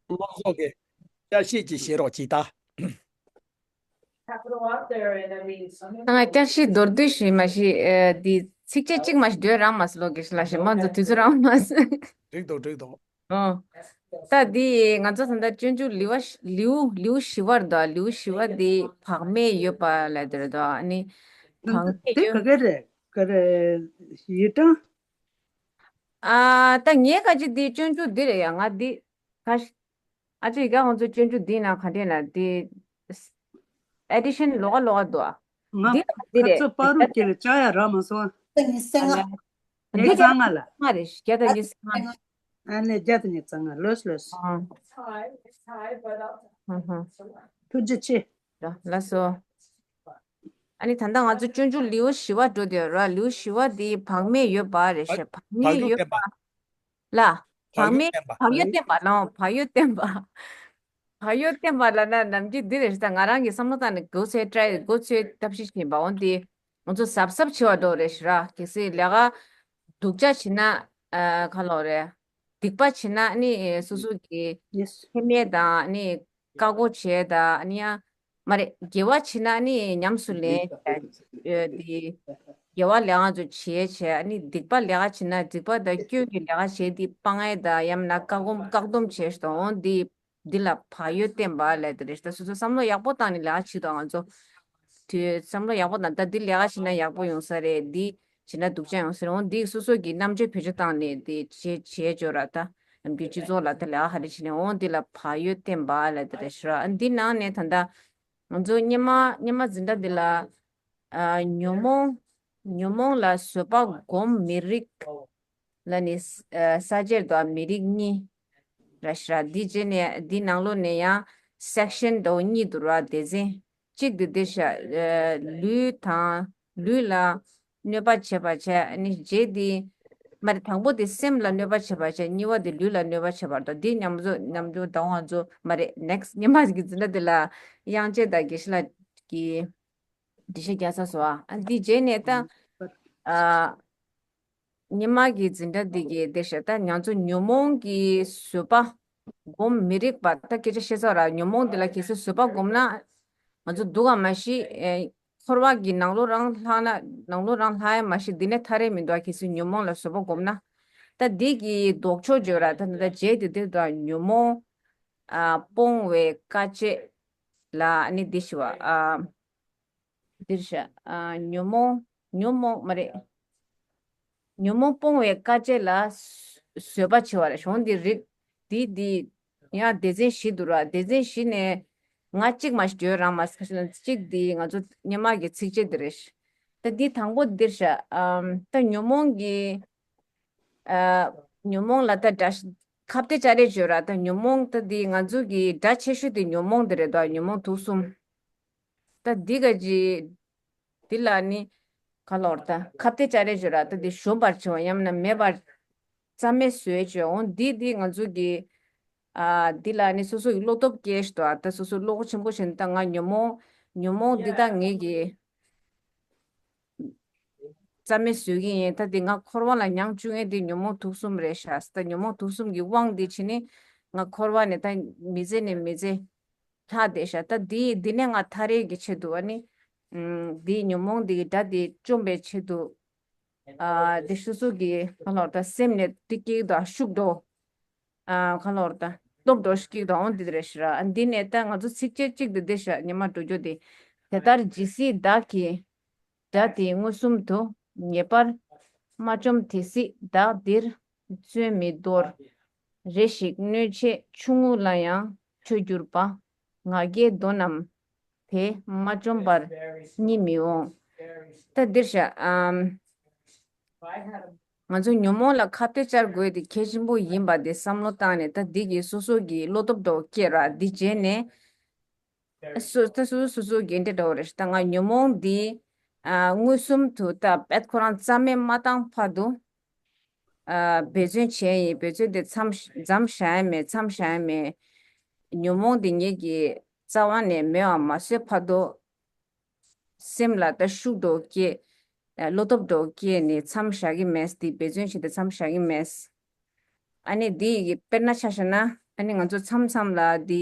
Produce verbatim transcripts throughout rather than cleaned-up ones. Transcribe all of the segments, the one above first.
ལོ་ཚོགས་ཀྱི་བསྐྱར་ཞིབ་ཅིག་བྱེད་རོགས་གྱིས་ད། ང་བསྐྱར་ཞིབ་མདོར་བསྡུས་ཤིག་མ་ཤེས། ཨ། འདི་ཚིགས་བཅད་གཅིག་མ་ཤེས་འགྲོས་རང་མ་སོང་ལོ་གེ་ཤི་ལ་ཞེ་མ་ཚོ་དུས་ཚོད་རང་མ་སོང་། འགྲིག་འདུག་འགྲིག་འདུག་ཨོ། ད་འདི་ང་ཚོ་ད་ལྟ་སྤྱོད་འཇུག་ལེའུ་བ་ལེའུ་ལེའུ་བཞི་བར་དུ་ལེའུ་བཞི་བ་འདི་བག་མེད་ཡོད་པ་ལ་དེར་དུ་ཨ་ནི་བག་མེད་དེ་ཡོད། ག་གེ་རེད་ག་རེ་ཡི་ཀྲང་། ཨ། ད་ངའི་ཁ་ཅིག་འདི་སྤྱོད་འཇུག་འདི་རེད་ཡ། ང་འདི་ཁ་ཨ་ཅེ་ཡི་ག་ང་ཚོ་སྤྱོད་འཇུག་འདི་ན་ག་འདྲས་ན་འདི་ཨེ་ཌི་ཤན་ལོགས་ཀ་ལོགས་ཀ་འདུག་ཨ། ང་འདི་ལ་འདི་ཁ་རེད། ཚོ་པ་རུ་ཀྱི་ལ་ཅ་ཡ་ར་མ་སོང་། ཨ་ལ། འདི་བརྒྱ་དང་ཉི་ཤུ་རྩ་ལྔ་རེད། བརྒྱ་དང་ཉི་ཤུ་རྩ་ལྔ། ཨ་ལས་བརྒྱ་དང་ཉི་ཤུ་རྩ་ལྔ་ལོས་ལོས། ཨ། ཧུ་ཧུ། ཐུགས་རྗེ་ཆེ། ལ་ལགས་སོ། ཨ་ནི་ད་ལྟ་ང་ཚོ་སྤྱོད་འཇུག་ལེའུ་བཞི་བ་འགྲོ་དེ་ར། ལེའུ་བཞི་བ་དེ་བག་མེད་ཡོད་པ་རེད་ཤག་བག་མེད་ཡོད་པ། ལ། བག་མེད་བག་ཡོད་བསྟན་པ་ལ་བག་ཡོད་བསྟན་པ། བག་ཡོད་བསྟན་པ་ལ་ན་ནམ་རྒྱུན་འདི་རེད་ཤག་ད་ང་རང་གི་བསམ་བློ་བཏང་ནས་མགོ་ཚོས་ཏྲའི་མགོ་ཚོས་ཐབས་ཤེས་བྱེད་པ་འོན་ཏེ། ང་ཚོ་གཟབ་གཟབ་བྱེད་པ་འགྲོ་རེད་ཤག་ར། གལ་སྲིད་ལས་ཀ་སྡུག་ཅག་བྱེད་ན་ཨ་ག་ལོག་རེད། སྡིག་པ་བྱེད་ན་ནི་སོ་སོ་གི་ཡེས། ཁེ་མེད་དང་ནི་བཀའ་བསྒོ་བྱས་དང་ནི་ཡང་མ་རེད། དགེ་བ་བྱེད་ན་ནི་ཉམས་སུ་ལེན་བྱས་དེ། དགེ་བ་ལས་ང་ཚོ་བྱས་བྱས་ནི་སྡིག་པ་ལས་ཀ་བྱེད་ན་སྡིག་པ་དང་སྐྱོན་གྱི་ལས་ཀ་བྱས་དེ་སྤང་ངེས་དང་ཡང་ན་བཀག་སྡོམ་བཀག་སྡོམ་བྱས་ཤོག་འོང་དེ། འདི་ལ་བག་ཡོད་བསྟན་པ་ལས་དེ་རེད། ད་སོ་སོ་བསམ་བློ་ཡག་པོ་བཏང་ནས་ལས་ཀ་བྱེད་དང་ང་ཚོ། དུས་བསམ་བློ་ཡག་པོ་བཏང་། ད་འདི་ལས་ཀ་བྱེད་ན་ཡག་པོ་ཡོང་ས་རེད། འདི་བྱེད་ན་སྡུག་ཅག་ཡོང་ས་རེད། འོང་འདི་སོ་སོ་གི་རྣམ་དཔྱོད་བེད་སྤྱོད་བཏང་ནས་འདི་བྱེད་བྱེད་འཇོག་ར། ད་ནམ་རྒྱུན་སྤྱི་ཚོགས་ལ་ད་ལས་ཀ་ཧ་རེ་བྱེད་ནས་འོང་འདི་ལ་བག་ཡོད་བསྟན་པ་ལས་དེ་རེད་ཤག་ར། འདི་ནང་ནས་ད་ལྟ་ང་ཚོ་སྔོན་མ་སྔོན་མ་འཛིན་གྲྭ་འདི་ལ། ཨ། ཉོན་མོངས། ཉོན་མོངས་ལ་བཟོད་པ་སྒོམ་མི་རིགས་ལ་ནི། ཨ། ས་བཅད་དང་མི་རིགས་གཉིས་ར་ཤག་ར། འདི་རྗེས་ནས་འདི་ནང་ལོགས་ནས་ཡང་སེག་ཤན་འདྲ་བོ་གཉིས་འདུག་ར། སྡེ་ཚན་གཅིག་འདི་འདི་ཤག་ཨ། ལུས་དང་ལུས་ལ་གནོད་པ་བྱེད་པ་བྱས་ནི་རྗེས་འདི་མ་རེད། དང་པོ་དེ་སེམས་ལ་གནོད་པ་བྱེད་པ་བྱས། གཉིས་པ་དེ་ལུས་ལ་གནོད་པ་བྱེད་པ་རེད། འདི་མཉམ་དུ་མཉམ་དུ་ད་ང་ཚོ་མ་རེད། ནེག་སི་ཊི་སྔོན་མ་གི་འཛིན་གྲྭ་འདི་ལ་དབྱངས་ཅན་དང་དགེ་བཤེས་ལགས་ཀྱིས། འགྲེལ་བཤད་རྒྱག་ཚར་སོང་ཨ། ཨ་འདི་རྗེས་ནས་ད། ཨ། སྔོན་མ་གི་འཛིན་གྲྭ་འདི་གི་དེ་ཤ་ད་ང་ཚོ་ཉོན་མོངས་ཀྱི་བཟོད་པ་སྒོམ་མི་རིགས་པ་ད་སྐད་ཆ་བཤད་ཚར་ར། ཉོན་མོངས་འདི་ལ་གལ་སྲིད་བཟོད་པ་སྒོམ་ན་ང་ཚོ་སྡུག་ག་མ་ཤི། ཨེ། འཁོར་བ་གི་ནང་ལོགས་རང་ལྷག་ན་ནང་ལོགས་རང་ལྷག་ཡ་མ་ཤི་འདི་ནས་ཐར་རེ་མི་འདུག་ཨ། གལ་སྲིད་ཉོན་མོངས་ལ་བཟོད་པ་སྒོམ་ན། ད་འདི་གི་ལྡོག་ཕྱོགས་བརྗོད་ར། ད་ད་རྗེས་དེ་དེ་ད་ཉོན་མོངས། ཨ། སྤོང་བའི་དཀའ་སྤྱད་ལ་ཨ་ནི་འདི་ཤི་བ། ཨ། འདིར་བཞག་ཨ། ཉོན་མོངས། ཉོན་མོངས་མ་རེད། ཉོན་མོངས་སྤོང་བའི་དཀའ་སྤྱད་ལ་བཟོད་པ་ཆེ་བ་རེད། གཞུང་འདི་རིགས་འདི་འདི་ཡང་སྡེ་ཚན་བཞི་འདུག་ར། སྡེ་ཚན་བཞི་ནས་ང་གཅིག་མ་ཞིག་བརྗོད་རང་མ་ཟེར་ཁ་ཤས་ལ་གཅིག་འདི་ང་ཚོ་སྔོན་མ་གི་ཚིགས་བཅད་འདི་རེད། ད་འདི་དང་པོ་འདིར་བཞག་ཨམ། ད་ཉོན་མོངས་ཀྱི་ཨ། ཉོན་མོངས་ལ་ད་དགྲ་ཁ་གཏད་བཅའ་རེས་བརྗོད་ར། ད་ཉོན་མོངས་ད་འདི་ང་ཚོ་གི་དགྲ་ཆེ་ཤོས་དེ་ཉོན་མོངས་འདི་རེད་དོ། ཉོན་མོངས་དུག་གསུམ། ད་འདི་ག་ཅི། འདི་ལ་ནི་ག་ལོར་ད་ཁ་གཏད་བཅའ་རེས་བརྗོད་ར། ད་འདི་ཞོམ་པར་བྱེད་པ་ཡང་ན་མེད་པར་རྩ་མེད་བཟོས་བྱས་འོང་། འདི་འདི་ང་ཚོ་གི་ཨ། འདི་ལ་ནི་སོ་སོ་གི་བློ་སྟོབས་སྐྱེས་ཤི་དོ། ཨ། ད་སོ་སོ་བློ་ཁོག་ཆེན་པོ་བྱས་ནས་ད་ང་ཉོན་མོངས་ཉོན་མོངས་འདི་ད་ངེད་ཀྱི་རྩ་མེད་བཟོས་ཀྱི་ཡིན། ད་འདི་ང་འཁོར་བ་ལ་མྱང་བཅུག་མཁན་འདི་ཉོན་མོངས་དུག་གསུམ་རེད་ཤག་ད་ཉོན་མོངས་དུག་གསུམ་གྱི་དབང་འདི་བྱས་ནི་ང་འཁོར་བ་ནས་ད་མི་ཚེ་ནས་མི་ཚེ་ལྷག་བསྡད་ཤག་ད་འདི་འདི་ནས་ང་ཐར་ཡས་ཀྱི་ཆེད་དུ་ཨ་ནི་ཨམ། འདི་ཉོན་མོངས་འདི་གི་དགྲ་འདི་བཅོམ་པའི་ཆེད་དུ་ཨ། འདི་སོ་སོ་གི་ག་ལོར་ད་སེམས་ནས་འདི་སྐྱེ་དོ། ཤུགས་འགྲོ། ཨ། ག་ལོར་ད་སྟོབས་འགྲོ་ཤི་སྐྱེ་དོ་འོང་འདི་རེད་ཤག་ཨ། འདི་ནས་ད་ང་ཚོ་ཚིགས་བཅད་གཅིག་འདི་འདི་ཤག་ཉི་མ་འགྲོ་རྒྱུ་འདི། དེ་ལྟར་ཇི་སྲིད་བདག་གིས་དགྲ་དེ་མངོན་སུམ་དུ་ངེས་པར་མ་བཅོམ་དེ་སྲིད་བདག་འདིར་བརྩོན་མི་འདོར། རེ་ཞིག་གནོད་བྱེད་ཆུང་ངུ་ལ་ཡང་ཁྲོས་གྱུར་པ། ང་རྒྱལ་གདོན་རྣམས་དེ་མ་བཅོམ་པར་རྙེད་མི་འོང་། ད་འདིར་བཞག་ཨམ། ང་ཚོ་ཉོན་མོངས་ལ་ཁ་གཏད་བཅར་དགོས་དེ་གལ་ཆེན་པོ་ཡིན་པ་དེ་བསམ་བློ་བཏང་ནས་ད་འདི་གི་སོ་སོ་གི་བློ་སྟོབས་འདྲ་བོ་སྐྱེས་ར། འདི་རྗེས་ནས་སོ་ད་སོ་སོ་སོ་སོ་འགན་འཁྲི་འདྲ་བོ་རེད་ཤག་ད་ང་ཉོན་མོངས་འདི་ཨ། མངོན་སུམ་དུ་ད་པད་ཁོ་རང་རྩ་མེད་མ་བཏང་བར་དུ། ཨ། འབད་བརྩོན་བྱས་ཡིན། འབད་བརྩོན་དེ་མཚམས་མཚམས་བཞག་ཡ་མེད། མཚམས་བཞག་ཡ་མེད། ཉོན་མོངས་དེ་ངེད་ཀྱི་རྩ་བ་ནས་མེད་པ་མ་བཟོས་བར་དུ། སེམས་ལ་ད་ཤུགས་འདྲ་བོ་སྐྱེས། ཨ། བློ་སྟོབས་འདྲ་བོ་སྐྱེས་ནས་མཚམས་བཞག་གི་མེད། དེ་འབད་བརྩོན་བྱས་ཏེ་མཚམས་བཞག་གི་མེད། ཨ་ནི་དེ་ཡི་གི་དཔེར་ན་ཆ་བཞག་ན། ཨ་ནི་ང་ཚོ་མཚམས་མཚམས་ལ་འདི།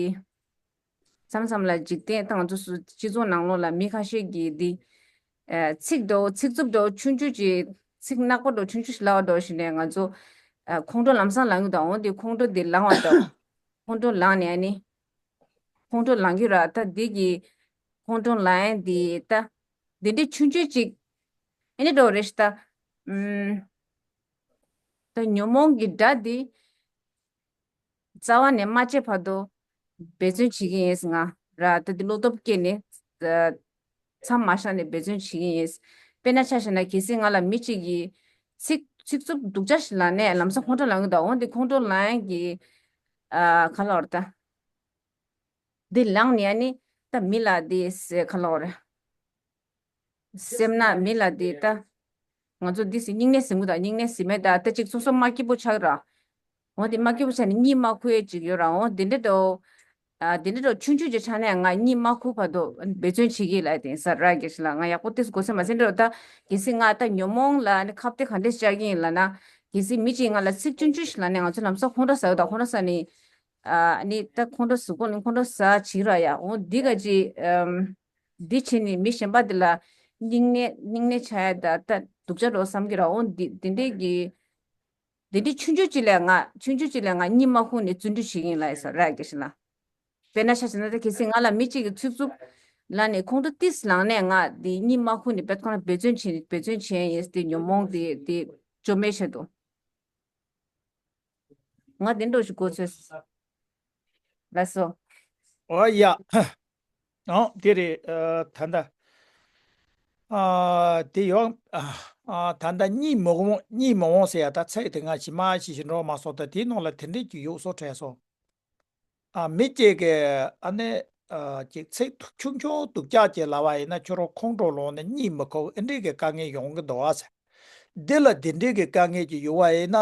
མཚམས་མཚམས་ལ་འཇིག་རྟེན་དང་ང་ཚོ་སུ་སྤྱི་ཚོགས་ནང་ལོགས་ལ་མི་ཁ་ཤས་ཀྱིས་འདི། ཨ། ཚིག་འདྲ་བོ་ཚིག་རྩུབ་འདྲ་བོ་ཆུང་ཆུང་ཅིག་ཚིག་ནག་པོ་འདྲ་བོ་ཆུང་ཆུང་ཞིག་ལབ་པ་འདྲ་བོ་ཞིག་ནས་ང་ཚོ། ཨ། ཁོང་ཁྲོ་ལམ་སང་ལངས་ཀྱི་འདུག་འོ་འདི་ཁོང་ཁྲོ་འདི་ལངས་པ་འདྲ་བོ། ཁོང་ཁྲོ་ལངས་ནས་ཨ་ནི། ཁོང་ཁྲོ་ལངས་ཀྱི་ར་ད་འདི་གི། ཁོང་ཁྲོ་ལངས་ཡས་འདི་ད། འདི་འདྲའི་ཆུང་ཆུང་ཅིག་ཨ་ནི་འདྲ་བོ་རེད་ཤག་ད། ཨུམ། ད་ཉོན་མོངས་ཀྱི་དགྲ་འདི། རྩ་བ་ནས་མ་བརྗེད་བར་དུ་འབད་བརྩོན་བྱེད་ཀྱི་ཡིན་ང་ར། ད་འདི་བློ་སྟོབས་བསྐྱེད་ནས་མཚམས་མ་བཞག་ནས་འབད་བརྩོན་བྱེད་ཀྱི་ཡིན། དཔེར་ན་ཆ་བཞག་ན་གལ་སྲིད་ང་ལ་མི་གཅིག་གིས་ཚིག་ཚིག་རྩུབ་སྡུག་ཅག་ཞིག་ལབ་ནས་ལམ་སང་ཁོང་ཁྲོ་ལངས་ཀྱི་འདུག་འོ་འདི་ཁོང་ཁྲོ་ལངས་ཡས་ཀྱི། ཨ། ག་ལབ་དགོས་རེད་ད། འདི་ལངས་ནས་ཨ་ནི་ད་མི་ལ་འདི་ཟེར་ག་ལབ་དགོས་རེད། སེམས་ནང་མི་ལ་འདི་ལྟ། ང་ཚོ་འདི་སེ་སྙིང་ནད་ཟིན་གྱི་འདུག་སྙིང་ནད་ཟིན་མེད་ད་ལྟ་ཅིག་སོ་སོ་མ་སྐྱིད་པོ་ཆགས་ར། འོ་དེ་མ་སྐྱིད་པོ་ཆགས་ནས་གཉིད་མ་ཁུག་ཡས་ཅིག་ཡོད་ར། འོ་དེ་འདྲ་འདྲ། ཨ། དེ་འདྲ་འདྲ་ཆུང་ཆུང་ཅིག་ཆགས་ནས་ང་གཉིད་མ་ཁུག་བར་དུ་འབད་བརྩོན་བྱེད་ཀྱི་ལབ་དེ་ས་ར་གེ་ཤི་ལ་ང་ཡག་པོ་ཏིས་གོ་སེ་མ་ཟིན་འགྲོ་ད། གལ་སྲིད་ང་ད་ཉོན་མོངས་ལ་ནི་ཁ་གཏད་ག་འདྲས་བཅག་གི་ཡིན་ལབ་ན། གལ་སྲིད་མི་གཅིག་ང་ལ་ཚིག་ཆུང་ཆུང་ཞིག་ལབ་ནས་ང་ཚོ་ལམ་སང་ཁོང་ཁྲོ་ཟ་གི་འདུག་ཁོང་ཁྲོ་ཟ་ནས། ཨ་ནི་ད་ཁོང་ཁྲོ་ཟུག་གོ་ནི་ཁོང་ཁྲོ་ཟ་བྱེད་ར་ཡ། འོ་འདི་ག་ཅི། ཨམ། འདི་བྱས་ནས་མི་གཞན་པ་འདི་ལ་སྙིང་ནད་སྙིང་ནད་ཆགས་ཡ་ད་ད་སྡུག་ཅག་འགྲོ་བསམ་གྱི་ར། འོ་འདི་འདི་འདྲས་ཀྱི། འདི་འདྲས་ཆུང་ཆུང་ཅིག་ལས་ང་ཆུང་ཆུང་ཅིག་ལས་ང་གཉིད་མ་ཁུག་ནས་བརྩོན་འགྲུས་བྱེད་ཀྱི་ཡིན་ལབ་ཡ་ས་ར་གེ་ཤི་ལ། དཔེར་ན་ཆ་བཞག་ན་ད་གལ་སྲིད་ང་ལ་མི་གཅིག་གིས་ཚིག་རྩུབ་ལབ་ནས་ཁོང་ཁྲོ་ཏིས་ལངས་ནས་ང་འདི་གཉིད་མ་ཁུག་ནས་བེད་ཁོ་ན་འབད་བརྩོན་བྱེད་འབད་བརྩོན་བྱེད་ཡ་ཡིན་འདི་ཉོན་མོངས་འདི་འདི་བཅོམ་པའི་ཆེད་དུ། ང་དེ་འདྲ་ཞིག་གོ་ཚོད། ལགས་སོ། ཨོ་ཡ། ཨོ་དེ་རེད། ཨ། ད་ལྟ། ཨ། དེ་ཡོང་། ཨ། ད་ལྟ་གཉིད་མི་འོང་གཉིད་མི་འོང་ཟེར་ཡ་ད་ཚིག་དེ་ང་ཞིག་མ་ཞིག་ཞིག་འགྲོ་མ་སོང་ད་དེའི་ནང་ལ་དེ་འདྲས་ཀྱི་ཡོད་སོ་དྲན་སོང་། ཨ། མི་གཅིག་གིས་ཨ་ནི། ཨ། ཅིག་ཚིག་ཆུང་ཆུང་སྡུག་ཅག་ཅིག་ལབ་པ་ཡིན་ན་ཁྱོད་རང་ཁོང་ཁྲོ་ལངས་ནས་གཉིད་མི་ཁུག་ཨེ་འདྲས་ཀྱི་དཀའ་ངལ་ཡོང་གི་འདུག་ཨ་ཟེར། འདི་ལ་འདི་འདྲས་ཀྱི་དཀའ་ངལ་ཅིག་ཡོད་པ་ཡིན་ན་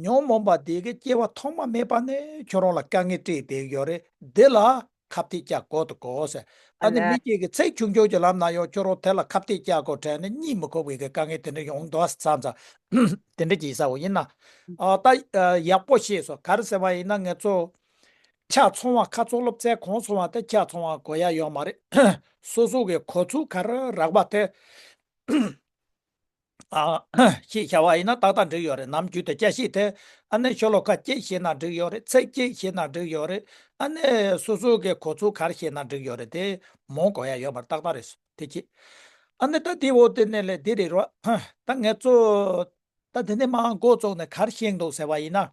ཉོན་མོངས་པ་དེ་གི་སྐྱེ་བ་ཐོག་མ་མེད་པ་ནས་ཁྱོད་རང་ལ་དཀའ་ངལ་སྤྲད་བསྡད་ཡོད་རེད། འདི་ལ་ཁ་གཏད་བཅག་དགོས་དགོས་ཟེར། ཨ་ནི་མི་གཅིག་གིས་ཚིག་ཆུང་ཆུང་ཅིག་ལབ་ན་ཡང་ཁྱོད་རང་དེ་ལ་ཁ་གཏད་བཅག་དགོས་དྲན་ནས་གཉིད་མི་ཁུག་པའི་གི་དཀའ་ངལ་དེ་འདྲ་ཡོང་འདུག་བསམ་ཙང་དེ་འདྲ་ཅིག་ཟེར་བ་ཡིན་ན། ཨ། ད་ཡག་པོ་ཤེས་སོང་། ག་རེ་ཟེར་བ་ཡིན་ན་ང་ཚོ་ཆ་ཚང་བ་ཁ་ཚོ་སློབ་ཚན་གང་སོང་བ་དེ་ཆ་ཚང་བ་གོ་ཡ་ཡོད་མ་རེད། སོ་སོ་གི་གོ་ཚུལ་ག་རེ་རག་པ་དེ། ཨ། ཤེས་བྱ་བ་ཡིན་ན་ཏག་ཏག་འགྲིག་ཡོད་རེད། ནམ་རྒྱུན་དུ་བསྐྱར་ཞིབ་དེ་ཨ་ནི་ཤོ་ལོ་ཀ་གཅིག་ཤེས་ན་འགྲིག་ཡོད་རེད། ཚིག་གཅིག་ཤེས་ན་འགྲིག་ཡོད་རེད། ཨ་ནི་སོ་སོ་གི་གོ་ཚུལ་ག་རེ་ཤེས་ན་འགྲིག་ཡོད་རེད། དེ་མང་གོ་ཡ་ཡོད་མ་རེད། ཏག་ཏག་རེད་སོ་དེ་ཅི། ཨ་ནི་ད་དེ་འོ་དེ་ནས་ལས་དེ་རེད་རོ། ད་ང་ཚོ་ད་དེ་ནས་མར་འགོ་བཙུགས་ནས་ག་རེ་ཤེས་འདུག་ཟེར་བ་ཡིན་ན།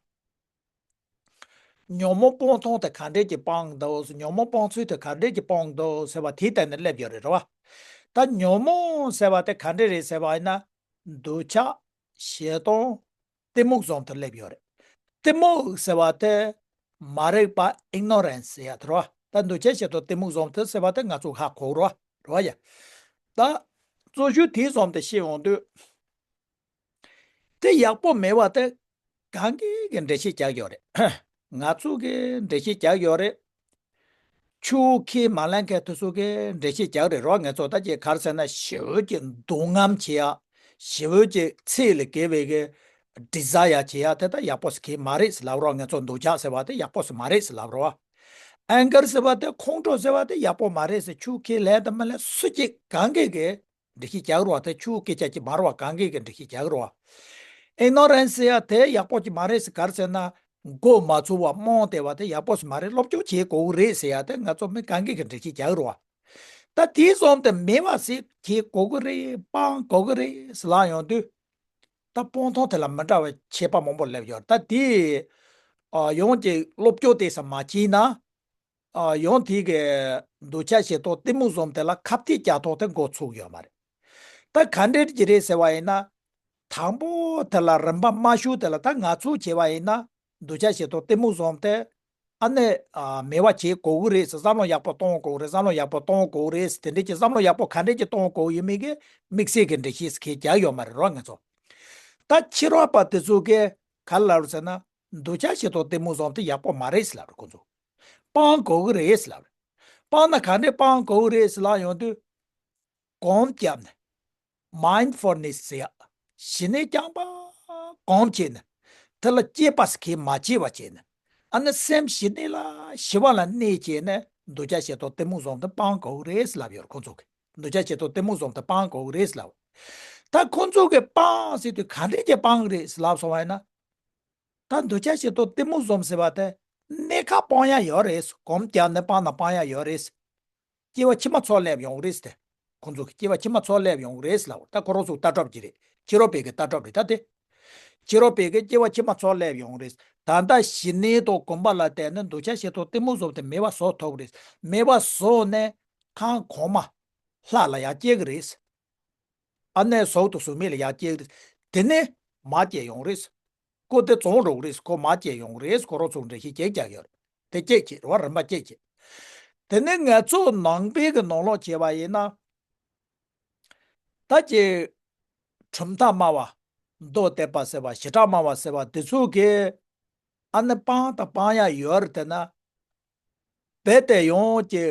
ཉོན་མོངས་སྤང་ཐངས་དེ་ག་འདྲས་ཀྱི་སྤང་འདུག་ཉོན་མོངས་སྤང་ཚུལ་དེ་ག་འདྲས་ཀྱི་སྤང་འདུག་ཟེར་བ་དེའི་སྟེང་ནས་སླེབས་ཡོད་རེད་རེད་བ། ད་ཉོན་མོངས་ཟེར་བ་དེ་ག་འདྲས་རེད་ཟེར་བ་ཡིན་ན། འདོད་ཆགས་ཞེ་སྡང་གཏི་མུག་བཟུང་དུ་སླེབས་ཡོད་རེད། གཏི་མུག་ཟེར་བ་དེ་མ་རིག་པ་ignorance ཟེར་ཡ་དེ་རེད་བ། ད་འདོད་ཆགས་ཞེ་སྡང་གཏི་མུག་བཟུང་དུ་ཟེར་བ་དེ་ང་ཚོ་ཧ་གོ་རེད་བ་རེད་བ་ཡ། ད་གཙོ་ཆེ་དེ་བཟུང་དུ་ཤེས་འོང་དུས། དེ་ཡག་པོ་མེད་པ་དེ་གང་གིས་གི་འགྲེལ་བཤད་རྒྱག་ཡོད་རེད། ང་ཚོ་གིས་འགྲེལ་བཤད་རྒྱག་ཡོད་རེད། ཆུ་བོ་ཁས་མ་ལེན་མཁན་དེ་ཚོ་གིས་འགྲེལ་བཤད་རྒྱག་རེད་རོ། ང་ཚོ་ད་ཅིག་ག་རེ་ཟེར་ན་ཞེ་པོ་ཅིག་སྡུག་བསྔལ་བྱེད་ཡ། ཞེ་པོ་ཅིག་ཚད་ལས་བརྒལ་བའི་གི་desire བྱེད་ཡ་དེ་ད་ཡག་པོ་ཞིག་གི་མ་རེད་ཟེར་ལབ་རོ། ང་ཚོ་འདོད་ཆགས་ཟེར་བ་དེ་ཡག་པོ་ཞིག་མ་རེད་ཟེར་ལབ་རོ། anger ཟེར་བ་དེ་ཁོང་ཁྲོ་ཟེར་བ་དེ་ཡག་པོ་མ་རེད་ཟེར། ཆུ་བོ་ཁས་ལེན་དང་མ་ལེན་སུ་གཅིག་གང་གིས་གི་འགྲེལ་བཤད་རྒྱག་རོགས། དེ་ཆུ་སྐད་ཆ་གཅིག་མ་རེད་བ། གང་གིས་ཀྱི་འགྲེལ་བཤད་རྒྱག་རོགས། ignorance ཟེར་ཡ་དེ་ཡག་པོ་ཅིག་མ་རེད་ཟེར། ག་རེ་ཟེར་ན་མགོ་མ་ཚོས་པ་རྨོངས་བསྡད་པ་དེ་ཡག་པོ་ཞིག་མ་རེད། སློབ་སྦྱོང་བྱེད་དགོས་ཀྱི་རེད་ཟེར་ཡ་དེ་ང་ཚོ་མི་གང་གིས་ཀྱི་འགྲེལ་བཤད་རྒྱག་རོགས། ད་དེའི་བཟུམ་དེ་མེད་པ་ཞིག་བྱེད་དགོས་ཀྱི་རེད། སྤང་དགོས་ཀྱི་རེད་ཟེར་ལབ་ཡོང་དུས། ད་སྤང་ཐང་དེ་ལ་མི་འདྲ་བའི་ཆད་པ་མང་པོ་སླེབས་ཡོད། ད་དེ་ཡང་ཅིག་སློབ་སྦྱོང་དེ་ཙམ་མ་བྱས་ན། ཨ། ཡང་དེ་གི་འདོད་ཆགས་ཞེ་སྡང་གཏི་མུག་བཟུམ་དེ་ལ་ཁ་གཏད་རྒྱག་ཐོག་དེ་འགོ་ཚུགས་ཡོད་མ་རེད། ད་ག་འདྲས་ཀྱི་རེད་ཟེར་བ་ཡིན་ན། དང་པོ་དེ་ལ་རིམ་པ་མ་ཞུགས་དེ་ལ་ད་ང་ཚོ་བྱས་པ་ཡིན་ན་འདོད་ཆགས་ཞེ་སྡང་གཏི་མུག་བཟུམ་དེ་ཨ་ནི། ཨ། མེད་པ་བྱེད་དགོས་ཀྱི་རེད་ཟེར། བསམ་བློ་ཡག་པོ་གཏོང་དགོས་རེད། བསམ་བློ་ཡག་པོ་གཏོང་དགོས་རེད་ཟེར། དེ་འདྲས་ཀྱི་བསམ་བློ་ཡག་པོ་ག་འདྲས་ཀྱི་གཏོང་དགོས་ཡོད་མེད་ཀྱི་དམིགས་བསལ་གྱི་འགྲེལ་བཤད་ཟེར་མཁན་རྒྱག་ཡོད་མ་རེད་རོ། ང་ཚོ་ད་ཕྱི་རོལ་པ་དེ་ཚོ་གིས་ག་རེ་ལབ་རེད་ཟེར་ན། འདོད་ཆགས་ཞེ་སྡང་གཏི་མུག་བཟུམ་དེ་ཡག་པོ་མ་རེད་ཟེར་ལབ་རེད་ཁོང་ཚོ། སྤང་དགོས་ཀྱི་རེད་ཟེར་ལབ་རེད། སྤང་ན་ག་འདྲས་སྤང་དགོས་ཀྱི་རེད་ཟེར་ལབ་ཡོང་དུས། གོམ་བརྒྱབ་ནས། mindfulness ཟེར་ཡ། ཞི་གནས་རྐྱང་པ་གོམ་བྱས་ནས། དེ་ལ་སྐྱེས་པ་ཟེར་མཁན་མ་སྐྱེས་པ་བྱས་ནས། ཨ་ནི་སེམས་ཞི་གནས་ལ་ཞི་བ་ལ་གནས་བྱས་ནས་འདོད་ཆགས་ཞེ་སྡང་གཏི་མུག་གསུམ་དེ་སྤང་དགོས་རེད་ལབ་ཡོད་རེད་ཁོང་ཚོ་གིས། འདོད་ཆགས་ཞེ་སྡང་གཏི་མུག་གསུམ་དེ་སྤང་དགོས་རེད་ལབ། ད་ཁོང་ཚོ་གིས་སྤང་ཟེར་དུས་ག་འདྲས་ཀྱི་སྤང་རེད་ལབ་སོང་བ་ཡིན་ན། ད་འདོད་ཆགས་ཞེ་སྡང་གཏི་མུག་གསུམ་ཟེར་བ་དེ་གནས་སྐབས་སྤང་ཡ་ཡོད་རེད། གོམས་བརྒྱབ་ནས་སྤང་ན་སྤང་ཡ་ཡོད་རེད། སྐྱེ་བ་ཕྱི་མ་ཚོ་སླེབས་ཡོང་རེད་དེ། ཁོང་ཚོ་གི་སྐྱེ་བ་ཕྱི་མ་ཚོ་སླེབས་ཡོང་རེད་ལབ། ད་ཁོ་རང་ཚོ་ལྟ་གྲུབ་ཀྱི་རེད། ཕྱི་རོལ་པའི་གི་ལྟ་གྲུབ་རེད་ད་དེ། ཕྱི་རོལ་པའི་གི་སྐྱེ་བ་ཕྱི་མ་ཚོ་སླེབས་ཡོང་རེད། ད་ལྟ་ཞི་གནས་དང་གོམས་པ་ལ་བརྟེན་ནས་འདོད་ཆགས་ཞེ་སྡང་གཏི་མུག་གསུམ་དེ་མེད་པ་བཟོ་ཐུབ་རེད། མེད་པ་བཟོས་ནས་ཁམས་གོང་མ་ལྷ་ལ་ཡར་སྐྱེ་གི་རེད། ཨ་ནི་གཟུགས་དང་གཟུགས་མེད་ལ་ཡར་སྐྱེ་གི་རེད། དེ་ནས་མར་སྐྱེ་ཡོང་རེད། ཁོ་དེ་བྱུང་འགྲོ་གི་རེད། ཁོ་མར་སྐྱེ་ཡོང་གི་རེད། ཁོ་རང་ཚོ་འགྲེལ་བཤད་བྱེད་རྒྱག་ཡོད་རེད། དེ་སྐྱེད་བྱེད་རེད་བ། རིམ་པ་སྐྱེད་བྱེད། དེ་ནས་ང་ཚོ་ནང་པའི་གི་ནང་ལོགས་བྱས་པ་ཡིན་ན། ད་ཀྱི་གྲུབ་མཐའ་སྨྲ་བ། མདོ་སྡེ་པ་ཟེར་བ། བྱེ་བྲག་སྨྲ་བ་ཟེར་བ་དེ་ཚོ་གིས་ཨ་ནི་སྤང་དང་སྤང་ཡ་ཡོད་རེད་དེ་ན། རྦད་དེ་ཡང་ཀྱི་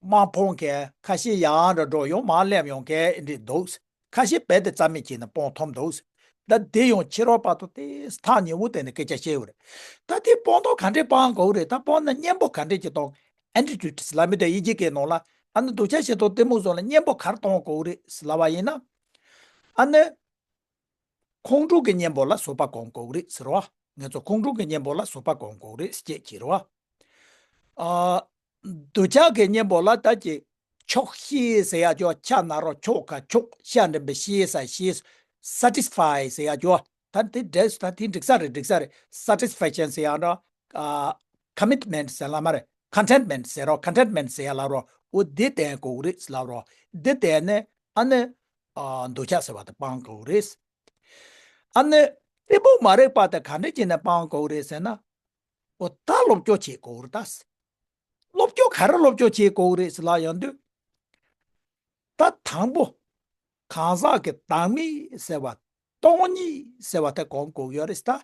མ་སྤོང་མཁན་ཁ་ཤས་ཡང་འདྲ་འགྲོ་ཡང་མར་སླེབས་ཡོང་མཁན་འདི་འདུག་ཁ་ཤས་རྦད་དེ་རྩ་མེད་བྱས་ནས་སྤོང་ཐུབ་འདུག་ད་དེ་ཡང་ཕྱི་རོལ་པ་དང་དེ་ཐག་ཉེ་བོ་དེ་ནས་སྐད་ཆ་བཤད་ཡོད་རེད། ད་དེ་སྤོང་ཐབས་ག་འདྲས་སྤང་དགོས་རེད། ད་སྤོང་ན་གཉེན་པོ་ག་འདྲས་ཀྱི་དང་ཨེ་ཊི་ཊུ་ཌི་ལབ་མི་དེ་དབྱིན་ཇི་སྐད་ནང་ལ་ཨ་ནི་འདོད་ཆགས་ཞེ་སྡང་གཏི་མུག་གསུམ་ལ་གཉེན་པོ་ག་རེ་གཏོང་དགོས་རེད་ལབ་པ་ཡིན་ན། ཨ་ནི། ཁོང་ཁྲོ་གི་གཉེན་པོ་ལ་བཟོད་པ་སྒོམ་དགོས་རེད་ཟེར་བ། ང་ཚོ་ཁོང་ཁྲོ་གི་གཉེན་པོ་ལ་བཟོད་པ་སྒོམ་དགོས་རེད་ཟེར་བྱས་ཀྱི་རེད་བ། ཨ། འདོད་ཆགས་ཀྱི་གཉེན་པོ་ལ་ད་ཀྱི་ཆོག་ཤེས་ཟེར་ཡ་ཅོ་ཆ་ན་རོ་ཆོག་ག་ཆོག་ཤ་འདྲེན་པའི་ཤེས་ས་ཤེས། སེ་ཊི་སི་ཕའི་ཟེར་ཡ་ཅོ་ད་དེ་འགྲིག་ད་དེ་འགྲིག་ས་རེད་འགྲིག་ས་རེད། སེ་ཊི་སི་ཕེག་ཤན་ཟེར་ཡ་འདྲ། ཨ། ཀོ་མིཊ་མེན་ཊི་ཟེར་ལ་མ་རེད། ཀོན་ཊེན་མེན་ཊི་ཟེར་རོ། ཀོན་ཊེན་མེན་ཊི་ཟེར་ཡ་ལ་རོ། འོ་འདི་བསྟེན་དགོས་རེད་ལབ་རོ། འདི་བསྟེན་ནས་ཨ་ནི། ཨ། འདོད་ཆགས་ཟེར་བ་དེ་སྤང་དགོས་རེད། ཨ་ནི། གཏི་མུག་མ་རིག་པ་དེ་ག་འདྲ་བྱས་ནས་སྤང་དགོས་རེད་ཟེར་ན། འོ་ད་སློབ་སྦྱོང་བྱེད་དགོས་རེད་ད། སློབ་སྦྱོང་ག་རེ་སློབ་སྦྱོང་བྱེད་དགོས་རེད་ཟེར་ལབ་ཡོང་དུས། ད་དང་པོ། གང་ཟག་གི་བདག་མེད་ཟེར་བ། སྟོང་ཉིད་ཟེར་བ་དེ་སྒོམ་དགོས་ཡོད་རེད་ད།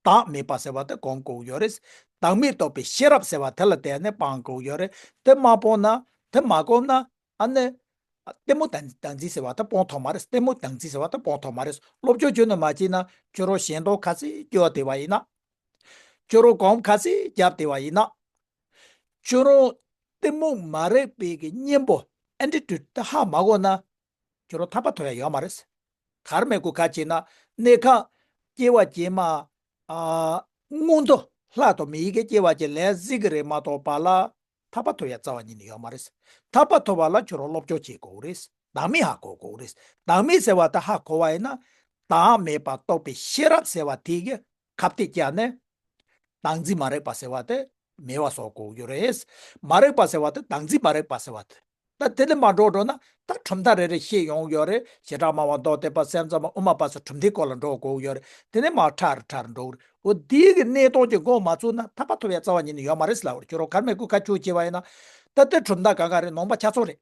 བདག་མེད་པ་ཟེར་བ་དེ་སྒོམ་དགོས་ཡོད་རེད། བདག་མེད་རྟོགས་པའི་ཤེས་རབ་ཟེར་བ་དེ་ལ་བརྟེན་ནས་སྤང་དགོས་ཡོད་རེད། དེ་མ་སྤངས་ན། དེ་མ་སྒོམ་ན། ཨ་ནི། གཏི་མུག་བདག་འཛིན་ཟེར་བ་དེ་སྤོང་ཐུབ་མ་རེད། གཏི་མུག་བདག་འཛིན་ཟེར་བ་དེ་སྤོང་ཐུབ་མ་རེད། སློབ་སྦྱོང་བྱེད་ནི་མ་བྱས་ན་ཁྱོད་རང་ཞེ་སྡང་ག་ཚོད་སྐྱེ་བ་དེ་བ་ཡིན་ན། ཁྱོད་རང་གོམས་ག་ཚོད་རྒྱབ་དེ་བ་ཡིན་ན། ཁྱོད་རང་གཏི་མུག་མ་རིག་པའི་གི་གཉེན་པོ་ཨེ་ཊི་ཊུ་ཌི་དེ་ཧ་མ་གོ་ན། ཁྱོད་རང་ཐར་པ་ཐོབ་ཡ་ཡོད་མ་རེད། ག་རེ་མེད་དགོས་ག་བྱས་ན། གནས་སྐབས་སྐྱེ་བ་རྗེས་མ། ཨ། མངོན་མཐོ་ལྷ་དང་མིའི་གི་སྐྱེ་བ་ཅིག་ལེན་སྲིད་གི་རེད་མ་གཏོགས་པ་ལ། ཐར་པ་ཐོབ་ཡ་རྩ་བ་ཉིད་ནས་ཡོད་མ་རེད། ཐར་པ་ཐོབ་པ་ལ་ཁྱོད་རང་སློབ་སྦྱོང་བྱེད་དགོས་རེད། བདག་མེད་ཧ་གོ་དགོས་རེད། བདག་མེད་ཟེར་བ་དེ་ཧ་གོ་བ་ཡིན་ན། བདག་མེད་པ་རྟོགས་པའི་ཤེས་རབ་ཟེར་བ་དེ་གི་ཁ་གཏད་བཅག་ནས། བདག་འཛིན་མ་རིག་པ་ཟེར་བ་དེ་མེད་པ་བཟོ་དགོས་ཀྱི་རེད། མ་རིག་པ་ཟེར་བ་དེ་བདག་འཛིན་མ་རིག་པ་ཟེར་བ་དེ། ད་དེ་ལས་མ་འགྲོ་འགྲོ་ན་ད་གྲུབ་མཐའ་རེ་རེ་ཤེས་ཡོང་ཡོད་རེད། བྱེ་བྲག་སྨྲ་བ་མདོ་སྡེ་པ་སེམས་ཙམ་པ་དབུ་མ་པ་སོགས་གྲུབ་མཐའི་སྐོར་ལ་འགྲོ་དགོས་ཡོད་རེད། དེ་ནས་མར་ཕྲ་རུ་ཕྲ་རུ་འགྲོ་གི་རེད། འོ་དེའི་གི་གནས་སྟངས་ཀྱི་མགོ་མ་ཚུགས་ན་ཐར་པ་ཐོབ་ཡ་རྩ་བ་ཉིད་ནས་ཡོད་མ་རེད་ལབ་རེད། ཁྱོད་རང་གར་མེད་ཀུ་ཁ་ཆུ་བྱེད་པ་ཡིན་ན། ད་ལྟའི་གྲུབ་མཐའ་གང་ག་རེད། ནང་པ་ཆ་ཚང་རེད།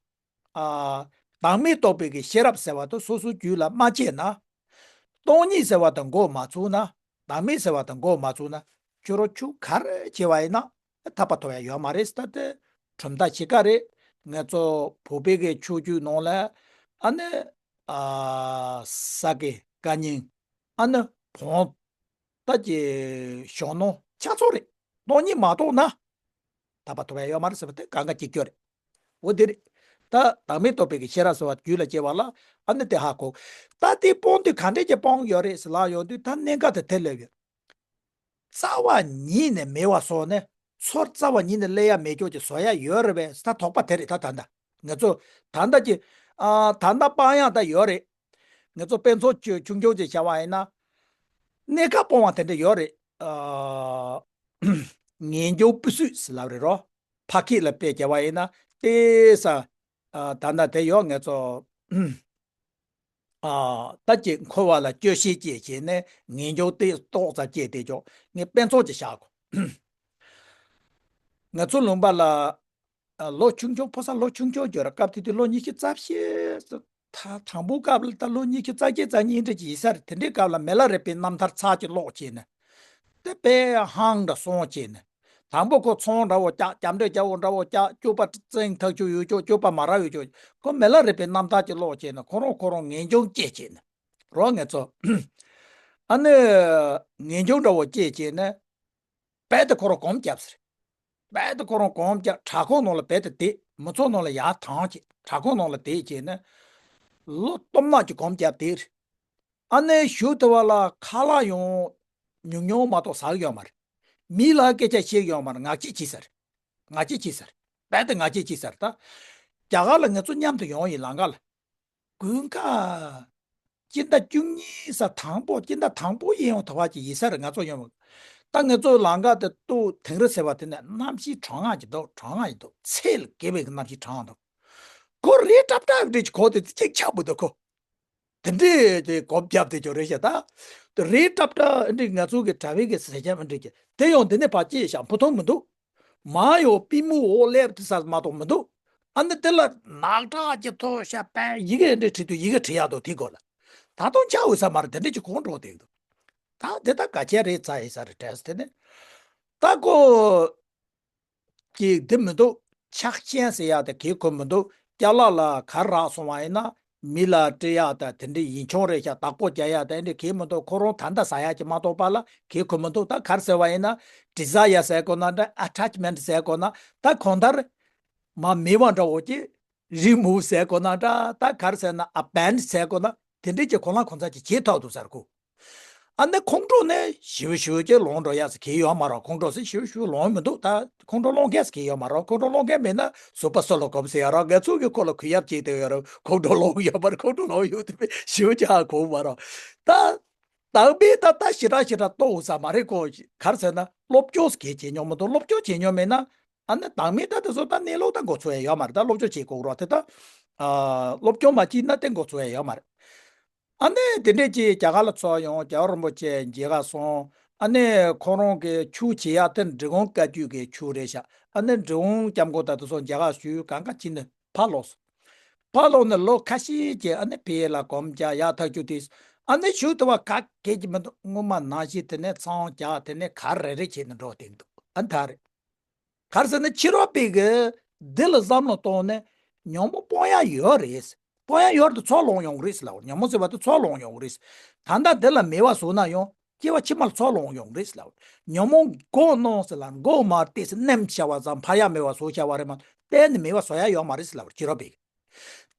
ཨ། བདག་མེད་རྟོགས་པའི་གི་ཤེས་རབ་ཟེར་བ་དེ་སོ་སོའི་རྒྱུད་ལ་མ་སྐྱེས་ན། སྟོང་ཉིད་ཟེར་བ་དེ་མགོ་མ་ཚུགས་ན། བདག་མེད་ཟེར་བ་དེ་མགོ་མ་ཚུགས་ན། ཁྱོད་རང་ཆུ་ག་རེ་བྱེད་པ་ཡིན་ན་ཐར་པ་ཐོབ་ཡ་ཡོད་མ་རེད། ད་ལྟའི་གྲུབ་མཐའ་ཕྱེད་ཀ་རེད། ང་ཚོ་བོད་པའི་གི་ཆོས་བརྒྱུད་ནང་ལ་ཨ་ནི། ཨ། ས་དགེ་བཀའ་རྙིང་། ཨ་ནི་བོན། ད་ཀྱི་ཞང་ནང་ཆ་ཚང་རེད། སྟོང་ཉིད་མ་རྟོགས་ན། ཐར་པ་ཐོབ་ཡ་ཡོད་མ་རེད་ཟེར་བ་དེ་གང་ག་གཅིག་གྱུར་རེད། འོ་དེ་རེད། ད་བདག་མེད་རྟོགས་པའི་གི་ཤེས་རབ་ཟེར་བ་རྒྱུད་ལ་སྐྱེ་བ་ལ་ཨ་ནི་དེ་ཧ་གོ། ད་དེ་སྤོང་དུས་ག་འདྲས་ཀྱི་སྤོང་ཡོད་རེད་ཟེར་ལབ་ཡོང་དུས་ད་གནད་འགག་དེ་དེ་སླེབས་ཡོད། རྩ་བ་ཉིད་ནས་མེད་པ་བཟོ་ནས་ཚུར་རྩ་བ་ཉིད་ནས་སླེབས་ཡ་མེད་ཀྱོག་ཅིག་བཟོ་ཡ་ཡོད་རེད་པས། ད་དོགས་པ་དེ་རེད། ད་ད་ལྟ་ང་ཚོ་ད་ལྟ་ཀྱི། ཨ། ད་ལྟ་སྤང་ཡག་ད་ཡོད་རེད། ང་ཚོ་དཔེ་མཚོན་ཆུང་ཆུང་ཅིག་བྱ་བ་ཡིན་ན། གནས་སྐབས་སྤོང་བ་དེ་འདྲ་ཡོད་རེད། ཨ། ངེས་འབྱུང་སྤུས་གསུམ་ཟེར་ལབ་རེད་རོ། ཕ་སྐད་ལ་དཔེ་བྱ་བ་ཡིན་ན་ཏེ་ས། ཨ། ད་ལྟ་དེ་ཡོད་ང་ཚོ། ཨ། ད་ཀྱི་འཁོར་བ་ལ་སྐྱོ་ཤས་སྐྱེས་བྱས་ནས་ངེས་འབྱུང་དེ་ཏོག་ཙམ་སྐྱེས་དེ་ཀྱོག་ངས་དཔེ་མཚོན་ཅིག་བཞག་གོ། ང་ཚོ་ལུང་པ་ལ། ཨ། ལོ་ཆུང་ཆུང་ཕོ་གསར་ལོ་ཆུང་ཆུང་གྱོ་ར་སྐབས་དེ་དུས་ལོ་ཉི་ཤུ་རྩ་བཞི། ད་དང་པོ་སྐབས་ལ་ད་ལོ་ཉི་ཤུ་རྩ་བརྒྱད་རྩ་གཉིས་འདྲ་ཅིག་ཡིན་ས་རེད། དེ་འདྲའི་སྐབས་ལ་མི་ལ་རས་པའི་རྣམ་ཐར་ཚར་གཅིག་ཀློག་བྱས་ནས། དེ་དཔེ་ཧང་འདྲ་སོང་བྱས་ནས། དང་པོ་ཁོ་ཚོང་འདྲ་བོ་རྒྱག་སྐྱབས་འགྲོ་རྒྱག་འོ་འདྲ་བོ་རྒྱག་སྐྱོབ་པ་བཙན་ཐག་ཆོད་ཡོད་ཀྱོག་སྐྱོབ་པ་མ་རག་ཡོད་ཀྱོག་ཁོ་མི་ལ་རས་པའི་རྣམ་ཐར་གཅིག་ཀློག་བྱས་ནས་ཁོ་རང་ཁོ་རང་ངེས་འབྱུང་སྐྱེས་བྱས་ནས། རོགས་ངེད་ཚོ། ཨ་ནི། ངེས་འབྱུང་འདྲ་བོ་སྐྱེས་བྱས་ནས། རྦད་དེ་ཁོ་རང་སྒོམ་བརྒྱབ་ཟེར། རྦད་དེ་ཁོ་རང་སྒོམ་བརྒྱབ། དྲ་ཁོག་ནང་ལ་རྦད་དེ་བསྡད། མི་ཚོགས་ནང་ལ་ཡར་ཐང་བྱས། དྲ་ཁོག་ནང་ལ་བསྡད་བྱས་ནས་ལོ་སྟོང་ཕྲག་གི་སྒོམ་བརྒྱབ་བསྡད་རེད། ཨ་ནེ་གཞུག་དེ་བ་ལ་ཁ་ལག་ཡང་ཉུང་ཉུང་མ་གཏོགས་ཟ་གི་ཡོད་མ་རེད། མི་ལ་སྐད་ཆ་བཤད་གི་ཡོད་མ་རེད། ངག་བཅད་བྱས་ཟེར། ངག་བཅད་བྱས་ཟེར། རྦད་དེ་ངག་བཅད་བྱས་ཟེར། ད་རྒྱ་གར་ལ་ང་ཚོ་མཉམ་དུ་ཡོང་ཡིན། ལམ་ཁ་ལ། དགུན་ཁ། སྤྱི་ཟླ་བཅུ་གཉིས་ས་དང་པོ། སྤྱི་ཟླ་དང་པོ་ཡིན་ཡང་དེ་བ་ཅིག་ཡིན་ས་རེད། ང་ཚོ་ཡོང་། ད་ང་ཚོ་ལམ་ཁ་དེ་ཏུ་དིང་རི་ཟེར་བ་དེ་ནས་གནམ་གཤིས་གྲང་ངར་ཅིག་འདུག་གྲང་ངར་ཅིག་འདུག་ཚད་ལས་བརྒལ་བའི་གནམ་གཤིས་གྲང་ངར་འདུག་ཁོ་རི་ཀྲབ་ཀྲབ་འདྲ་ཅིག་གོ་དེ་གཅིག་ཆགས་པོ་འདུག་ཁོ། དེ་འདྲས་དེ་སྒོམ་བརྒྱབ་དེ་ཅོ་རེད་ཤག་ད། དེ་རི་ཀྲབ་ཀྲབ་འདྲས། ང་ཚོ་གི་དྲ་བའི་གི་ཟས་ཆམ་འདྲས་ཀྱི་དེ་ཡང་དེ་ནས་ཕར་སྐྱེས་ཤག་བུ་ཐུང་མི་འདུག་མར་ཡང་པུས་མོ་འོག་སླེབས་དེ་ས་མ་གཏོགས་མི་འདུག་ཨ་ནི་དེ་ལ་ནག་ཁྲག་ཅིག་ཐོགས་ཤག་པས་ཡི་གེ་འདྲས་བྲིས་དུས་ཡི་གེ་བྲིས་ཡག་འདུག་དེ་སྐོར་ལ། ད་དུང་ཆགས་འོས་ས་མ་རེད། དེ་འདྲས་ཅིག་གོན་འགྲོ་དེ་འདུག་ད་དེ་ད་ག་ཅི་རེད་ཚ་ཡི་ས་རེད་དྲན་སོང་། དེ་ནས་ད་ཁོ་ཅིག་དེ་མི་འདུག་ཆག་ཤེས་ཟེར་ཡག་དེ་གལ་ཁོ་མི་འདུག་ཅ་ལག་ལ་ག་རེ་རག་སོང་བ་ཡིན་ན་མི་ལ་སྤྲད་ཡག་དང་དེ་འདྲ་ཡིན་ཆོག་རེད་ཤག་བདག་པོ་རྒྱག་ཡག་དེ་འདྲ་གལ་མི་འདུག་ཁོ་རང་ད་ལྟ་ཟ་ཡག་ཅིག་མ་གཏོགས་པ་ལ་གལ་ཁོ་མི་འདུག་ད་ག་རེ་ཟེར་བ་ཡིན་ན་ཌི་ཛ་ཡར་ཟེར་དགོས་ན་འདྲ། ཨ་ཊེཆ་མེན་ཊི་ཟེར་དགོས་ན། ད་གང་ལྟར་མ་མེད་པ་འདྲ་བོ་ཅིག་རི་མུབ་ཟེར་དགོས་ན་འདྲ། ད་ག་རེ་ཟེར་ན་ཨ་བེན་ཌེཌ་ཟེར་དགོས་ན། དེ་འདྲས་ཀྱི་གང་ལ་གང་འཚམ་ཅིག་བྱེད་ཐུབ་འདུག་ཟེར་གོ། ཨ་ནི་ཁོང་ཁྲོ་ནི་ཞེ་པོ་ཞེ་པོ་ཅིག་ལངས་འགྲོ་ཡག་ཟེར་གྱི་ཡོད་མ་རེད། ཁོང་ཁྲོ་ཟེར་ཞེ་པོ་ཞེ་པོ་ལངས་མི་འདུག་ད་ཁོང་ཁྲོ་སློང་མཁན་ཟེར་གྱི་ཡོད་མ་རེད། ཁོང་ཁྲོ་སློང་མཁན་མེད་ན་གཟུགས་པོ་སོ་ལ་གོམས་ཟེར་ཡ་རེད། ང་ཚོ་གི་ཁོ་ལ་གུས་ཡབ་བྱེད་དེ་ཡོད་རེད། ཁོང་ཁྲོ་སློང་ཡོད་མ་རེད། ཁོང་ཁྲོ་སློང་ཡོད་དེ་ཞེ་པོ་ཅིག་ཧ་གོ་མ་རེད། ད་བདག་མེད་ད་ལྟ་ཞེ་དྲག་ཞེ་དྲག་རྟོགས་འོས་ས་མ་རེད་ཁོ། ག་རེ་ཟེར་ན་སློབ་སྦྱོང་ཟེར་གྱི་བྱེད་མྱོང་མི་འདུག་སློབ་སྦྱོང་བྱེད་མྱོང་མེད་ན། ཨ་ནི་བདག་མེད་ད་དེ་ཚོ་ད་གནས་ལུགས་ད་མགོ་ཚོས་ཡ་ཡོད་མ་རེད། ད་སློབ་སྦྱོང་བྱེད་དགོས་རེད་དེ་ད། ཨ། སློབ་སྦྱོང་མ་བྱས་ན་དེ་མགོ་ཚོས་ཡ་ཡོད་མ་རེད། ཨ་ནི་དེ་འདྲས་ཀྱིས་རྒྱ་གར་ལ་ཚུར་ཡོང་། རྒྱལ་བ་རིན་པོ་ཆེ་མཇལ་ག་སོང་། ཨ་ནི་ཁོ་རང་གི་ཆོས་བྱེད་ཡ་དེ་འབྲི་གུང་བཀའ་བརྒྱུད་ཀྱི་ཆོས་རེད་ཤག་ཨ་ནི་འབྲི་གུང་སྐྱབས་མགོན་དང་དེ་ཚོ་མཇལ་ག་ཞུས། གང་ག་ཕྱིན་ནས་ཕར་ལོག་སོང་། ཕར་ལོག་ནས་ལོ་ཁ་ཤས་ཀྱི་ཨ་ནི་ཕ་གི་ལ་སྒོམ་རྒྱག་ཡག་ཐག་གཅོད་དེ། ཨ་ནི་གཞུག་དེ་བ་ག་གེ་ཅིག་མི་འདུག་སྔོན་མ་ནང་བཞིན་དེ་ནས་ཚོང་རྒྱག་དེ་ནས་ག་རེ་རེ་བྱས་ནས་འགྲོ་བསྡད་འདུག་ཨ་ནི་ད་རེད། ག་རེ་ཟེར་ན་ཕྱི་རོལ་པའི་གི་འདི་ལ་བསམ་བློ་གཏོང་ནས་ཉོན་མོངས་སྤོང་ཡ་ཡོད་རེད། སྤོང་ཡ་ཡོད་དུས་ཚུར་ལོག་ཡོང་གི་རེད་ཟེར་ལབ། ཉོན་མོངས་ཟེར་བ་དེ་ཚུར་ལོག་ཡོང་གི་རེད། ད་ལྟ་འདི་ལ་མེད་པ་བཟོ་ན་ཡང་སྐྱེ་བ་ཕྱི་མ་ལ་ཚུར་ལོག་ཡོང་གི་རེད་ཟེར་ལབ། ཉོན་མོངས་མགོ་གནོན་ཟེར་ལབ། མགོ་མར་བཏེགས་ཟེར་ནམ་བྱ་བ་ཙམ་ཕར་ཡ་མེད་པ་བཟོ་བྱ་བ་རེད་མ་གཏན་ནས་མེད་པ་བཟོ་ཡ་ཡོད་མ་རེད་ཟེར་ལབ། ཕྱི་རོལ་པའི་གི།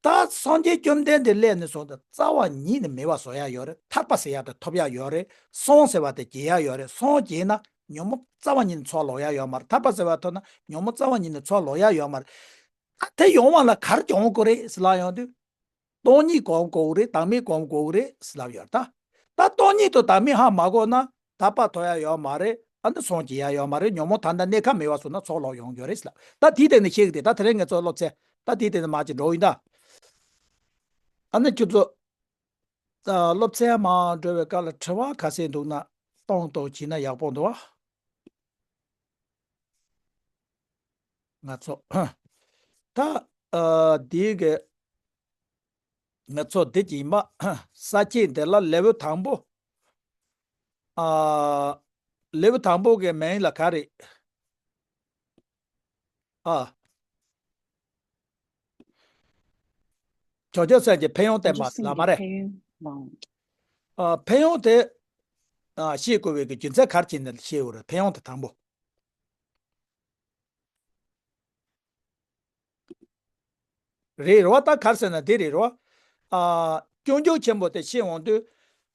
ད་སངས་རྒྱས་བཅོམ་ལྡན་འདས་སླེབས་ནས་བཟུང་སྟེ་རྩ་བ་ཉིད་ནས་མེད་པ་བཟོ་ཡ་ཡོད་རེད། ཐར་པ་ཟེར་ཡ་དེ་ཐོབ་ཡ་ཡོད་རེད། སངས་ཟེར་བ་དེ་རྒྱས་ཡ་ཡོད་རེད། སངས་རྒྱས་ན་ཉོན་མོངས་རྩ་བ་ཉིད་ནས་ཚུར་ལོག་ཡ་ཡོད་མ་རེད། ཐར་པ་ཟེར་བ་ཐོབ་ན་ཉོན་མོངས་རྩ་བ་ཉིད་ནས་ཚུར་ལོག་ཡ་ཡོད་མ་རེད། ད་དེ་ཡོང་བ་ལ་ག་རེ་སྦྱོང་དགོས་རེད་ཟེར་ལབ་ཡོང་དུས། སྟོང་ཉིད་སྒོམ་དགོས་རེད། བདག་མེད་སྒོམ་དགོས་རེད་ཟེར་ལབ་ཡོད་རེད་ད། ད་སྟོང་ཉིད་དང་བདག་མེད་ཧ་མ་གོ་ན་ཐར་པ་ཐོབ་ཡ་ཡོད་མ་རེད། ཨ་ནི་སངས་རྒྱས་ཡ་ཡོད་མ་རེད། ཉོན་མོངས་ད་ལྟ་གནས་ཁ་མེད་པ་བཟོ་ན་ཚུར་ལོག་ཡོང་རྒྱུ་རེད་ཟེར་ལབ། ད་དེའི་སྟེང་ནས་བཤད་གི་དེ་ད་དེ་རིང་ངེད་ཚོ་སློབ་ཚན་ད་དེའི་སྟེང་ནས་མར་ཅིག་འགྲོ་ཡིན་ད། ཨ་ནི་ཁྱོད་ཚོ་ད་སློབ་ཚན་མར་འགྲོ་བའི་སྐབས་ལ་དྲི་བ་ག་ཚད་འདུག་ན་གཏོང་གཏོང་བྱས་ན་ཡག་པོ་འདུག་ཨ། ང་ཚོ་ད་ཨ་འདིའི་གི་ང་ཚོ་འདི་གི་མ་ས་ཆ་འདི་ལ་ལེ་ཝལ་དང་པོ། ཨ། ལེ་ཝལ་དང་པོ་གི་མིང་ལ་ག་རེ། ཨ། བྱང་ཆུབ་སེམས་ཀྱི་ཕན་ཡོན་བསྟན་པ་ལ་མ་རེད། ཨ། ཕན་ཡོན་དེ། ཨ། ཤེས་དགོས་པའི་གི་རྒྱུ་མཚན་ག་རེ་བྱས་ནས་ཤེས་དགོས་རེད། ཕན་ཡོན་དེ་དང་པོ། རེད་རེད་བ། ད་ག་རེ་ཟེར་ན་འདི་རེད་རེད་བ། ཨ། སྐྱོན་བརྗོད་ཆེན་པོ་དེ་ཤེས་འོང་དུས།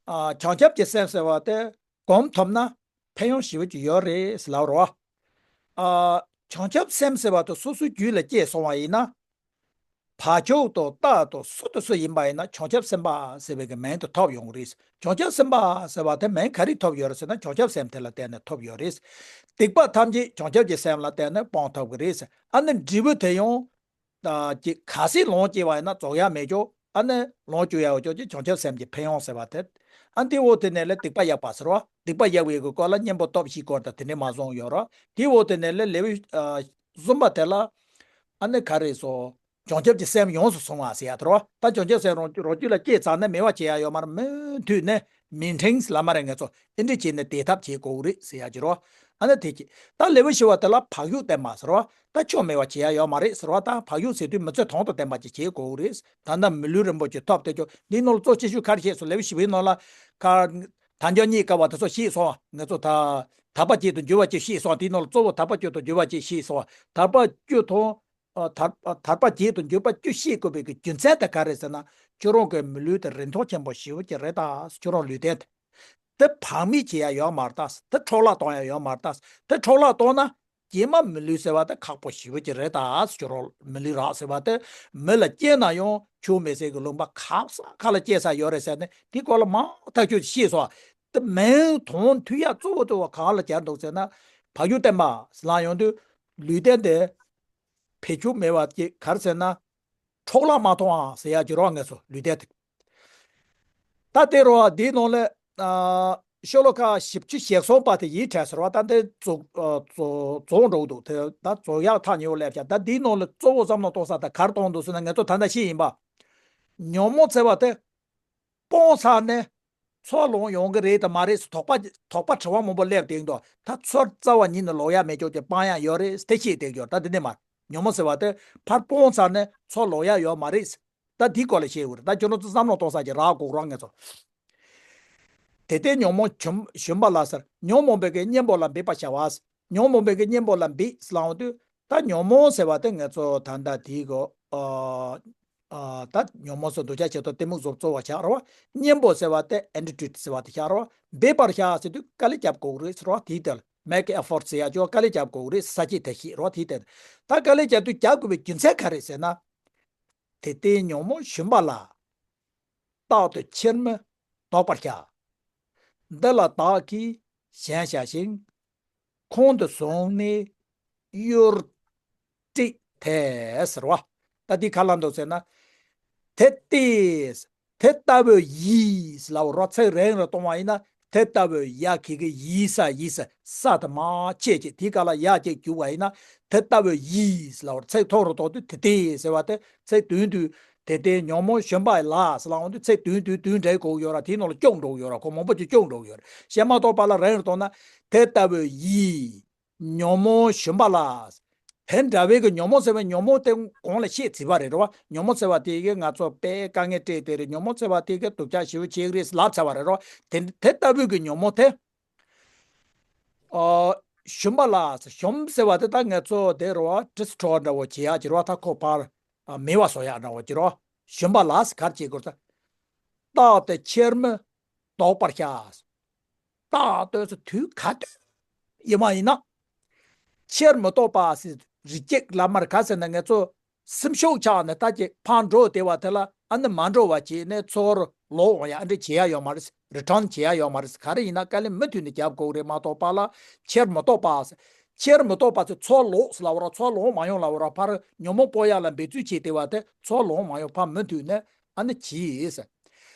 ཨ། བྱང་ཆུབ་ཀྱི་སེམས་ཟེར་བ་དེ་སྒོམ་ཐུབ་ན་ཕན་ཡོན་ཞེ་པོ་ཅིག་ཡོད་རེད་ཟེར་ལབ་རེད་བ། ཨ། བྱང་ཆུབ་སེམས་ཟེར་བ་དེ་སོ་སོའི་རྒྱུད་ལ་སྐྱེས་སོང་བ་ཡིན་ན། བག་ཆགས་དང་རྟགས་དང་སུ་དང་སུ་ཡིན་པ་ཡིན་ན་བྱང་ཆུབ་སེམས་དཔའ་ཟེར་བའི་གི་མིང་དེ་ཐོབ་ཡོང་གི་རེད། བྱང་ཆུབ་སེམས་དཔའ་ཟེར་བ་དེ་མིང་ག་རེ་ཐོབ་ཡོད་རེད་ཟེར་ན་བྱང་ཆུབ་སེམས་དེ་ལ་བརྟེན་ནས་ཐོབ་ཡོད་རེད། སྡིག་པ་ཐམས་ཅད་བྱང་ཆུབ་ཀྱི་སེམས་ལ་བརྟེན་ནས་སྤོང་ཐུབ་ཀྱི་རེད། ཨ་ནི་འབྲས་བུ་དེ་ཡང་། ཨ། ཅིག་ག་སྲིད་ལོངས་སྤྱད་པ་ཡིན་ན་རྫོགས་ཡ་མེད་ཀྱོག་ཨ་ནི་ལོངས་སྤྱོད་ཡ་ཡོད་ཀྱོག་ཅིག་བྱང་ཆུབ་སེམས་ཀྱི་ཕན་ཡོན་ཟེར་བ་དེ། ཨ། འདི་འོག་དེ་ནས་ལས་སྡིག་པ་ཡག་པ་ཟེར་བ། སྡིག་པ་ཡག་པའི་གི་སྐོར་ལ་གཉེན་པོ་སྟོབས་བཞིའི་སྐོར་དང་དེ་འདྲས་མ་སོང་ཡོད་རོགས། དེའི་འོག་དེ་ནས་ལས་ལེའུ། ཨ། གསུམ་པ་དེ་ལ། ཨ་ནི་ག་རེ་ཟེར། བྱང་ཆུབ་ཀྱི་སེམས་ཡོངས་སུ་བཟུང་བ་ཟེར་ཡ་དེ་རོ། ད་བྱང་ཆུབ་སེམས་རང་རང་རྒྱུད་ལ་སྐྱེས་ཚར་ན་མེད་པ་བྱེད་ཡ་ཡོད་མ་རེད། མུ་མཐུད་ནས་མེན་ཊེན་ལབ་མ་རེད། ང་ཚོ་ཨེ་འདྲ་བྱས་ནས་བསྡད་ཐབས་བྱེད་དགོས་རེད་ཟེར་ཡ་ཅིག་རོ། ཨ་ནི་དེ་གྱིས་ད་ལེའུ་བཞི་པ་དེ་ལ་བག་ཡོད་བསྟན་པ་ཟེར་རོ། ད་ཆོ་མེད་པ་བྱེད་ཡ་ཡོད་མ་རེད་ཟེར་རོ། ད་བག་ཡོད་ཟེར་དུས་མི་ཚེ་དོན་དུ་བསྟན་པ་ཅིག་བྱེད་དགོས་རེད། ད་ལྟ་མི་ལུས་རིན་པོ་ཆེ་ཐོབ་དེ་ཆོ་འདིའི་ནང་ལ་གཙོ་ཆེ་ཤོས་ག་རེ་བཤད་སོང་། ལེའུ་བཞི་པའི་ནང་ལ་ག་དལ་འབྱོར་རྙེད་དཀའ་བ་དེ་ཚོ་བཤད་སོང་། ང་ཚོ་ད་ དག་པ་བརྒྱད་དང་འགྱུར་བ་བཅུ་བཤད་སོང་། དེའི་ནང་ལ་གཙོ་བོ་དག་པ་བརྒྱད་དང་འགྱུར་བ་བཅུ་བཤད་སོང་། དག་པ་བཅུ་དང་། ཨ། དག་དག་པ་བརྒྱད་དང་འགྱུར་བ་བཅུ་བཤད་དགོས་པའི་གི་རྒྱུ་མཚན་དེ་ག་རེ་ཟེར་ན། ཁྱོད་རང་གི་མི་ལུས་དེ་རིན་ཐང་ཆེན་པོ་ཞེ་པོ་ཅིག་རེད་ད། ཁྱོད་རང་ལུས་རྟེན་དེ། དེ་བག་མེད་བྱེད་ཡ་ཡོད་མ་རེད་ད། དེ་འཕྲོ་བརླག་གཏོང་ཡ་ཡོད་མ་རེད་ད། དེ་འཕྲོ་བརླག་གཏོང་ན། རྗེས་མ་མི་ལུས་ཟེར་བ་དེ་ཁག་པོ་ཞེ་པོ་ཅིག་རེད་ད། ཁྱོད་རང་མི་ལུས་རག་ཟེར་བ་དེ། མི་ལ་སྐྱེས་ན་ཡང་ཆོས་མེད་ཟེར་གི་ལུང་པ་ག་ས་ག་ལ་སྐྱེ་ས་ཡོད་རེད་ཟེར་ནས་དེ་སྐོར་ལ་མང་ཐག་ཆོད་ཅིག་བཤད་སོང་། དེ་མིང་དོན་མཐུན་ཡ་གཙོ་བོ་གཙོ་བོ་གང་ལ་སྦྱར་འདུག་ཟེར་ན། བག་ཡོད་བསྟན་པ་ལ་ཡོང་དུས་ལུས་རྟེན་དེ་བེད་སྤྱོད་མེད་པ་ཅིག་ག་རེ་ཟེར་ན། འཕྲོ་བརླག་མ་གཏོང་ཨ་ཟེར་ཡ་ཅིག་རེད་པ། ངེད་ཚོ་ལུས་རྟེན་དེ། ད་དེ་རེད་པ། འདིའི་ནང་ལ། ཨ། ཤོ་ལོ་ཀ་བཞི་བཅུ་ཞེ་གསུམ་པ་དེ་ཡིད་བྲལ་ཟེར་བ། ད་འདི་རྫོགས། ཨ། རྫོགས་རྫོགས་འགྲོ་གི་འདུག། དེ་ད་རྫོགས་ཡག་ཐག་ཉེ་བོ་སླེབས་ཤག། ད་འདིའི་ནང་ལ་གཙོ་བོ་བསམ་བློ་གཏོང་ས་དེ་ག་རེ་གཏོང་འདུག་ཟེར་ན། ངེད་ཚོ་ད་ལྟ་བཤད་ཡིན་པ། ཉོན་མོངས་ཟེར་བ་དེ་སྤོང་ཚར་ནས་འཚོ་ལོངས་ཡོང་གི་རེད་དམ་མ་རེད་ཟེར་དོགས་པ་དོགས་པ་དྲི་བ་མང་པོ་སླེབས་བསྡད་འདུག། ད་འཚོ་རྩ་བ་ཉིད་ནས་ལོག་ཡ་མེད་ཀྱོག་ཅིག་སྤང་ཡ་ཡོད་རེད་དེ་བཤད་བསྡད་ཀྱོག། ད་འདི་ནས་མར་ཉོན་མོངས་ཟེར་བ་དེ་ཕར་སྤོང་ཚར་ནས་འཚོ་ལོག་ཡ་ཡོད་མ་རེད། ད་འདི་སྐོར་ལ་བཤད་དགོས་རེད། ད་ཁྱོད་རང་ཚོ་བསམ་བློ་གཏོང་ས་ཅིག་རག་དགོས་རེད་ངེད་ཚོ། དེ་ལྟའི་ཉོན་མོངས་ཞུམ་ཞུམ་པ་ལ་ཟེར། ཉོན་མོངས་པའི་གི་གཉེན་པོ་ལ་འབད་པར་བྱ་བ། ཉོན་མོངས་པའི་གི་གཉེན་པོ་ལ་འབད་ཟེར་ལབ་དུས། ད་ཉོན་མོངས་ཟེར་བ་དེ་ངེད་ཚོ་ད་ལྟ་དེའི་གོ། ཨ། ཨ། ད་ཉོན་མོངས་སུ་འདུ་བྱ་བྱེད་དོ་གཏི་མུག་གཟུགས་གཙོ་བོ་ཆགས་རེད་པ། གཉེན་པོ་ཟེར་བ་དེ་ཨེན་ཊི་ཊི་ཊི་ཟེར་བ་དེ་ཆགས་རེད་པ། འབད་པར་བྱ་ཟེར་དུས་དཀའ་ལས་རྒྱབ་དགོས་རེད་ཟེར་བ་དེའི་དེ་ལ། make effort ཟེར་ཡ་ཅོ་དཀའ་ལས་རྒྱབ་དགོས་རེད་ཟེར་ས་ཅིག་དེ་ཤེས་རེད་པ། དེའི་དེ་ལ། ད་དཀའ་ལས་རྒྱབ་དུས་རྒྱབ་དགོས་པའི་རྒྱུ་མཚན་ག་རེ་ཟེར་ན། དེ་ལྟའི་ཉོན་མོངས་ཞུམ་པ་ལ། རྟག་ཏུ་ཕྱིར་མི་ལྡོག་པར་བྱ། འདི་ལ་བདག་གིས་ཞེན་བྱ་ཞིང་། ཁོང་དུ་བཟུང་ནས་གཡོ་སྒྲིག་འཐད་ཟེར་བ། ད་འདི་ག་ལ་འདུག་ཟེར་ན། དེ་ལྟའི། དེ་ལྟ་བུ་ཡིས་ལབ་རོ། ཚིག་རིང་རུ་གཏོང་བ་ཡིན་ན། དེ་ལྟ་བུ་ཡ་གི་གི་ཡིས་ས་ཡིས་ས་ས་དེ་མ་ཆད་ཅིག་དེའི་སྐབས་ལ་ཡ་གཅིག་བརྒྱུགས་པ་ཡིན་ན། དེ་ལྟ་བུ་ཡིས་ལབ་རོ། ཚིག་ཐུང་རུ་གཏོང་དུས་དེ་ལྟའི་ཟེར་བ་དེ་ཚིག་དོན་དུ། དེ་ལྟའི་ཉོན་མོངས་ཞུམ་པ་ལ་ཟེར་ལབ་འོང་དུས་ཚིག་དོན་དུ་དོན་འགྲིག་གོ་ཡོད་ར། དེའི་ནང་ལ་སྐྱོགས་འགྲོ་གི་ཡོད་ར། ཁོ་མང་པོ་ཅིག་སྐྱོགས་འགྲོ་གི་ཡོད་ར། བཤད་མ་ཐུབ་པ་ལ་རིང་རུ་གཏོང་ན། དེ་ལྟ་བུ་ཡིས། ཉོན་མོངས་ཞུམ་པ་ལ། དེ་འདྲ་བའི་གི་ཉོན་མོངས་ཟེར་བའི་ཉོན་མོངས་དེ་གོང་ལ་བཤད་ཚར་བ་རེད་རོ། ཉོན་མོངས་ཟེར་བ་དེ་གི་ང་ཚོ་དཔེ་དཀའ་ངལ་སྤྲད་དེ་རེད། ཉོན་མོངས་ཟེར་བ་དེ་གི་སྡུག་ཅག་ཞེ་པོ་ཅིག་རེད་ལབ་ཚར་བ་རེད་རོ། དེ་དེ་ལྟ་བུའི་གི་ཉོན་མོངས་དེ། ཨ། ཞུམ་པ་ལ། ཞུམ་ཟེར་བ་དེ་ད་ང་ཚོ་དེ་རོ། ཌི་སི་ཊོར་འདྲ་བོ་བྱེད་ཡག་ཅིག་རོ། ད་ཁོ་ཕར་མེད་པ་བཟོ་ཡག་འདྲ་བོ་ཅིག་རོ། ཞུམ་པ་ལ་ག་རེ་བྱེད་དགོས་ཟེར། རྟག་ཏུ་ཕྱིར་མི་ལྡོག་པར་བྱ། རྟག་ཏུ་ཟེར་དུས་ག་དུས་ཡིན་པ་ཡིན་ན། ཕྱིར་མི་ལྡོག་པ་ཟེར་རི་ཇེག་ལབ་མ་རེད། ག་ཟེར་ན་ང་ཚོ་སེམས་ཤུགས་ཆག་ནས་ད་ཅིག་ཕར་འགྲོ་བསྡད་པ་དེ་ལ་ཨ་ནི་མ་འགྲོ་བ་བྱས་ནས་འཚོལ་ལོག་འོང་ཡ་ཨ་འདྲ་བྱེད་ཡ་ཡོད་མ་རེད། རི་ཊརན་བྱེད་ཡ་ཡོད་མ་རེད། ག་རེ་ཡིན་ན་དཀའ་ལས་མུ་མཐུད་ནས་རྒྱབ་དགོས་རེད་མ་གཏོགས་པ་ལ་ཕྱིར་མི་ལྡོག་པ་ཟེར། ཕྱིར་མི་ལྡོག་པ་ཟེར་འཚོལ་ལོག་ཟེར་ལབ་ར། འཚོལ་ལོག་མ་ཡོང་ལབ་ར། ཕར་ཉོན་མོངས་སྤོ་ཡ་ལ་འབད་རྩོལ་བྱས་བསྡད་པ་དེ་འཚོལ་ལོག་མ་ཡོང་ཕར་མུ་མཐུད་ནས་ཨ་ནི་གྱིས་ཟེར།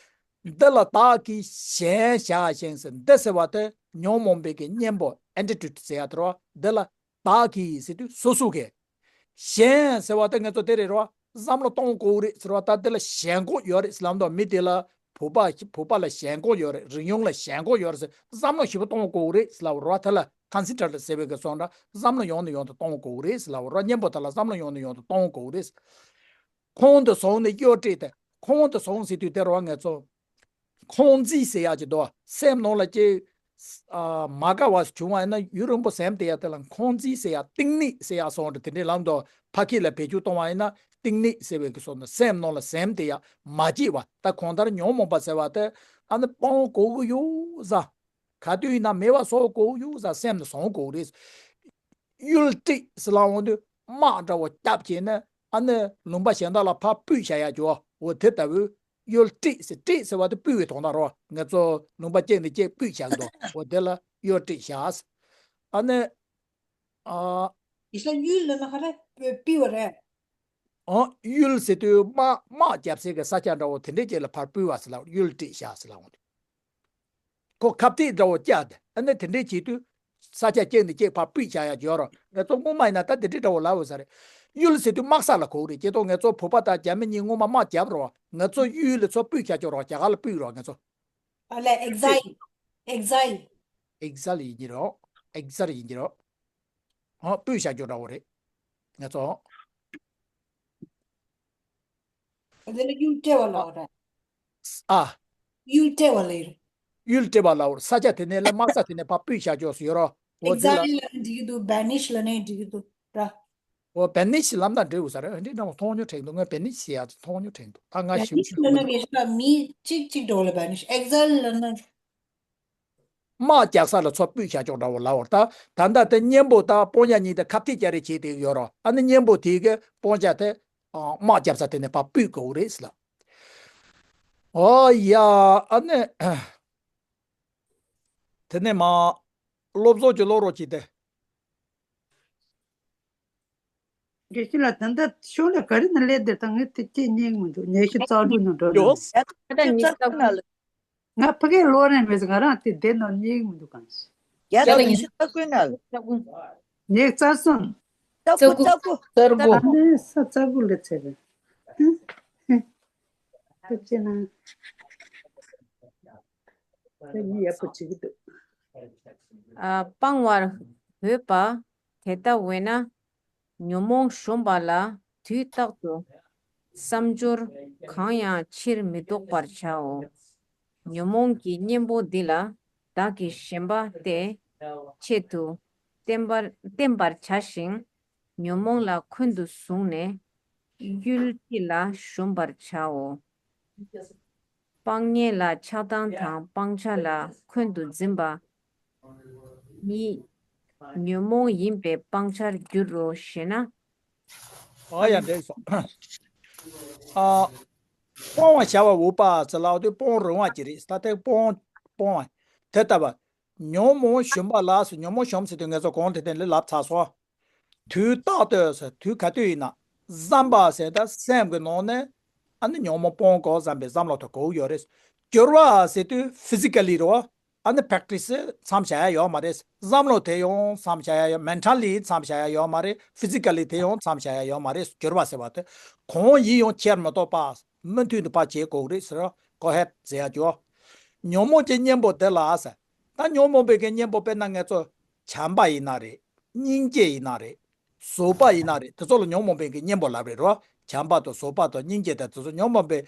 འདི་ལ་བདག་གིས་ཞེན་བྱ་ཞིང་ཟེར། འདི་ཟེར་བ་དེ་ཉོན་མོངས་པའི་གི་གཉེན་པོ་ཨེན་ཊི་ཊི་ཊི་ཟེར་ཡ་དེ་རོ། འདི་ལ་བདག་གིས་ཟེར་དུས་སོ་སོ་གིས། ཞེན་ཟེར་བ་དེ་ང་ཚོ་དེ་རེད་རོ། བསམ་བློ་གཏོང་དགོས་རེད་ཟེར་བ། ད་འདི་ལ་ཞེན་ཁོག་ཡོད་རེད་ཟེར་ལབ་འདུག། མི་དེ་ལ་བུ་ཕ་བུ་ཕ་ལ་ཞེན་ཁོག་ཡོད་རེད། རིག་གཞུང་ལ་ཞེན་ཁོག་ཡོད་རེད་ཟེར་བསམ་བློ་ཞིབ་པོ་གཏོང་དགོས་རེད་ཟེར་ལབ་རོ། དེ་ལ་ཀོན་སེན་ཊྲེ་ཊི་ཟེར་བའི་གི་སོང་འདྲ་བསམ་བློ་ཡོང་ནས་ཡོང་དུ་གཏོང་དགོས་རེད་ཟེར་ལབ་རོ། གཉེན་པོ་དེ་ལ་བསམ་བློ་ཡོང་ནས་ཡོང་དུ་གཏོང་དགོས་རེད། ཁོང་དུ་བཟུང་ནས་གཡོ་སྒྲིག་དེ། ཁོང་དུ་བཟུང་ཟེར་དུས་དེ་རོ། ང་ཚོ་འཁོན་འཛིན་ཟེར་ཡག་ཅིག་འདུག། སེམས་ནང་ལ་ཅིག་ཨ། མ་དགའ་བ་བྱུང་བ་ཡིན་ན་ཡུན་རིང་པོ་ཟིན་བསྡད་ཡག་དེ་ལ་འཁོན་འཛིན་ཟེར་ཡག། གཏིང་ནད་ཟེར་ཡག་སོང་རེད། དེ་འདྲའི་ལམ་དུ་ཕ་སྐད་ལ་བེད་སྤྱོད་གཏོང་བ་ཡིན་ན་གཏིང་ནད་ཟེར་བའི་གི་སོང་ན་སེམས་ནང་ལ་ཟིན་བསྡད་ཡག་མ་སྐྱིད་པ། ད་གང་ལྟར་ཉོན་མོངས་པ་ཟེར་བ་དེ་ཨ་ནི་སྤང་དགོས་ཀྱི་ཡོད་ཟེར། ག་དུས་ཡིན་ན་མེད་པ་བཟོ་དགོས་ཡོད་ཟེར། སེམས་ནས་བཟུང་དགོས་རེད། གཡོ་སྒྲིག་ཟེར་ལབ་འོང་དུས་དམག་འདྲ་བོ་བརྒྱབ་བྱས་ནས་ཨ་ནི་ལུང་པ་གཞན་དག་ལ་ཕར་སྤོས་བཞག་ཡག་ཅོ། འོ་དེ་ལྟ་བུའི་གཡོ་སྒྲིག་ཟེར། སྒྲིག་ཟེར་བ་དེ་སྤོས་པའི་དོན་དག་རོ། ང་ཚོ་ལུང་པ་གཅིག་ནས་གཅིག་སྤོས་བཞག་འདུག། འོ་དེ་ལ་གཡོ་སྒྲིག་བྱ། ཨ་ནི། ཨ། ཡིན་ས་གཡོ་ལབ་ན་ག་རེ་སྤོས་པ་རེད། ཨོ། གཡོ་ཟེར་དུས་དམག་དམག་རྒྱབ་སའི་གི་ས་ཆ་འདྲ་བོ་དེ་འདྲའི་ཅིག་ལ་ཕར་སྤོས་པ་ཟེར་ལབ། གཡོ་སྒྲིག་བྱ་ཟེར་ལབ་འོང་དུས། ཁོ་ཁ་གཏད་འདྲ་བོ་བཅག་སྟེ་ཨ་ནི་དེ་འདྲའི་བྱེད་དུས་ས་ཆ་གཅིག་ནས་གཅིག་ཕར་སྤོས་བཞག་ཡག་ཡོད་རོ། ང་ཚོ་སྔོན་མ་ཡིན་ན་ད་དེ་འདྲའི་འདྲ་བོ་ལབ་ཡོད་ས་རེད། གཡོ་ཟེར་དུས་དམག་ས་ལ་གོ་གི་རེད། ཅེས་ཐོག་ང་ཚོ་བོད་པ་དང་རྒྱ་མི་གཉིས་སྔོན་མ་དམག་རྒྱབ་རོ། ང་ཚོ་གཡོ་ལ་ཚུར་སྤོས་བཞག་ཆོག་རོ། རྒྱ་གར་ལ་སྤོས་རོ་ང་ཚོ། ཨ་ལས། ཨེག་སའིལ། ཨེག་སའིལ། ཨེག་སའིལ་ཡིན་གྱི་རོ། ཨེག་སའིལ་ཡིན་གྱི་རོ། ཨོ། སྤོས་བཞག་ཆོག་འདྲ་བོ་རེད། ང་ཚོ། དེ་ལ་གཡུལ་སྤྲད་པ་ལབ་རེད། ཨ། གཡུལ་སྤྲད་པ་ལབ་རེད། གཡུལ་སྤྲད་པ་ལབ་རེད། ས་ཆ་དེ་ནས་ལ་དམག་ས་དེ་ནས་ཕར་སྤོས་བཞག་ཆོག་ཟེར་ཡོད་རོ། འོ་དེ་ལ། Exile ལབ་ན་འགྲིག་གི་འདུག banish ལབ་ནའི་འགྲིག་གི་འདུག་ར། འོ་banish ལབ་ན་འགྲིག་གི་ས་རེད། འདི་འདྲ་བ་མཐོང་མྱོང་དྲན་འདུག་ངས་banish ཟེར་ཡག་མཐོང་མྱོང་དྲན་འདུག་ད་ང་ཞིབ་banish ལབ་ན་ངེད་ཅག་མི་གཅིག་གཅིག་འགྲོ་ལ་banish exile ལབ་ན། དམག་རྒྱག་ས་ལ་ཚུར་སྤོས་བཞག་ཆོག་འདྲ་བོ་ལབ་པ་རེད། ད་ད་ལྟ་དེ་གཉེན་པོ་དང་སྤུན་ཀྱག་གཉིས་དེ་ཁ་གཏད་བཅག་རེས་བྱེད་བསྡད་ཡོད་རེད། ཨ་ནི་གཉེན་པོ་དེ་གིས་སྤུན་ཀྱག་དེ་དམག་རྒྱབ་ས་དེ་ནས་ཕར་སྤོས་དགོས་རེད་ཟེར་ལབ། ཨོ་ཡ། ཨ་ནི་དེ་ནས་མ་སློབ་གསོ་གི་སློབ་རོགས་ཅིག་དེ། དགེ་བཤེས་ལགས། ད་ལྟ་ཤོག་ལ་ག་རེ་ནས་སླེབས་བསྡད། ད་ངས་དེ་སྐད་རྙེད་མི་འདུག་ཉི་ཤུ་རྩ་དྲུག་ནང་འགྲོ་ཡོད། ད་ལྟ་ཉི་ཤུ་རྩ་དགུ་ནང་ལ། ང་ཕ་གིའི་ལོ་རན་མེད། ང་རང་དེ་བསྡད་ནོ་རྙེད་མི་འདུག་གང་ཞིག་ཡ་ད་ཉི་ཤུ་རྩ་དགུ་ནང་ལ། ཉི་ཤུ་རྩ་གསུམ། རྩ་དགུ་རྩ་དགུ་རྩ་དགུ་ཨ་ནི་ས་རྩ་དགུ་ལ་ཚེ་རིང་། ཐུགས་རྗེ་གནང་། ད་ཡིན་ཡག་པོ་བྱེད་ཀྱི་འདུག་ཨ། སྤང་བར་འོས་པ། དེ་ལྟ་བས་ན་ཉོན་མོངས་གཞོམ་པ་ལ་དུས་རྟག་ཏུ་བསམ་སྦྱོར་གང་ཡང་ཕྱིར་མི་ལྡོག་པར་བྱའོ། ཉོན་མོངས་ཀྱི་གཉེན་པོ་འདི་ལ་བདག་གིས་ཞེན་པ་སྟེ་ཆེད་དུ་བསྟེན་པར་བསྟེན་པར་བྱ་ཞིང་། ཉོན་མོངས་ལ་འཁོན་དུ་བཟུང་ནས་གཡུལ་འཁྲིད་ལ་གཞོམ་པར་བྱའོ། སྤང་གཉེན་ལ་ཆགས་སྡང་དང་སྤང་བྱ་ལ་འཁོན་དུ་འཛིན་པ་ཉིད་ཉོན་མོངས་ཡིན་པས་སྤང་བྱར་འགྱུར་རོ་ཞེ་ན། ཨ་ཡ་འགྲིག་སོང་། ཨ། སྤོང་བར་བྱ་བ་འོས་པ་ཟེར་ལབ་དུས་སྤོང་རུང་བ་ཅིག་རེད། ད་ལྟའི་སྤོང་སྤོང་བ་དེ་ལྟ་བུ། ཉོན་མོངས་གཞོམ་པ་ལ་ཟེར། ཉོན་མོངས་གཞོམ་ཟེར་དུས་ངེད་ཚོ་གོང་དེ་དེ་ལས་ལབ་ཚར་སོང་། དུས་རྟག་ཏུ་ཟེར། དུས་ག་དུས་ཡིན་ན་བསམ་པ་ཟེར། ད་སེམས་ཀྱི་ནང་ནས་ཨ་ནི་ཉོན་མོངས་སྤོང་དགོས་བསམ་པའི་བསམ་བློ་དེ་དགོས་ཡོད་རེད། སྦྱོར་བ་ཟེར་དུས་ཕི་ཟི་ཀ་ལི་རེད་བ། ཨ་ནི་པྲེག་ཊི་སི་མཚམས་བཞག་ཡ་ཡོད་མ་རེད། བསམ་བློ་དེ་ཡང་མཚམས་བཞག་ཡ་ཡོད། མེན་ཊ་ལི་མཚམས་བཞག་ཡ་ཡོད་མ་རེད། ཕི་ཟི་ཀ་ལི་དེ་ཡང་མཚམས་བཞག་ཡ་ཡོད་མ་རེད། སྦྱོར་བ་ཟེར་བ་དེ་གང་ཡིན་ཡང་ཁྱེར་མི་ལྡོག་པ། མུ་མཐུད་དུ་ཕར་བྱེད་དགོས་རེད་ཟེར། གོ་ཧེད་ཟེར་ཡ་ཅོ། ཉོན་མོངས་ཀྱི་གཉེན་པོ་དེ་ལ་ཟེར། ད་ཉོན་མོངས་པའི་གི་གཉེན་པོ་དཔེར་ན་ངེད་ཚོ་བྱམས་པ་ཡིན་ན་རེད། སྙིང་རྗེ་ཡིན་ན་རེད། བཟོད་པ་ཡིན་ན་རེད། དེ་ཚོ་ལ་ཉོན་མོངས་པའི་གི་གཉེན་པོ་ལབ་རེད་རོ། བྱམས་པ་དང་བཟོད་པ་དང་སྙིང་རྗེ་དང་དེ་ཚོ་ཉོན་མོངས་པའི་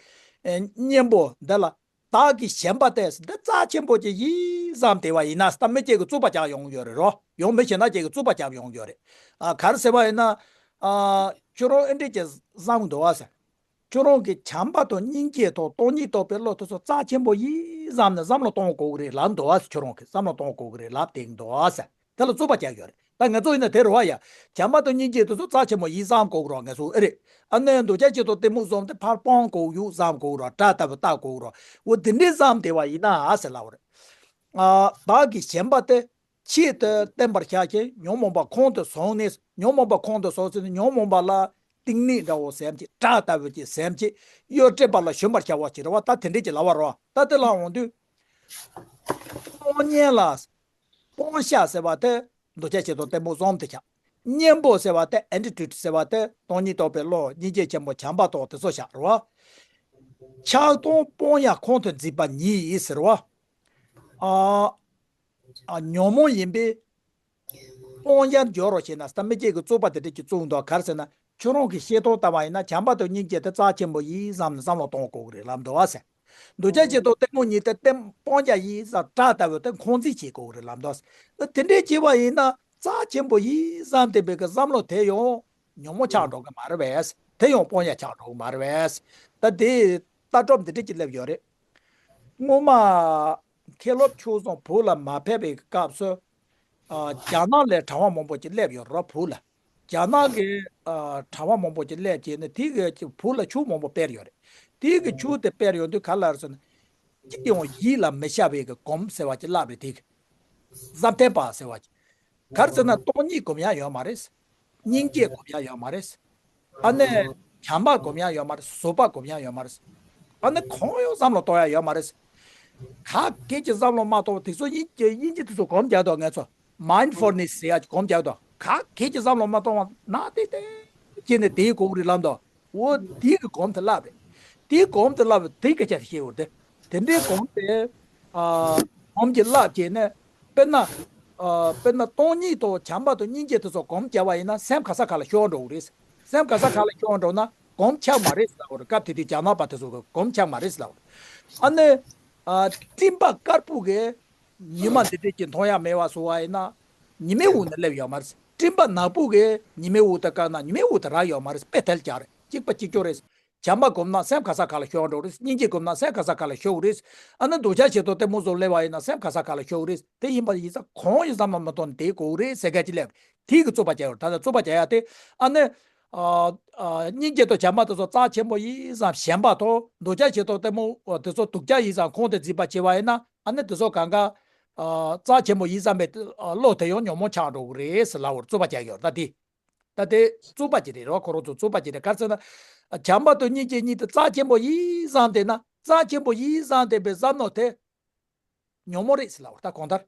ཨེ་གཉེན་པོ་འདི་ལ་བདག་གིས་ཞེན་པ་སྟེ་འདི་རྩ་ཆེན་པོ་ཅིག་ཡིན་བསམ་བསྡད་པ་ཡིན་ན། ད་མི་གཅིག་གིས་རྩོད་པ་རྒྱག་ཡོང་གི་ཡོད་རེད་རོ། ཡང་མི་གཞན་དག་ཅིག་གིས་རྩོད་པ་རྒྱག་ཡོང་གི་ཡོད་རེད། ཨ། ག་རེ་ཟེར་བ་ཡིན་ན། ཨ། ཁྱོད་རང་ཨེ་འདྲས་ཀྱི་བསམ་གི་འདུག་བ་ཟེར། ཁྱོད་རང་གིས་བྱམས་པ་དང་སྙིང་རྗེ་དང་སྟོང་ཉིད་རྟོགས་པའི་བློ་དེ་ཚོ་རྩ་ཆེན་པོ་ཡིན་བསམ་ནས་བསམ་བློ་གཏོང་དགོས་ཀྱི་རེད་ལབ་འདུག་བ་ཟེར། ཁྱོད་རང་གིས་བསམ་བློ་གཏོང་དགོས་ཀྱི་རེད་ལབ་བསྡད་ཀྱི་འདུག་བ་ཟེར། དེ་ལ་རྩོད་པ་རྒྱག་ཡོད་རེད། ད་ང་ཚོ་ཡིན་ན་དེ་རེད་བ་ཡ། བྱམས་པ་དང་སྙིང་རྗེ་དེ་ཚོ་རྩ་ཆེན་པོ་ཡིན་བསམ་དགོས་ཀྱི་རེད། ང་ཚོ་ཨེ་རེད། ཨ་ནི་འདོད་ཆགས་ཆེ་དང་གཏི་མུག་གསུམ་དེ་ཕར་སྤང་དགོས་ཡོད་བསམ་དགོས་ཀྱི་རེད། དགྲ་ལྟ་བུ་བལྟ་དགོས་ཀྱི་རེད། འོ་དེ་འདྲས་བསམ་བསྡད་པ་ཡིན་ན་ཨ་ཟེར་ལབ་པ་རེད། ཨ། བདག་གིས་ཞེན་པ་སྟེ། ཆེད་དུ་བསྟེན་པར་བྱ་ཞིང་ཉོན་མོངས་པ་ཁོང་དུ་བཟུང་ནས། ཉོན་མོངས་པ་ཁོང་དུ་བཟུང་ཟེར་ནས་ཉོན་མོངས་པ་ལ་གཏིང་ནས་འདྲ་བོ་སེམས་ཀྱི་དགྲ་ལྟ་བུ་ཅིག་སེམས་ཀྱི་གཡོ་སྒྲིབ་པ་ལ་ཞོན་པར་བྱ་བ་ཅིག་རེད་བ། ད་དེ་འདྲས་ཀྱི་ལབ་པ་རེད་བ། ད་དེ་ལ་འོང་དུས། སྤོང་གཉེན་ལ། སྤོང་བྱ་ཟེར་བ་དེ་འདོད་ཆགས་ཆེ་དང་གཏི་མུག་གསུམ་དེ་ཆགས། གཉེན་པོ་ཟེར་བ་དེ་ཨེན་ཊི་ཊི་ཊི་ཟེར་བ་དེ་སྟོང་ཉིད་རྟོགས་པའི་བློ། སྙིང་རྗེ་ཆེན་པོ་བྱམས་པ་དང་དེ་ཚོ་ཆགས་རེད་བ། ཆགས་སྡང་སྤོང་ཡ་ཁོང་དུ་འཛིན་པ་ཉིད་ཡིན་ཟེར་བ། ཨ། ཨ། ཉོན་མོངས་ཡིན་པས་སྤོང་ཡར་འགྱུར་རོ་ཞེ་ན། ད་མི་གཅིག་གིས་རྩོད་པ་དེ་འདྲ་ཅིག་བཙུགས་འདུག་ག་རེ་ཟེར་ན། ཁྱོད་རང་གིས་བཤད་སྟངས་ལྟ་བ་ཡིན་ན་བྱམས་པ་དང་སྙིང་རྗེ་དེ་རྩ་ཆེན་པོ་ཡིན་བསམ་ནས་བསམ་བློ་གཏོང་དགོས་ཀྱི་རེད་ལབ་འདུག་བ་ཟེར། འདོད་ཆགས་ཆེ་དང་གཏི་མུག་གཉིས་དེ་སྤོང་བྱ་ཡིན་བསམ། དགྲ་ལྟ་བུ་དེ་འཁོན་འཛིན་བྱེད་དགོས་ཀྱི་རེད་ལབ་འདུག་བ་ཟེར། དེ་འདྲས་བྱས་པ་ཡིན་ན་རྩ་ཆེན་པོ་ཡིན་བསམ་བསྡད་པའི་གི་བསམ་བློ་དེ་ཡང་ཉོན་མོངས་ཆགས་འགྲོ་གི་མ་རེད་པས། དེ་ཡང་སྤོང་ཡ་ཆགས་འགྲོ་གི་མ་རེད་པས། ད་དེ་ལྟ་གྲུབ་འདི་འདྲས་ཅིག་སླེབས་ཡོད་རེད། སྔོན་མ་མཁན་སློབ་ཆོས་བཟང་བོད་ལ་མ་ཕེབས་པའི་སྐབས་སུ། ཨ། རྒྱ་ནག་ལ་གྲྭ་པ་མང་པོ་ཅིག་སླེབས་ཡོད་རེད་བོད་ལ། རྒྱ་ནག་གི། ཨ། གྲྭ་པ་མང་པོ་ཅིག་སླེབས་བྱས་ནས་དེ་གི་བོད་ལ་ཆོས་མང་པོ་སྤེལ་ཡོད་རེད། དེ་གི་ཆོས་དེ་སྤེལ་ཡོང་དུས་ག་རེ་ལབ་རེད་ཟེར་ན། ཅི་ཡང་ཡིད་ལ་མི་བྱ་བའི་གི་སྒོམ་ཟེར་བ་ཅིག་བསླབས་རེད། དེ་གི་བཟང་ཐེམ་པ་ཟེར་བ་ཅིག་ག་རེ་ཟེར་ན་སྟོང་ཉིད་སྒོམ་ཡ་ཡོད་མ་རེད། སྙིང་རྗེ་སྒོམ་ཡ་ཡོད་མ་རེད། ཨ་ནི་བྱམས་པ་སྒོམ་ཡ་ཡོད་མ་རེད། བཟོད་པ་སྒོམ་ཡ་ཡོད་མ་རེད། ཨ་ནི་གང་ཡང་བསམ་བློ་གཏོང་ཡ་ཡོད་མ་རེད། ག་གེ་ཅིག་བསམ་བློ་མ་གཏོང་བ་དེ་ཚོ་དབྱིན་ཇི་དབྱིན་ཇི་དེ་ཚོ་སྒོམ་རྒྱག་དོ། ངས་ཚོ་མའིན་ཌི་ཕུལ་ནེ་སི་ཟེར་ཡ་ཅིག་སྒོམ་རྒྱག་དོ། ག་གེ་ཅིག་བསམ་བློ་མ་གཏོང་བ་ན་དེ་དེ་བྱས་ནས་དེའི་གོ་གི་རེད་ལབ་དོ། འོ་དེའི་གི་སྒོམ་དེ་བསླབ་རེད། དེའི་སྒོམ་དེ་བསླབ་རེད། དེའི་སྐད་ཆ་དེ་བཤད་འོ་དེ། དེ་འདྲའི་སྒོམ་དེ། ཨ། སྒོམ་གྱི་བསླབ་བྱས་ནས། དཔེར་ན། ཨ། དཔེར་ན་སྟོང་ཉིད་དང་བྱམས་པ་དང་སྙིང་རྗེ་དེ་ཚོ་སྒོམ་བྱས་པ་ཡིན་ན་སེམས་ག་ས་ག་ལ་ཤོར་འགྲོ་གི་རེད། སེམས་ག་ས་ག་ལ་ཤོར་འགྲོ་ན་སྒོམ་ཆགས་མ་རེད་ཟེར་ལབ་པ་རེད། སྐབས་དེ་དུས་རྒྱ་ནག་པ་དེ་ཚོ་གི་སྒོམ་ཆགས་མ་རེད་ཟེར་ལབ་པ་རེད། ཨ་ནི། ཨ། སྤྲིན་པ་དཀར་པོ་གི་ཉི་མ་འདི་འདྲས་ཀྱི་མཐོང་ཡ་མེད་པ་བཟོ་བ་ཡིན་ན། ཉི་མའི་འོག་ནས་སླེབས་ཡོད་མ་རེད། སྤྲིན་པ་ནག་པོ་གིས་ཉི་མའི་འོག་ཏུ་བཀག་ན་ཉི་མའི་འོག་ཏུ་རག་ཡོད་མ་རེད། དཔེ་དལ་རྒྱག་རེད། གཅིག་པ་གཅིག་རྐྱང་རེད། བྱམས་པ་སྒོམ་ན་སེམས་ག་ས་ག་ལ་ཤོར་འགྲོ་རེད། སྙིང་རྗེ་སྒོམ་ན་སེམས་ག་ས་ག་ལ་ཤོར་རེད། ཨ་ནི་འདོད་ཆགས་ཞེ་སྡང་གཏི་མུག་སོགས་སླེབས་པ་ཡིན་ན་སེམས་ག་ས་ག་ལ་ཤོར་རེད། དེ་ཡིན་པ་ཡིན་ཙང་གང་ཡིན་བསམ་བློ་མ་གཏོང་ནས་དེ་དགོས་རེད་ཟེར་མཁན་ཅིག་སླེབས། དེ་གི་རྩོད་པ་རྒྱག་ཡོད་རེད། ད་ལྟ་རྩོད་པ་རྒྱག་ཡ་དེ་ཨ་ནི། ཨ་ཨ་སྙིང་རྗེ་དང་བྱམས་པ་དེ་ཚོ་རྩ་ཆེན་པོ་ཡིན་བསམ། ཞེན་པ་དང་འདོད་ཆགས་ཞེ་སྡང་གཏི་མུག་དེ་ཚོ་སྡུག་ཅག་ཡིན་བསམ་ཁོང་དུ་འཛིན་པ་བྱས་པ་ཡིན་ན་ཨ་ནི་དེ་ཚོ་གང་ག་ཨ་རྩ་ཆེན་པོ་ཡིན་བསམ་པའི་བློ་དེ་ཡང་ཉོན་མོངས་ཆགས་འགྲོ་གི་རེད་ཟེར་ལབ་པར་རྩོད་པ་རྒྱག་ཡོད་རེད། ད་དེ་ད་དེ་རྩོད་པ་ཅིག་རེད་རོ། ཁོ་རང་ཚོ་རྩོད་པ་ཅིག་རེད། ག་རེ་ཟེར་ན། བྱམས་པ་དང་སྙིང་རྗེ་གཉིས་དེ་རྩ་ཆེན་པོ་ཡིན་བསམ་བསྡད་ན། རྩ་ཆེན་པོ་ཡིན་བསམ་བསྡད་པའི་བསམ་བློ་དེ་ཉོན་མོངས་རེད་ཟེར་ལབ་པ་རེད། ད་གང་ལྟར་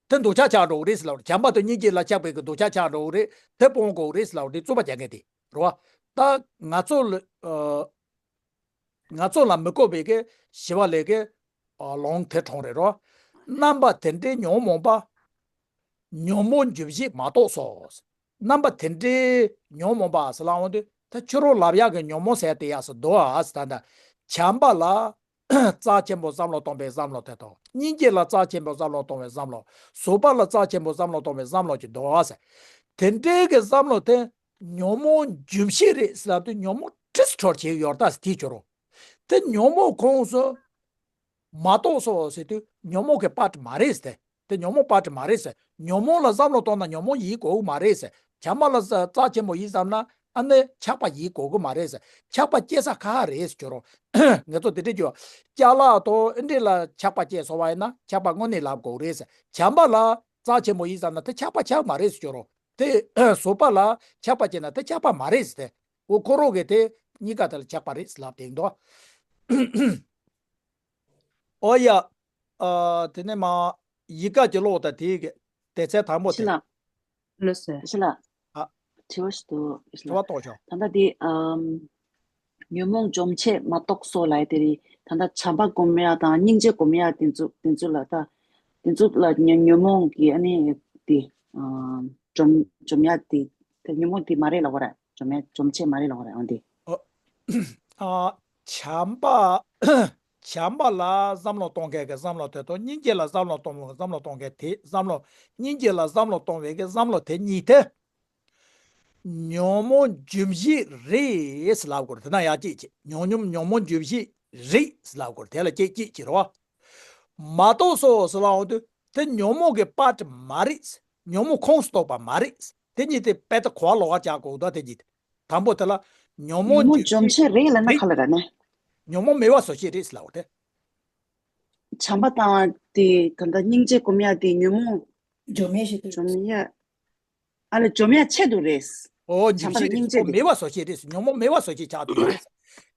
དེ་འདོད་ཆགས་ཆགས་འགྲོ་གི་རེད་ཟེར་ལབ་པ་རེད། བྱམས་པ་དང་སྙིང་རྗེ་ལ་ཆགས་པའི་གི་འདོད་ཆགས་ཆགས་འགྲོ་གི་རེད། དེ་སྤོང་དགོས་རེད་ཟེར་ལབ་པ་རེད། རྩོད་པ་རྒྱག་མཁན་དེ་རེད་བ། ད་ང་ཚོ་ལ་ཨ་ང་ཚོ་ལ་མི་དགོས་པའི་གི་ཞི་བ་ལྷས་གི་ཨ་ལུང་དེ་དྲངས་རེད་རོ། རྣམ་པ་དེ་འདྲའི་ཉོན་མོངས་པ། ཉོན་མོངས་འཇོམས་བྱེད་མ་གཏོགས་སོ། རྣམ་པ་དེ་འདྲའི་ཉོན་མོངས་པ་ཟེར་ལབ་འོང་དུས་ད་ཁྱོད་རང་ལབ་ཡག་གི་ཉོན་མོངས་ཟེར་དེ་ཡག་སུ་འདུག་ཨ་ཟེར། ད་ལྟ་བྱམས་པ་ལ་རྩ་ཆེན་པོ་བསམ་བློ་གཏོང་བའི་བསམ་བློ་དེ་དང་། སྙིང་རྗེ་ལ་རྩ་ཆེན་པོ་བསམ་བློ་གཏོང་བའི་བསམ་བློ། བཟོད་པ་ལ་རྩ་ཆེན་པོ་བསམ་བློ་གཏོང་བའི་བསམ་བློ་ཅིག་འདུག་ཨ་ཟེར། དེ་འདྲའི་གི་བསམ་བློ་དེ་ཉོན་མོངས་འཇོམས་བྱེད་རེད་ཟེར་ལབ་དུས་ཉོན་མོངས་ཁྲིས་ཁྲོར་བྱེད་ཡོད་ད་ཟེར་དེའི་ཕྱོགས་རོ། དེ་ཉོན་མོངས་ཁོངས་སུ་མ་གཏོགས་སོ་ཟེར་དུས་ཉོན་མོངས་ཀྱི་པར་ཊི་མ་རེད་ཟེར། དེ་ཉོན་མོངས་པར་ཊི་མ་རེད་ཟེར། ཉོན་མོངས་ལ་བསམ་བློ་གཏོང་ན་ཉོན་མོངས་ཡིན་དགོས་ཀྱི་མ་རེད་ཟེར། བྱམས་པ་ལ་རྩ་ཆེན་པོ་ཡིན་བསམ་ན་ཨ་ནི་ཆགས་པ་ཡིན་དགོས་ཀྱི་མ་རེད་ཟེར། ཆགས་པ་སྐྱེ་ས་ཁག་ཁག་རེད་ཟེར་གྱི་རོ། ང་ཚོ་དེ་འདྲས་ཀྱི་ཅ་ལག་དང་ཨེ་འདྲས་ལ་ཆགས་པ་སྐྱེས་སོང་བ་ཡིན་ན་ཆགས་པ་དངོས་གནས་ལབ་དགོས་རེད་ཟེར། བྱམས་པ་ལ་རྩ་ཆེན་པོ་ཡིན་བསམ་ན་དེ་ཆགས་པ་ཆགས་མ་རེད་ཟེར་གྱི་རོ། དེ་བཟོད་པ་ལ་ཆགས་པ་སྐྱེས་ན་དེ་ཆགས་པ་མ་རེད་ཟེར། དེ་འོ་ཁོ་རང་གིས་དེ་གཉིས་ཀ་དེ་ལ་ཆགས་པ་རེད་ཟེར་ལབ་བསྡད་འདུག་ཨོ་ཡ། ཨ་དེ་ནས་མ་ཡིག་ག་གི་ཀློག་དང་དེའི་གི་དེ་ཚེ་དང་པོ་ཕྱི་དེ། ལ། ལོས་ཟེར། ཕྱི་ལ། ཨ། དྲི་བ་ཞིག་འདུག་ཕྱི་དྲི་ལ། བ་གཏོང་ཤོག་ད་ལྟ་དེ་ཨམ། ཉོན་མོངས་འཇོམས་བྱེད་མ་གཏོགས་སོ་ལབ་ཡ་དེ་རེད། ད་ལྟ་བྱམས་པ་སྒོམ་ཡ་དང་སྙིང་རྗེ་སྒོམ་ཡ་དེ་ཚོ་དེ་ཚོ་ལ་ད་དེ་ཚོ་ལ་ཉོན་ཉོན་མོངས་ཀྱི་ཨ་ནི་དེ་ཨམ། འཇོམས་འཇོམས་ཡ་དེ་དེ་ཉོན་མོངས་དེ་མ་རེད་ལབ་པ་རེད། འཇོམས་ཡ་འཇོམས་བྱེད་མ་རེད་ལབ་པ་རེད། འོ་དེ། ཨ། བྱམས་པ། བྱམས་པ་ལ་བསམ་བློ་གཏོང་མཁན་གྱི་བསམ་བློ་དེ་དང་སྙིང་རྗེ་ལ་བསམ་བློ་གཏོང་བསམ་བློ་གཏོང་མཁན་དེ་བསམ་བློ། སྙིང་རྗེ་ལ་བསམ་བློ་གཏོང་བའི་གི་བསམ་བློ་དེ་གཉིས་དེ། ཉོན་མོངས་འཇོམས་བྱེད་རེད་ཟེར་ལབ་དགོས་རེད། དེ་ན་ཡག་གཅིག་བྱེད། ཉོན་ཉོན་ཉོན་མོངས་འཇོམས་བྱེད་རེད་ཟེར་ལབ་དགོས་རེད། དེ་ལ་གཅིག་གཅིག་བྱེད་རོགས། མ་གཏོགས་སོ་ཟེར་ལབ་འོང་དུས་དེ་ཉོན་མོངས་ཀྱི་པར་ཊི་མ་རེད། ཉོན་མོངས་ཁོངས་སུ་གཏོགས་པ་མ་རེད། དེ་གཉིས་དེ་དཔེ་ད་གོ་བ་ལོག་པ་བྱ་དགོས་འདུག་དེ་གཉིས་དེ། དང་པོ་དེ་ལ་ཉོན་མོངས་ཉོན་མོངས་འཇོམས་བྱེད་རེད་ལབ་ན་ག་ལ་ར་ནས། ཉོན་མོངས་མེད་པ་བཟོ་བྱེད་རེད་ཟེར་ལབ་པ་དེ། བྱམས་པ་དང་དེ་ད་ལྟ་སྙིང་རྗེ་སྒོམ་ཡ་དེ་ཉོན་མོངས་འཇོམས་ཡ་ཞིག་ཏུ། འཇོམས་ཡ། ཨ་ལ་འཇོམས་ཡ་ཆེད་དུ་རེད། ཨོ་བྱམས་པ་དང་སྙིང་རྗེ་དེ་མེད་པ་བཟོ་བྱེད་རེད། ཉོན་མོངས་མེད་པ་བཟོ་བྱེད་ཆགས་དུ་ཡོད་རེད།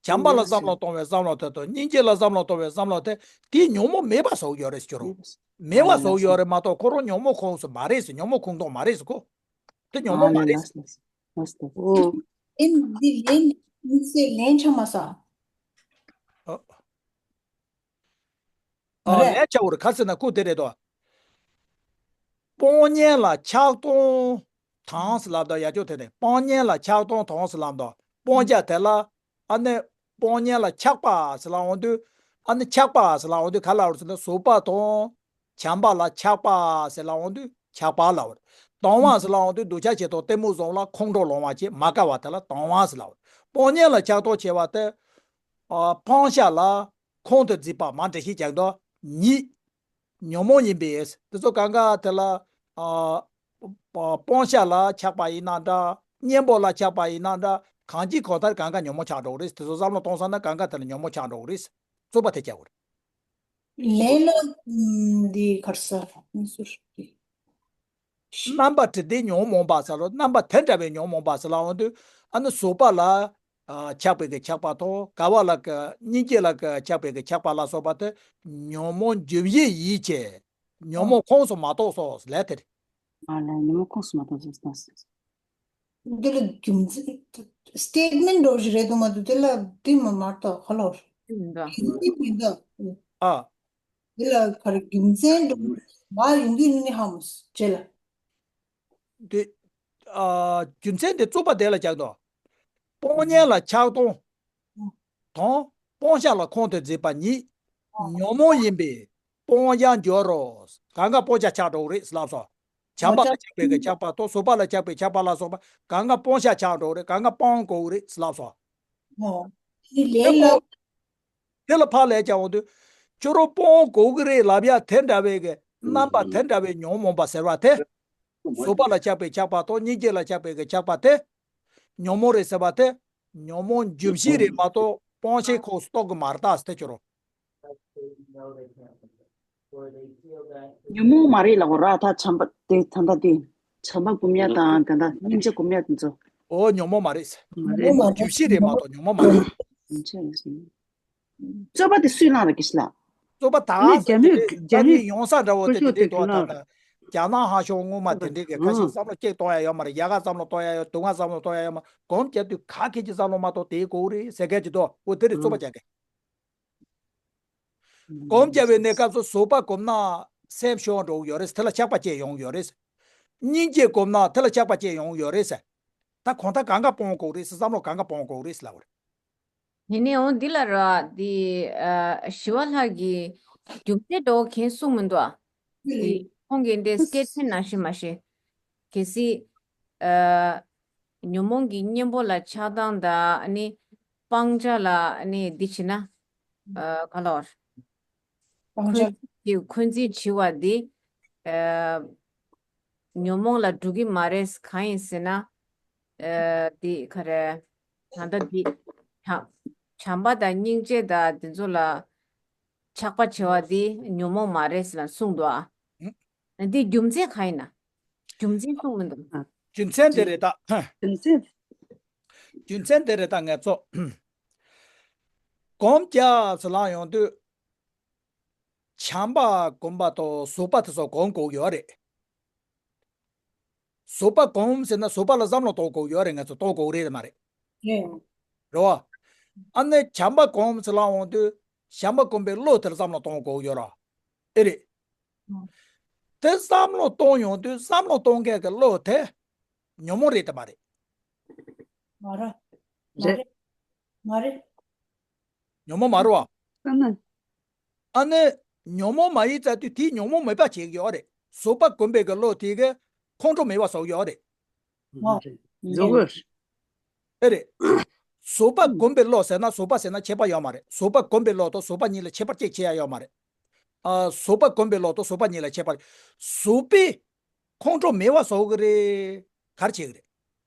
བྱམས་པ་ལ་བསམ་བློ་གཏོང་བའི་བསམ་བློ་དེ་དང་སྙིང་རྗེ་ལ་བསམ་བློ་གཏོང་བའི་བསམ་བློ་དེ་དེ་ཉོན་མོངས་མེད་པ་བཟོ་ཡོད་རེད་ཟེར་རོ། མེད་པ་བཟོ་ཡོད་རེད་མ་གཏོགས་ཁོ་རང་ཉོན་མོངས་ཁོངས་སུ་མ་རེད་ཟེར། ཉོན་མོངས་ཁོངས་གཏོགས་མ་རེད་ཟེར་གོ། དེ་ཉོན་མོངས་མ་རེད། ཨོ། ཨིན་འདི་ལན་དམིགས་བསལ་ལན་ཆགས་མ་སོང་། ཨོ། ཨ་རེད། ལན་ཆགས་འོ་རེད། ག་ཟེར་ན་ཁོ་དེ་རེད་དོ། སྤོང་གཉེན་ལ་ཆགས་སྡང་དང་ཟེར་ལབ་དོ། ཡ་ཅོ་དེ་ནས་སྤོང་གཉེན་ལ་ཆགས་སྡང་དང་ཟེར་ལབ་དོ། སྤོང་བྱ་དེ་ལ་ཨ་ནི་སྤོང་གཉེན་ལ་ཆགས་པ་ཟེར་ལབ་འོང་དུས། ཨ་ནི་ཆགས་པ་ཟེར་ལབ་འོང་དུས་ག་ལབ་རེད་ཟེར་ན་བཟོད་པ་དང་། བྱམས་པ་ལ་ཆགས་པ་ཟེར་ལབ་འོང་དུས་ཆགས་པ་ལབ་པ་རེད། སྡང་བ་ཟེར་ལབ་འོང་དུས་འདོད་ཆགས་ཞེ་སྡང་གཏི་མུག་བཟུང་ལ་ཁོང་ཁྲོ་ལངས་པ་བྱས་མ་དགའ་བ་དེ་ལ་སྡང་བ་ཟེར་ལབ་པ་རེད། སྤོང་གཉེན་ལ་ཆགས་སྡང་བྱས་པ་དེ། ཨ། སྤང་བྱ་ལ་ཁོང་དུ་འཛིན་པ་མ་འདྲ་ཞིག་ཀྱང་དོ། ཉིད། ཉོན་མོངས་ཡིན་པས་དེ་ཚོ་གང་ག་དེ་ལ། ཨ། སྤང་བྱ་ལ་ཆགས་པ་ཡིན་ན་འདྲ། གཉེན་པོ་ལ་ཆགས་པ་ཡིན་ན་འདྲ། གང་ཅི་གང་ལྟར་གང་ག་ཉོན་མོངས་ཆགས་འགྲོ་གི་རེད། དེ་ཚོ་བསམ་བློ་གཏོང་ས་ན་གང་ག་དེ་ལ་ཉོན་མོངས་ཆགས་འགྲོ་གི་རེད། རྩོད་པ་དེ་རྒྱག་དགོས་རེད། ལན་ལ་འདི་གར་ས་མི་སུར་གི་རྣམ་པ་དེ་འདྲའི་ཉོན་མོངས་པ་ཟེར་ལོ། རྣམ་པ་དེ་འདྲ་བའི་ཉོན་མོངས་པ་ཟེར་ལབ་འོང་དུས་ཨ་ནི་བཟོད་པ་ལ། ཨ། ཆགས་པའི་གི་ཆགས་པ་དང་དགའ་བ་ལ་གི་སྙིང་རྗེ་ལ་གི་ཆགས་པའི་གི་ཆགས་པ་ལ་སོགས་པ་དེ་ཉོན་མོངས་འཇོམས་བྱེད་ཡིན་གྱི། ཉོན་མོངས་ཁོངས་སུ་མ་གཏོགས་སོ་ལས་དེ་རེད། ཨ་ལས་ཉོན་མོངས་ཁོངས་སུ་མ་གཏོགས་སོ། འདི་ལ་རྒྱུ་མཚན་སི་ཊེ་ཊི་མེན་ཊི་འདྲ་བོ་ཞིག་རེད་འདུག་མ་གཏོགས་དེ་ལ་དེ་མ་མ་གཏོགས་ཁ་ལོར་མི་འདུག་མི་འདུག་ཨ། འདི་ལ་ག་རེ་རྒྱུ་མཚན་འདྲ་བོ་མ་ཡོང་གི་ནི་ཧ་མོ་རྗེས་ལ། འདི། ཨ། རྒྱུ་མཚན་དེ་རྩོད་པ་དེ་ལ་རྒྱག་དོ། སྤོང་གཉེན་ལ་ཆགས་སྡང་དང་སྤོང་བྱ་ལ་ཁོང་དུ་འཛིན་པ་ཉིད་ཉོན་མོངས་ཡིན་པས་སྤོང་བྱར་འགྱུར་རོ། གང་ག་སྤོང་བྱ་ཆགས་འགྲོ་གི་རེད་ལབ་སོ། བྱམས་པ་ལ་ཆགས་པའི་གི་ཆགས་པ་དང་བཟོད་པ་ལ་ཆགས་པའི་ཆགས་པ་ལ་སོགས་པ་གང་ག་སྤང་བྱ་ཆགས་འགྲོ་རེད། གང་ག་སྤང་དགོས་རེད་ཟེར་ལབ་སོང་། ཨོ། དེ་ལས་ལ། དེ་ལ་ཕར་ལས་ཀྱང་འོང་དུས། ཁྱོད་རང་སྤོང་དགོས་ཀྱི་རེད་ལབ་ཡ་དེ་འདྲ་བའི་གི་རྣམ་པ་དེ་འདྲ་བའི་ཉོན་མོངས་པ་ཟེར་བ་དེ། བཟོད་པ་ལ་ཆགས་པའི་ཆགས་པ་དང་སྙིང་རྗེ་ལ་ཆགས་པའི་གི་ཆགས་པ་དེ། ཉོན་མོངས་རེད་ཟེར་བ་དེ། ཉོན་མོངས་འཇུག་གཞི་རེད་མ་གཏོགས་སྤོང་བྱེད་ཁོངས་སུ་གཏོགས་ཀྱི་མ་རེད་ད་ཟེར་ཁྱོད་རང་། ཉོན་མོངས་མ་རེད་ལབ་དགོས་ར། ད་བྱམས་པ་དེ་ད་ལྟ་དེ་བྱམས་པ་སྒོམ་ཡ་དང་ད་ལྟ་སྙིང་རྗེ་སྒོམ་ཡ་དེ་ཚོ། ཨོ་ཉོན་མོངས་མ་རེད། ཉོན་མོངས་མ་རེད། འཇུག་གཞི་རེད་མ་གཏོགས་ཉོན་མོངས་མ་རེད། རྩོད་པ་དེ་སུས་བླངས་ར་དགེ་བཤེས་ལགས། རྩོད་པ་ད་ནི་རྒྱ་མི་རྒྱ་མི་ཡོང་ས་འདྲ་བོ་དེ་དེ་འདྲའི་འདུག་ད་ལྟ་རྒྱ་ནག་ཧ་ཤོ་སྔོན་མ་དེ་འདྲའི་གི་ཁ་ཤས་བསམ་བློ་གཅིག་གཏོང་ཡ་ཡོད་མ་རེད། རྒྱ་གར་བསམ་བློ་གཏོང་ཡ་ཡོད། དུང་ང་བསམ་བློ་གཏོང་ཡ་ཡོད་མ། སྒོམ་རྒྱབ་དུས་ག་གེ་ཅི་བསམ་བློ་མ་གཏོང་དེའི་གོ་རེད་ཟེར་མཁན་ཅིག་འདུག་འོ་དེ་རེད་རྩོད་པ་རྒྱག་མཁན། སྒོམ་རྒྱབ་པའི་གནས་སྐབས་སུ་བཟོད་པ་སྒོམ་ན་སེམས་ཤོར་འགྲོ་གི་ཡོད་རེད། དེ་ལ་ཆགས་པ་སྐྱེ་ཡོང་གི་ཡོད་རེད། སྙིང་རྗེ་སྒོམ་ན་དེ་ལ་ཆགས་པ་སྐྱེ་ཡོང་གི་ཡོད་རེད། ད་གང་ལྟར་གང་ག་སྤོང་དགོས་རེད། བསམ་བློ་གང་ག་སྤོང་དགོས་རེད་ལབ་པ་རེད། དེ་ནས་འོང་འདི་ལ་ར་འདི་ཨ་ཞི་བ་ལྷ་གི་རྒྱུ་མཚན་འདྲ་བོ་གང་གསུངས་མི་འདུག་ཨ། འདི་ཁོང་གིས་འདི་སྐད་ཆ་ནང་བཞིན་མ་ཤེས། གལ་སྲིད་ཨ་ཉོན་མོངས་ཀྱི་གཉེན་པོ་ལ་ཆགས་སྡང་དང་ཨ་ནི་སྤང་བྱ་ལ་ཨ་ནི་འདི་བྱེད་ན་ཨ་ག་ལ་བར་སྤང་བྱ། འཁོན་འཁོན་འཛིན་བྱེད་པ་འདི་ཨ་ཉོན་མོངས་ལ་འགྲོ་གི་མ་རེད། གང་ཡིན་ཟེར་ན། ཨ་འདི་ག་རེ། ད་ལྟ་འདི་བྱམས་བྱམས་པ་དང་སྙིང་རྗེ་དང་འདི་ཚོ་ལ་ཆགས་པ་བྱེད་པ་འདི་ཉོན་མོངས་མ་རེད་ཟེར་ལ་གསུངས་འདུག་ཨ། ཨ་འདི་རྒྱུ་མཚན་གང་ཡིན་ན། རྒྱུ་མཚན་གསུངས་མི་འདུག་རྒྱུ་མཚན་དེ་རེད་ད། རྒྱུ་མཚན། རྒྱུ་མཚན་དེ་རེད་ད་ངས་ཚོ། སྒོམ་རྒྱག་ཟེར་ལབ་ཡོང་དུས། བྱམས་པ་སྒོམ་པ་དང་བཟོད་པ་དེ་ཚོ་སྒོམ་དགོས་ཡོད་རེད། བཟོད་པ་སྒོམ་ཟེར་ན་བཟོད་པ་ལ་བསམ་བློ་གཏོང་དགོས་ཡོད་རེད། ང་ཚོ་གཏོང་དགོས་རེད་མ་རེད། རེད། རེད་བ། ཨ་ནི་བྱམས་པ་སྒོམ་ཟེར་ལབ་འོང་དུས་བྱམས་པ་སྒོམ་པའི་བློ་དེར་བསམ་བློ་གཏོང་དགོས་ཡོད་རེད། ཨེ་རེད། དེ་བསམ་བློ་གཏོང་ཡོང་དུས་བསམ་བློ་གཏོང་མཁན་གྱི་བློ་དེ་ཉོན་མོངས་རེད་དམ་མ་རེད། མ་རེད། མ་རེད། མ་རེད། ཉོན་མོངས་མ་རེད་བ། ཨ་ནི། ཨ་ནི། ཉོན་མོངས་མ་ཡིན་ཙང་དུས་དེའི་ཉོན་མོངས་མེད་པ་བྱེད་ཀྱི་ཡོད་རེད། བཟོད་པ་སྒོམ་པའི་གི་བློ་དེ་གི་ཁོང་ཁྲོ་མེད་པ་བཟོ་གི་ཡོད་རེད། ཨོ། བཟོ་གི་ཨེ་རེད། བཟོད་པ་སྒོམ་པའི་བློ་ཟེར་ན་བཟོད་པ་ཟེར་ན་ཁྱད་པར་ཡོད་མ་རེད། བཟོད་པ་སྒོམ་པའི་བློ་དང་བཟོད་པ་གཉིས་ལ་ཁྱད་པར་ཅིག་ཕྱེ་ཡ་ཡོད་མ་རེད། ཨ། བཟོད་པ་སྒོམ་པའི་བློ་དང་བཟོད་པ་གཉིས་ལ་ཁྱད་པར། བཟོད་པས་ཁོང་ཁྲོ་མེད་པ་བཟོ་གི་རེད། ག་རེ་བྱེད་གི་རེད།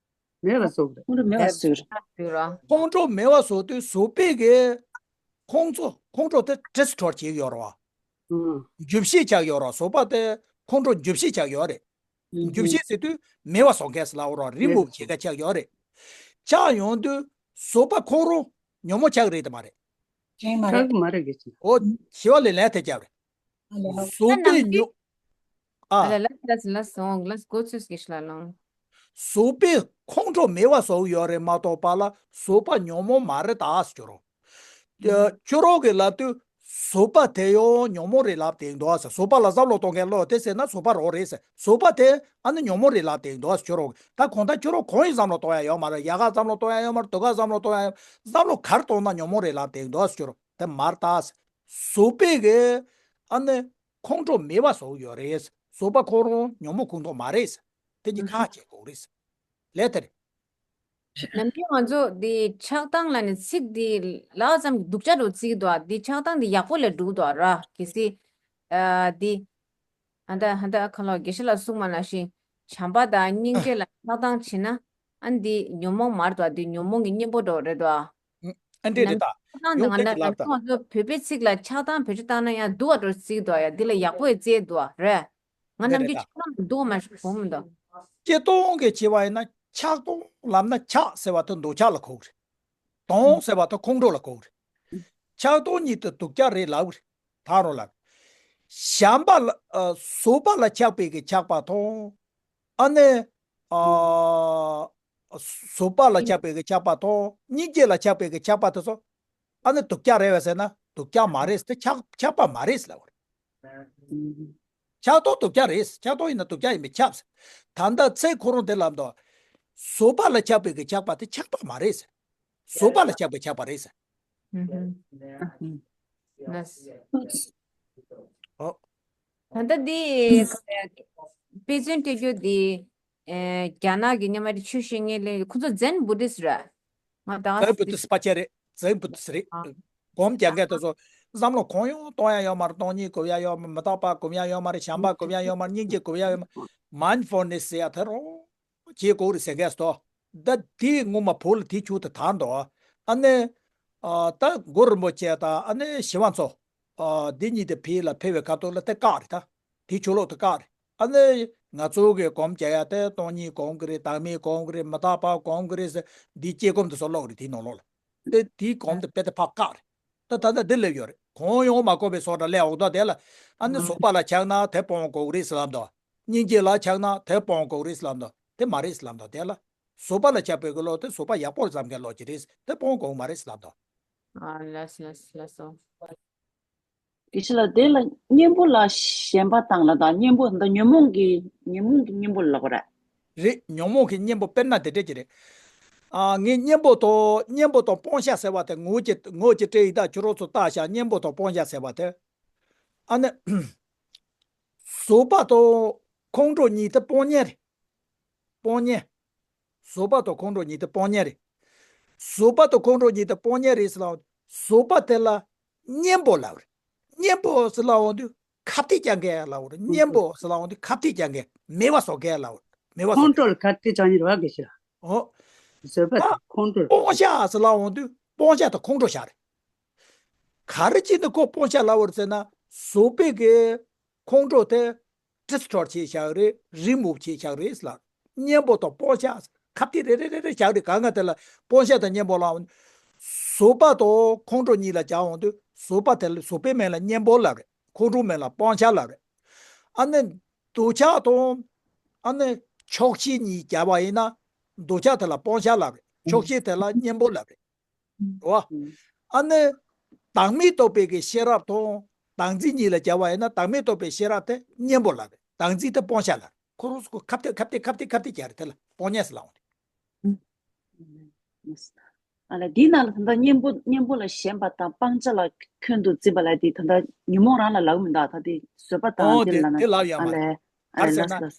མེད་པ་བཟོ་གི་རེད། ཁོང་ཁྲོ་མེད་པ་བཟོ་གི་རེད། ཁོང་ཁྲོ་མེད་པ་བཟོ་དུས་བཟོད་པས་གི་ཁོང་ཚོ་ཁོང་ཁྲོ་དེ་ཌི་སི་ཊོར་བྱེད་ཀྱི་ཡོད་རེད་བ། ཨང་། འཇུ་བྱེད་ཆགས་ཡོད་རེད། བཟོད་པ་དེ་ཁོང་ཁྲོ་འཇུ་བྱེད་ཆགས་ཡོད་རེད། ཨང་། འཇུ་བྱེད་ཟེར་དུས་མེད་པ་བཟོ་མཁན་ཟེར་ལབ་རེད་བ། རི་མོ་བྱེད་མཁན་ཆགས་ཡོད་རེད། ཆགས་ཡོང་དུས་བཟོད་པ་ཁོང་རང་ཉོན་མོངས་ཆགས་ཀྱི་རེད་དམ་མ་རེད། ཆགས་ཀྱི་མ་རེད། ཆགས་ཀྱི་མ་རེད་གི་ཅི། ཨོ་ཞི་བ་ལྷས་ལན་དེ་བརྒྱབ་རེད། ཨ་ལས། བཟོད་པས་ཉོ། ཨ། ལ་ལ་ལ་ལ་སོང་ལ་སྒོ་ཚུགས་ཀྱི་ཤ་ལ་ལོང་། བཟོད་པས་ཁོང་ཁྲོ་མེད་པ་བཟོ་གི་ཡོད་རེད་མ་གཏོགས་པ་ལ་བཟོད་པ་ཉོན་མོངས་མ་རེད་ད་ཟེར་གྱི་རེད། ཨ། ཁྱོད་རང་གིས་ལབ་དུས་བཟོད་པ་དེ་ཡང་ཉོན་མོངས་རེད་ལབ་བསྡད་འདུག་ཟེར། བཟོད་པ་ལ་བསམ་བློ་གཏོང་མཁན་བློ་དེ་ཟེར་ན་བཟོད་པ་རང་རེད་ཟེར། བཟོད་པ་དེ་ཨ་ནི་ཉོན་མོངས་རེད་ལབ་བསྡད་འདུག་ཟེར། ཁྱོད་རང་གིས་ད་གང་ལྟར་ཁྱོད་རང་གང་ཡིན་བསམ་བློ་གཏོང་ཡ་ཡོད་མ་རེད། ཡལ་ག་བསམ་བློ་གཏོང་ཡ་ཡོད་མ་རེད། དུང་དཀར་བསམ་བློ་གཏོང་ཡ་ཡོད་མ་རེད། བསམ་བློ་ག་རེ་གཏོང་ན་ཉོན་མོངས་རེད་ལབ་བསྡད་འདུག་ཟེར། ཁྱོད་རང་དེ་མ་རེད་ད་ཟེར། བཟོད་པས་གི་ཨ་ནི་ཁོང་ཁྲོ་མེད་པ་བཟོ་གི་ཡོད་རེད། བཟོད་པ་ཁོ་རང་ཉོན་མོངས་ཁོངས་གཏོགས་མ་རེད། དེ་གཉིས་ཁ་ཕྱེ་དགོས་རེད། ལས་དེ་རེད། ནམ་རྒྱུན་ང་ཚོ་འདི་ཆགས་སྡང་ལབ་ནས་ཚིག་འདི་ལབ་ཙམ་གྱིས་སྡུག་ཅག་འདྲ་བོ་བརྩི་གི་འདུག་ཨ། འདི་ཆགས་སྡང་འདི་ཡག་པོ་ལ་འགྲོ་གི་འདུག་ཨ་ར། གལ་སྲིད་ཨ་འདི་ཨ་ད་ཨ་ད་ཁ་ལོ་དགེ་བཤེས་ལགས་གསུངས་པ་ནང་བཞིན་བྱམས་པ་དང་སྙིང་རྗེ་ལ་ཆགས་སྡང་བྱེད་ན་ཨ་འདི་ཉོན་མོངས་མ་རེད་འདུག་ཨ། འདི་ཉོན་མོངས་ཀྱི་གཉེན་པོ་འདྲ་བོ་རེད་འདུག་ཨ། ཨ་འདྲས་རེད་ད། ཆགས་སྡང་འདི་ང་ན་ང་ཚོ་བོད་པའི་ཚིག་ལ་ཆགས་སྡང་བེད་སྤྱོད་བཏང་ན་ཡང་སྡུག་པ་འདྲ་བརྩི་གི་འདུག་ཡ། འདི་ལ་ཡག་པོ་ཡང་བརྩི་འདུག་རེད། ང་ནམ་རྒྱུན་ཆགས་སྡང་སྡུག་པ་མ་ཞིག་གོ་མི་འདུག་སྤྱིར་བཏང་གི་བྱས་པ་ཡིན་ན་ཆགས་སྡང་ལབ་ན་ཆགས་ཟེར་བ་དེ་འདོད་ཆགས་ལ་གོ་གི་རེད། སྡང་ཟེར་བ་དེ་ཁོང་ཁྲོ་ལ་གོ་གི་རེད། ཆགས་སྡང་གཉིས་དེ་སྡུག་ཅག་རེད་ལབ་གི་རེད། ད་རུང་ལབ། བྱམས་པ་ལ་ཨ་བཟོད་པ་ལ་ཆགས་པའི་གི་ཆགས་པ་དང་། ཨ་ནི། ཨ། བཟོད་པ་ལ་ཆགས་པའི་གི་ཆགས་པ་དང་སྙིང་རྗེ་ལ་ཆགས་པའི་གི་ཆགས་པ་དེ་ཚོ། ཨ་ནི་སྡུག་ཅག་རེད་པས་ཟེར་ན་སྡུག་ཅག་མ་རེད་དེ། ཆགས་ཆགས་པ་མ་རེད་ལབ་པ་རེད། ཆགས་སྡང་སྡུག་ཅག་རེད། ཆགས་སྡང་ཡིན་ན་སྡུག་ཅག་ཡིན་པས་ཁྱབ་ཟེར། ད་ལྟ་ཚེ་ཁོ་རང་དེ་ལབ་འདུག་བཟོད་པ་ལ་ཆགས་པའི་གི་ཆགས་པ་དེ་ཆགས་པ་མ་རེད་ཟེར། བཟོད་པ་ལ་ཆགས་པའི་ཆགས་པ་རེད་ཟེར། ཨོ། ད་ལྟ་འདི་ དཔེ་མཚོན་སྤྲད་རྒྱུ་དེ། ཨེ། རྒྱ་ནག་གི་སྔོན་མ་དེ་ཆུ་ཤེས་ངེས་ལེ་ཁོ་ཚོ་ཛེན་བུ་དིསྟ་ར། ང་ད་ཛེན་བུ་དིསྟ་ཕལ་ཆེར་རེད། ཛེན་བུ་དིསྟ་རེད། ཨ། སྒོམ་རྒྱག་མཁན་དེ་ཚོ་བསམ་བློ་གང་ཡང་གཏོང་ཡ་ཡོད་མ་རེད། སྟོང་ཉིད་སྒོམ་ཡ་ཡོད་མ་རེད། མི་རྟག་པ་སྒོམ་ཡ་ཡོད་མ་རེད། བྱམས་པ་སྒོམ་ཡ་ཡོད་མ་རེད། སྙིང་རྗེ་སྒོམ་ཡ་ཡོད་མ་རེད། མའིན་ཌི་ཕུལ་ནེས་ཟེར་ཡ་དེ་རང་བྱེད་དགོས་རེད་ཟེར་མཁན་ཟེར་དོ། ད་དེའི་ངོ་མ་བོད་ལ་དེའི་ཆོས་དེ་དར་འདུག་ཨ་ནི། ཨ། ད་གུ་རུ་རིན་པོ་ཆེ་དང་ཨ་ནི་ཞི་བ་འཚོ། ཨ། འདི་གཉིས་དེ་ཕ་གི་ལ་ཕེབས་པའི་ཁ་ཐོག་ལ་དེ་བཀག་རེད་ད། དེའི་ཆོས་ལུགས་དེ་བཀག་རེད། ཨ་ནི་ང་ཚོ་གི་སྒོམ་བྱ་ཡ་དེ་སྟོང་ཉིད་སྒོམ་གི་རེད། བདག་མེད་སྒོམ་གི་རེད། མི་རྟག་པ་སྒོམ་གི་རེད་ཟེར། འདིའི་དཔྱད་སྒོམ་དེ་ཚོ་ཀློག་རེད་དེའི་ནང་ལོགས་ལ། དེ་དེའི་སྒོམ་དེ་དཔེ་དེ་ཕར་བཀག་རེད། ད་ད་ལྟ་འདི་སླེབས་ཡོད་རེད། གང་ཡང་མ་གོ་བའི་བཟོ་འདྲ་སླེབས་འོག་ད་དེ་ལ། ཨ་ནི་བཟོད་པ་ལ་ཆགས་ན་དེ་སྤོང་དགོས་རེད་ཟེར་ལབ་འདུག་སྙིང་རྗེ་ལ་ཆགས་ན་དེ་སྤོང་དགོས་རེད་ཟེར་ལབ་འདུག་དེ་མ་རེད་ཟེར་ལབ་འདུག་དེ་ལ་བཟོད་པ་ལ་ཆགས་པའི་གི་བློ་དེ་བཟོད་པ་ཡག་པོ་བརྩམ་མཁན་བློ་ཅིག་རེད། དེ་སྤོང་དགོས་མ་རེད་ཟེར་ལབ་འདུག་ཨ། ལགས་སོ། ལགས་སོ། ལགས་སོ། དགེ་བཤེས་ལགས། དེ་ལ་གཉེན་པོ་ལ་ཞེན་པ་དང་ལ་དང་གཉེན་པོ་འདི་ཉོན་མོངས་ཀྱི་ཉོན་མོངས་ཀྱི་གཉེན་པོ་ལ་ལབ་པ་རེད། རེད། ཉོན་མོངས་ཀྱི་གཉེན་པོ་དཔེར་ན་དེ་འདྲ་ཅིག་རེད། ཨ། ངས་གཉེན་པོ་དང་གཉེན་པོ་དང་སྤང་བྱ་ཟེར་བ་དེ་ངོ་བོ་གཅིག་ངོ་བོ་གཅིག་སྤྲད་ཡིན། ད་ཁྱོད་རང་ཚོ་བལྟས་ཤག་གཉེན་པོ་དང་སྤང་བྱ་ཟེར་བ་དེ། ཨ་ནི། བཟོད་པ་དང་ཁོང་ཁྲོ་གཉིས་དེ་སྤང་གཉེན་རེད། སྤང་གཉེན། བཟོད་པ་དང་ཁོང་ཁྲོ་གཉིས་དེ་སྤང་གཉེན་རེད། བཟོད་པ་དང་ཁོང་ཁྲོ་གཉིས་དེ་སྤང་གཉེན་རེད་ཟེར་ལབ་འོང་དུས། བཟོད་པ་དེ་ལ་གཉེན་པོ་ལབ་རེད། གཉེན་པོ་ཟེར་ལབ་འོང་དུས་ཁ་གཏད་བཅག་མཁན་ལབ་རེད། གཉེན་པོ་ཟེར་ལབ་འོང་དུས་ཁ་གཏད་བཅག་མཁན། མེད་པ་བཟོ་མཁན་ལབ་རེད། མེད་པ་བཟོ་ཁོང་ཁྲོ་མཁན། ལ་ཁ་གཏད་བཅག་མཁན་རེད་བ། དགེ་བཤེས་ལགས། ཨོ། བཟོད་པ་ད་དང་ཁོང་ཁྲོ། སྤང་བྱ་ཟེར་ལབ་འོང་དུས་སྤང་བྱ་དང་ཁོང་ཁྲོ་བྱ་རེད། ག་རེ་བྱས་ནས་ཁོ་སྤང་བྱ་ལབ་པ་རེད་ཟེར་ན། བཟོད་པའི་གི་ཁོང་ཁྲོ་དེ་ཌི་སི་ཊོར་ཊི་བྱས་བཞག་རེད། རི་མུབ་བྱས་བཞག་རེད་ལ། གཉེན་པོ་དང་སྤང་བྱ་ཁ་གཏད་རེ་རེ་རེ་རེ་བཞག་རེད། གང་ག་དེ་ལ་སྤང་བྱ་དང་གཉེན་པོ་ལབ། བཟོད་པ་དང་ཁོང་ཁྲོ་གཉིས་ལ་སྦྱར་འོང་དུས་བཟོད་པ་དེ་ལ་བཟོད་པའི་མིང་ལ་གཉེན་པོ་ལབ་རེད། ཁོང་ཁྲོའི་མིང་ལ་སྤང་བྱ་ལབ་རེད། ཨ་ནི་འདོད་ཆགས་དང་ཨ་ནི་ཆོག་ཤེས་གཉིས་སྦྱར་བ་ཡིན་ན། འདོད་ཆགས་དེ་ལ་སྤང་བྱ་ལབ་རེད། ཆོག་ཤེས་དེ་ལ་གཉེན་པོ་ལབ་རེད། རེད་བ། ཨ་ནི་བདག་མེད་རྟོགས་པའི་གི་ཤེས་རབ་དང་བདག་འཛིན་གཉིས་ལ་སྦྱར་བ་ཡིན་ན། བདག་མེད་རྟོགས་པའི་ཤེས་རབ་དེ་གཉེན་པོ་ལབ་རེད། བདག་འཛིན་དེ་སྤང་བྱ་ལབ་རེད། ཁོ་རང་ཚོ་ཁ་གཏད་ཁ་གཏད་ཁ་གཏད་ཁ་གཏད་བཅག་རེད། དེ་ལ་སྤང་གཉེན་ཟེར་ལབ་འོང་དུས། ཨ་ལས། འདིའི་ནང་ལ་ད་ལྟ་གཉེན་པོ་གཉེན་པོ་ལ་ཞེན་པ་དང་སྤང་བྱ་ལ་ཁོང་ཁྲོ་འཛིན་པ་ལབ་དེ་ད་ལྟ་ཉོན་མོངས་རང་ལ་ལབ་མི་འདུག་ད་དེ་བཟོད་པ་དང་ཨོ་དེ་དེ་ལ་ན། དེ་ལབ་ཡོད་ཨ་མ་རེད། ལས། ག་རེ་ཟེར་ན། ལགས་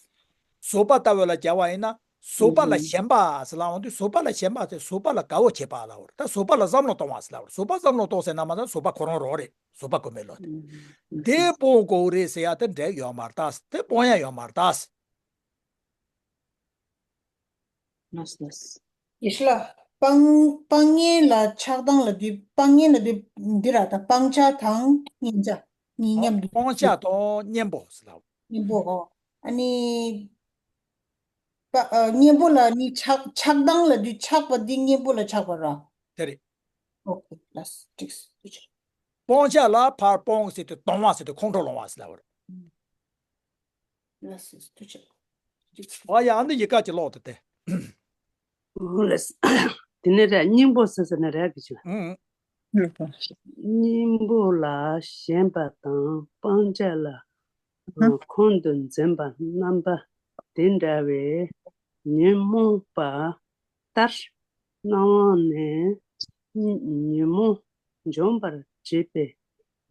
སོ། བཟོད་པ་ལྟ་བུ་ལ་སྦྱར་བ་ཡིན་ན། བཟོད་པ་ལ་ཞེན་པ་ཟེར་ལབ་འོང་དུས། བཟོད་པ་ལ་ཞེན་པ་དེ་བཟོད་པ་ལ་དགའ་བོ་བྱེད་པ་ལབ་པ་རེད། ད་བཟོད་པ་ལ་བསམ་བློ་གཏོང་བ་ཟེར་ལབ་པ་རེད། བཟོད་པ་བསམ་བློ་གཏོང་ཟེར་ན་མ་ད་བཟོད་པ་ཁོ་རང་རང་རེད། བཟོད་པ་སྒོམ་པའི་བློ་དེ། དེ་སྤོང་དགོས་རེད་ཟེར་ཡ་དེ་འགྲིག་ཡོད་མ་རེད་ད། དེ་སྤོང་ཡ་ཡོད་མ་རེད་ད། ལགས་སོ། ལགས་སོ། ཡེ་ཤེས་ལགས། སྤང་སྤང་གཉེན་ལ་ཆགས་སྡང་ལབ་དུས། སྤང་གཉེན་ལབ་དུས་འདི་ར། ད་སྤང་བྱ་དང་གཉེན་བྱ། གཉིས་མཉམ་དུ། སྤང་བྱ་དང་གཉེན་པོ་ཟེར་ལབ། གཉེན་པོ། ཨོ། ཨ་ནི། པ། ཨ། གཉེན་པོ་ལ་ནི་ཆགས་ཆགས་སྡང་ལབ་དུས་ཆགས་པ་འདི་གཉེན་པོ་ལ་ཆགས་པ་ར། དེ་རེད། ཨོ་ཁེ། ལགས་སོ། འགྲིག་སོང་། ཐུགས་རྗེ་ཆེ། སྤང་བྱ་ལ་ཕར་སྤོང་ཟེར་དུས་སྡང་བ་ཟེར་དུས་ཁོང་ཁྲོ་ལངས་བ་ཟེར་ལབ་པ་རེད། ལགས་སོ། ཐུགས་རྗེ་ཆེ། ཨ་ཡ། ཨ་འདི་ཡི་ག་ཅིག་ཀློག་དེ་དེ། ལགས། དེ་ནས་རེད། གཉེན་པོ་ཟེར་ཟེར་ནས་རེད། དགེ་བཤེས་ལགས། ཨང་། གཉེན་པོ་ལ་ཞེན་པ་དང་སྤང་བྱ་ལ་ཁོང་དུ་འཛིན་པ་རྣམ་པ་དེ་འདྲ་བའི་ཉོན་མོངས་པ་ལྟར་སྣང་བ་ནས་ཉོན་མོངས་འཇོམས་པར་བྱེད་པའི་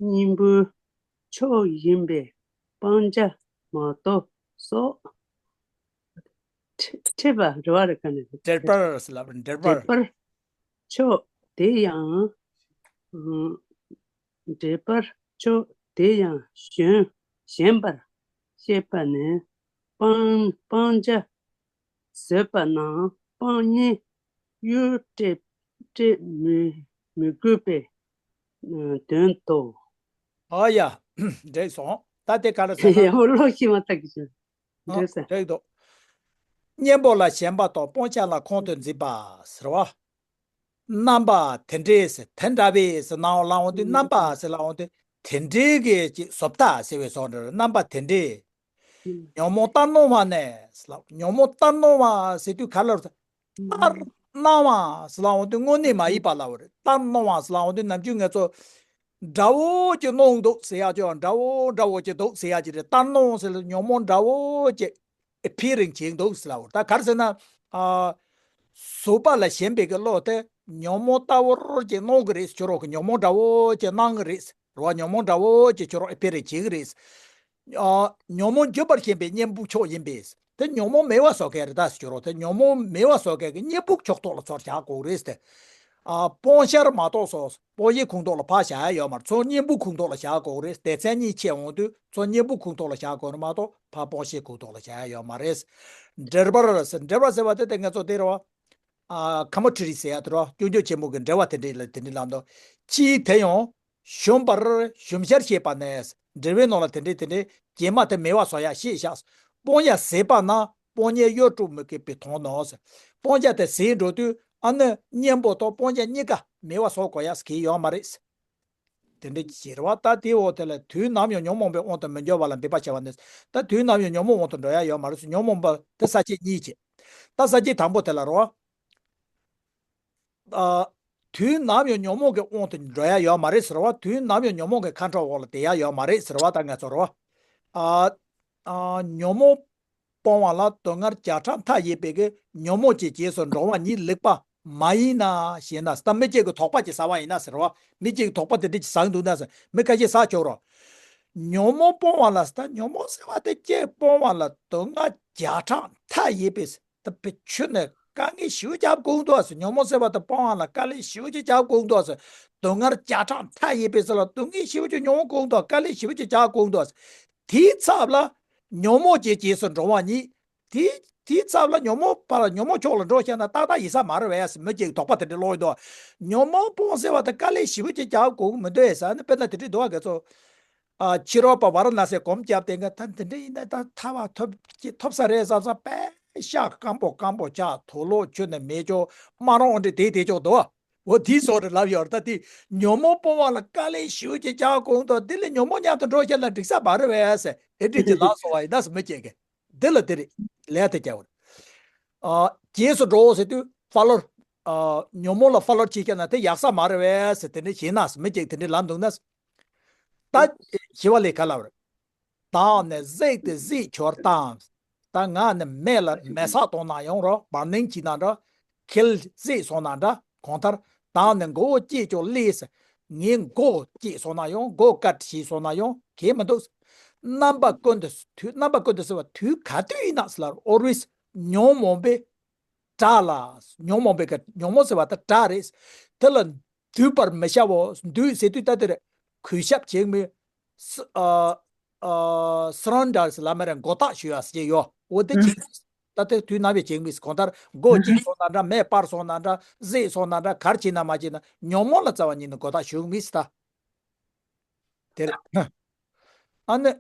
གཉེན་པོའི་ཕྱོགས་ཡིན་པས་སྤང་བྱ་མ་གཏོགས་སོགས། འཕྲད་པ་རེད་བ། རེད་ག་ནས། འབྲེལ་པར་ཟེར་ལབ། འབྲེལ་པར། འབྲེལ་པར་ཕྱོགས་དེ་ཡང་། འབྲེལ་པར་ཕྱོགས་དེ་ཡང་ཞེན་ཞེན་པར་བཤད་པ་ནི། སྤང་སྤང་བྱ་བཟོད་པ་རྣམས་སྤང་གཉེན་གཡུལ་སྤྲད་སྤྲད་མི་མི་དགོས་པའི་དོན་ཏོ། ཨ་ཡ། འགྲིག་སོང་། ད་དེ་ག་རེ་ཟེར་ན། ཡག་པོ་ཀློག་ཤེས་མ་ཐག་གི་བྱུང་། འགྲིག་སོང་། འགྲིག་འདུག་གཉེན་པོ་ལ་ཞེན་པ་དང་སྤང་བྱ་ལ་ཁོང་དུ་འཛིན་པ་ཟེར་བ། རྣམ་པ་དེ་འདྲའི་ཟེར། དེ་འདྲ་བའི་ཟེར་ནའང་ལབ་འོང་དུས། རྣམ་པ་ཟེར་ལབ་འོང་དུས་དེ་འདྲའི་གི་ཅིག་བཟོ་ལྟ་ཟེར་བའི་བཟོ་འདྲ་རེད། རྣམ་པ་དེ་འདྲའི། ཉོན་མོངས་ལྟར་སྣང་བ་ནས་ཟེར་ལབ། ཉོན་མོངས་ལྟར་སྣང་བ་ཟེར་དུས་ག་ལ་རེད། ལྟར་སྣང་བ་ཟེར་ལབ་འོང་དུས་དངོས་གནས་མ་ཡིན་པ་ལབ་པ་རེད། ལྟར་སྣང་བ་ཟེར་ལབ་འོང་དུས་ནམ་རྒྱུན་ང་ཚོ་འདྲ་བོ་ཅིག་སྣང་འདུག་ཟེར་ཡག་ཅིག་འདྲ་བོ་འདྲ་བོ་ཅིག་འདུག་ཟེར་ཡག་ཅིག་རེད། ལྟར་སྣང་ཟེར་ལ་ཉོན་མོངས་འདྲ་བོ་ཅིག་ཨེ་པི་ཡར་རིང་བྱེད་འདུག་ཟེར་ལབ་པ་རེད། ད་ག་རེ་ཟེར་ན། ཨ། བཟོད་པ་ལ་ཞེན་པའི་གི་བློ་དེ་ཉོན་མོངས་ལྟ་བུར་ཅིག་སྣང་གི་རེད། ཁྱོད་རང་གིས་ཉོན་མོངས་འདྲ་བོ་ཅིག་སྣང་གི་རེད། རེད་བ། ཉོན་མོངས་འདྲ་བོ་ཅིག་ཁྱོད་རང་ཨེ་པི་ཡར་རིང་བྱེད་ཀྱི་རེད། ཨ། ཉོན་མོངས་བརྗོད་པར་ཞེན་པའི་གཉེན་པོ་མཆོག་ཡིན་པས། དེ་ཉོན་མོངས་མེད་པ་བཟོ་མཁན་རེད་ད་ཟེར་རྒྱུ་རོ། དེ་ཉོན་མོངས་མེད་པ་བཟོ་མཁན་གྱི་གཉེན་པོ་མཆོག་ཐོག་ལ་ཚུར་བཞག་དགོས་རེད་ཟེར་ཏེ། ཨ། སྤོང་བྱར་མ་གཏོགས་སོ། སྤོང་བྱའི་ཁོངས་གཏོགས་ལ་ཕར་བཞག་ཡ་ཡོད་མ་རེད། ཚུར་གཉེན་པོའི་ཁོངས་གཏོགས་ལ་བཞག་དགོས་རེད། སྡེ་ཚན་གཉིས་ཕྱེ་འོང་དུས་ཚུར་གཉེན་པོའི་ཁོངས་གཏོགས་ལ་བཞག་དགོས་རེད་མ་གཏོགས་ཕར་སྤོང་བྱའི་ཁོངས་གཏོགས་ལ་བཞག་ཡ་ཡོད་མ་རེད། འགྲེལ་པར་ཟེར། འགྲེལ་པ་ཟེར་བ་དེ་དེ་ངེད་ཚོ་དེ་རེད་བ། ཨ། ཁ་མ་ཁྲི་རི་ཟེར་ཡ་དེ་རོ། སྐྱོན་བརྗོད་ཆེན་མོ་གི་འགྲེལ་པ་དེ་འདྲ་ལ་དེ་འདྲ་ལབ་འདུག་ཅིའི་དེ་ཡང་ཞུམ་པར་ཞུམ་བྱར་བཤད་པ་ནས། འགྲེལ་པའི་ནང་ལ་དེ་འདྲ་དེ་འདྲ་བྱེ་མ་དེ་མེད་པ་བཟོ་ཡ་ཤེས་བཞག་སྤོང་བྱ་ཟད་པ་ན་སྤོང་གཉེན་གཡོ་འགུལ་མི་དགོས་པའི་དོན་ནོ། སྤོང་བྱ་དེ་ཟད་འགྲོ་དུས་ཨ་ནི་གཉེན་པོ་དང་སྤོང་བྱ་གཉིས་ཀ་མེད་པ་བཟོ་དགོས་ཡ་ཟེར་གྱི་ཡོད་མ་རེད། དེ་འདྲ་ཅིག་རེད་བ། ད་དེའི་འོག་དེ་ལ་དུས་ནམ་ཡང་ཉོན་མོངས་པའི་དབང་དུ་མི་འགྱུར་བ་ལ་འབད་པ་བྱ་བ་ནི། ད་དུས་ནམ་ཡང་ཉོན་མོངས་དབང་དུ་འགྲོ་ཡ་ཡོད་མ་རེད། ཉོན་མོངས་པ་དེ་ས་བཅད་གཉིས་བྱས། ད་ས་བཅད་དང་པོ་དེ་ལ་རོ། ཨ། དུས་ནམ་ཡང་ཉོན་མོངས་ཀྱི་དབང་དུ་འགྲོ་ཡ་ཡོད་མ་རེད་ཟེར་བ། དུས་ནམ་ཡང་ཉོན་མོངས་ཀྱི་ཁ་དྲག་འོག་ལ་བསྡད་ཡ་ཡོད་མ་རེད་ཟེར་བ། ད་ང་ཚོ་རོ། ཨ། ཨ། ཉོན་མོངས་སྤོང་བ་ལ་སྡུག་བསྔལ་བརྒྱ་ཕྲག་མཐའ་ཡས་པའི་གི་ཉོན་མོངས་ཀྱི་རྗེས་སུ་འགྲོ་བ་ཉིད་ལེགས་པ་མ་ཡིན་ན་ཞེ་ན། ད་མི་གཅིག་གི་དོགས་པ་ཅིག་ཟ་བ་ཡིན་ན་ཟེར་བ། མི་གཅིག་གི་དོགས་པ་དེ་འདྲ་ཅིག་ཟ་གི་འདུག་ན་ཟེར། མི་ཁ་ཤས་ཟ་ཆོག་རོ། ཉོན་མོངས་སྤོང་བ་ལ། ད་ཉོན་མོངས་ཟེར་བ་དེ་གཅིག་སྤོང་བ་ལ་སྡུག་བསྔལ་བརྒྱ་ཕྲག་མཐའ་ཡས་པའི། ད་དཔེ་ཆུ་ནས་དཀའ་ངལ་ཞེ་པོ་རྒྱབ་དགོས་འདུག་ཟེར། ཉོན་མོངས་ཟེར་བ་དེ་སྤོང་བ་ལ་དཀའ་ལས་ཞེ་པོ་ཅིག་རྒྱབ་དགོས་འདུག་ཟེར། སྡུག་བསྔལ་བརྒྱ་ཕྲག་མཐའ་ཡས་པའི་ཟེར་ལ་སྡུག་བསྔལ་ཞེ་པོ་ཅིག་མྱོང་དགོས་འདུག་དཀའ་ལས་ཞེ་པོ་ཅིག་རྒྱག་དགོས་འདུག་དེའི་ཚབ་ལ་ཉོན་མོངས་ཀྱི་རྗེས་སུ་འགྲོ་བ་ཉིད། དེ་དེའི་ཚབ་ལ་ཉོན་མོངས་པ་ལ་ཉོན་མོངས་ཕྱོགས་ལ་འགྲོ་ཤེས་ན་ཏག་ཏག་ཡིན་ས་མ་རེད་པས་ཟེར་མི་གཅིག་དོགས་པ་དེ་འདྲ་སློང་གི་འདུག་ཉོན་མོངས་སྤོང་ཟེར་བ་དེ་དཀའ་ལས་ཞེ་པོ་ཅིག་རྒྱག་དགོས་ཀྱི་མི་འདུག་ཟེར་ནས། དཔེར་ན་དེ་འདྲ་འདུག་ག་ཚོ། ཨ། ཕྱི་རོལ་པ་ཝཱ་ར་ཎ་སིར་སྒོམ་བརྒྱབ་བསྡད་མཁན་ད་དེ་འདྲ་ཡིན་ན་ད་ཐར་པ་ཐོབ་ཀྱི་ཐོབ་ས་རེད་བསམ་བསམ་པས་ཤ་སྐམ་པོ་སྐམ་པོ་ཆགས། དུག་ལོག་ཁྱོན་ནས་མེད་ཅོག་སྨན་རོང་འདྲ་དེ་དེ་ཅོག་འདུག་འོ་དེའི་བཟོ་རེད་ལབ་ཡོད་རེད། ད་དེ་ཉོན་མོངས་སྤོང་བ་ལ་དཀའ་ལས་ཞེ་པོ་ཅིག་རྒྱག་དགོས་འདུག་དེ་ལས་ཉོན་མོངས་མཉམ་དུ་འགྲོ་ཤེས་ན་འགྲིག་ས་མ་རེད་པས་ཟེར། དེ་འདྲ་ཅིག་ལབ་སོང་བ་ཡིན་ན་ཟེར་མི་གཅིག་གིས། འདི་ལ་དེ་རེད། ལས་དེ་རྒྱག་པ་རེད། ཨ། རྗེས་སུ་འགྲོ་ཟེར་དུས་ཕར་ལོག་ཨ། ཉོན་མོངས་ལ་ཕར་ལོག་བྱེད་ཀྱག་ན་དེ་ཡག་ས་མ་རེད་པས་ཟེར། དེ་འདྲ་བྱས་ན་ཟེར་མི་གཅིག་དེ་འདྲ་ལབ་འདུག་ན། ད་ཞི་བ་ལྷས་ག་ལབ་རེད། བདག་ནི་གཟིགས་ཏེ་གཟིགས་གྱུར་ཏམ། ད་ང་ནི་མེ་ལ་མེ་སྲེག་གཏོང་ན་ཡང་རོ། བར་ནིང་བྱས་ན་འདྲ། ཁལ་བཟེད་སོང་ན་འདྲ། གང་ལྟར་བདག་ནི་མགོ་བོ་བཅད་ཀྱང་ལེགས་ཟེར། ངའི་མགོ་བཅད་སོང་ན་ཡང་མགོ་བཀལ་བྱས་སོང་ན་ཡང་གལ་མི་འདུག་རྣམ་པ་ཀུན་ཏུ་དུས། རྣམ་པ་ཀུན་ཏུ་ཟེར་བ་དུས་ག་དུས་ཡིན་ན་ཟེར་ལ། Always། ཉོན་མོངས་པའི་དགྲ་ལ། ཉོན་མོངས་པའི་ག་ཉོན་མོངས་ཟེར་བ་ད་དགྲ་རེད། དེ་ལ་འདུད་པར་མི་བྱའོ། འདུད་ཟེར་དུས་ད་དེ་རེད། གུས་ཞབས་བྱེད་མི། ཨ། ཨ། surrender ཟེར་ལབ་མ་རེད། མགོ་བཏགས་ཞུ་ཡ་ཟེར་གྱི་ཡོད། འོ་དེ་བྱེད། ད་དེ་དུས་ནམ་ཡང་བྱེད་མི་ཟེར། གང་ལྟར་མགོ་བཅད་སོང་ན་འདྲ། མེ་སྤར་སོང་ན་འདྲ། བཟེད་སོང་ན་འདྲ། ག་རེ་བྱས་ན་མ་བྱས་ན་ཉོན་མོངས་ལ་རྩ་བ་ཉིད་ནས་མགོ་བཏགས་ཞུ་མི་ཟེར་ད། དེ་རེད། ཨ་ནི་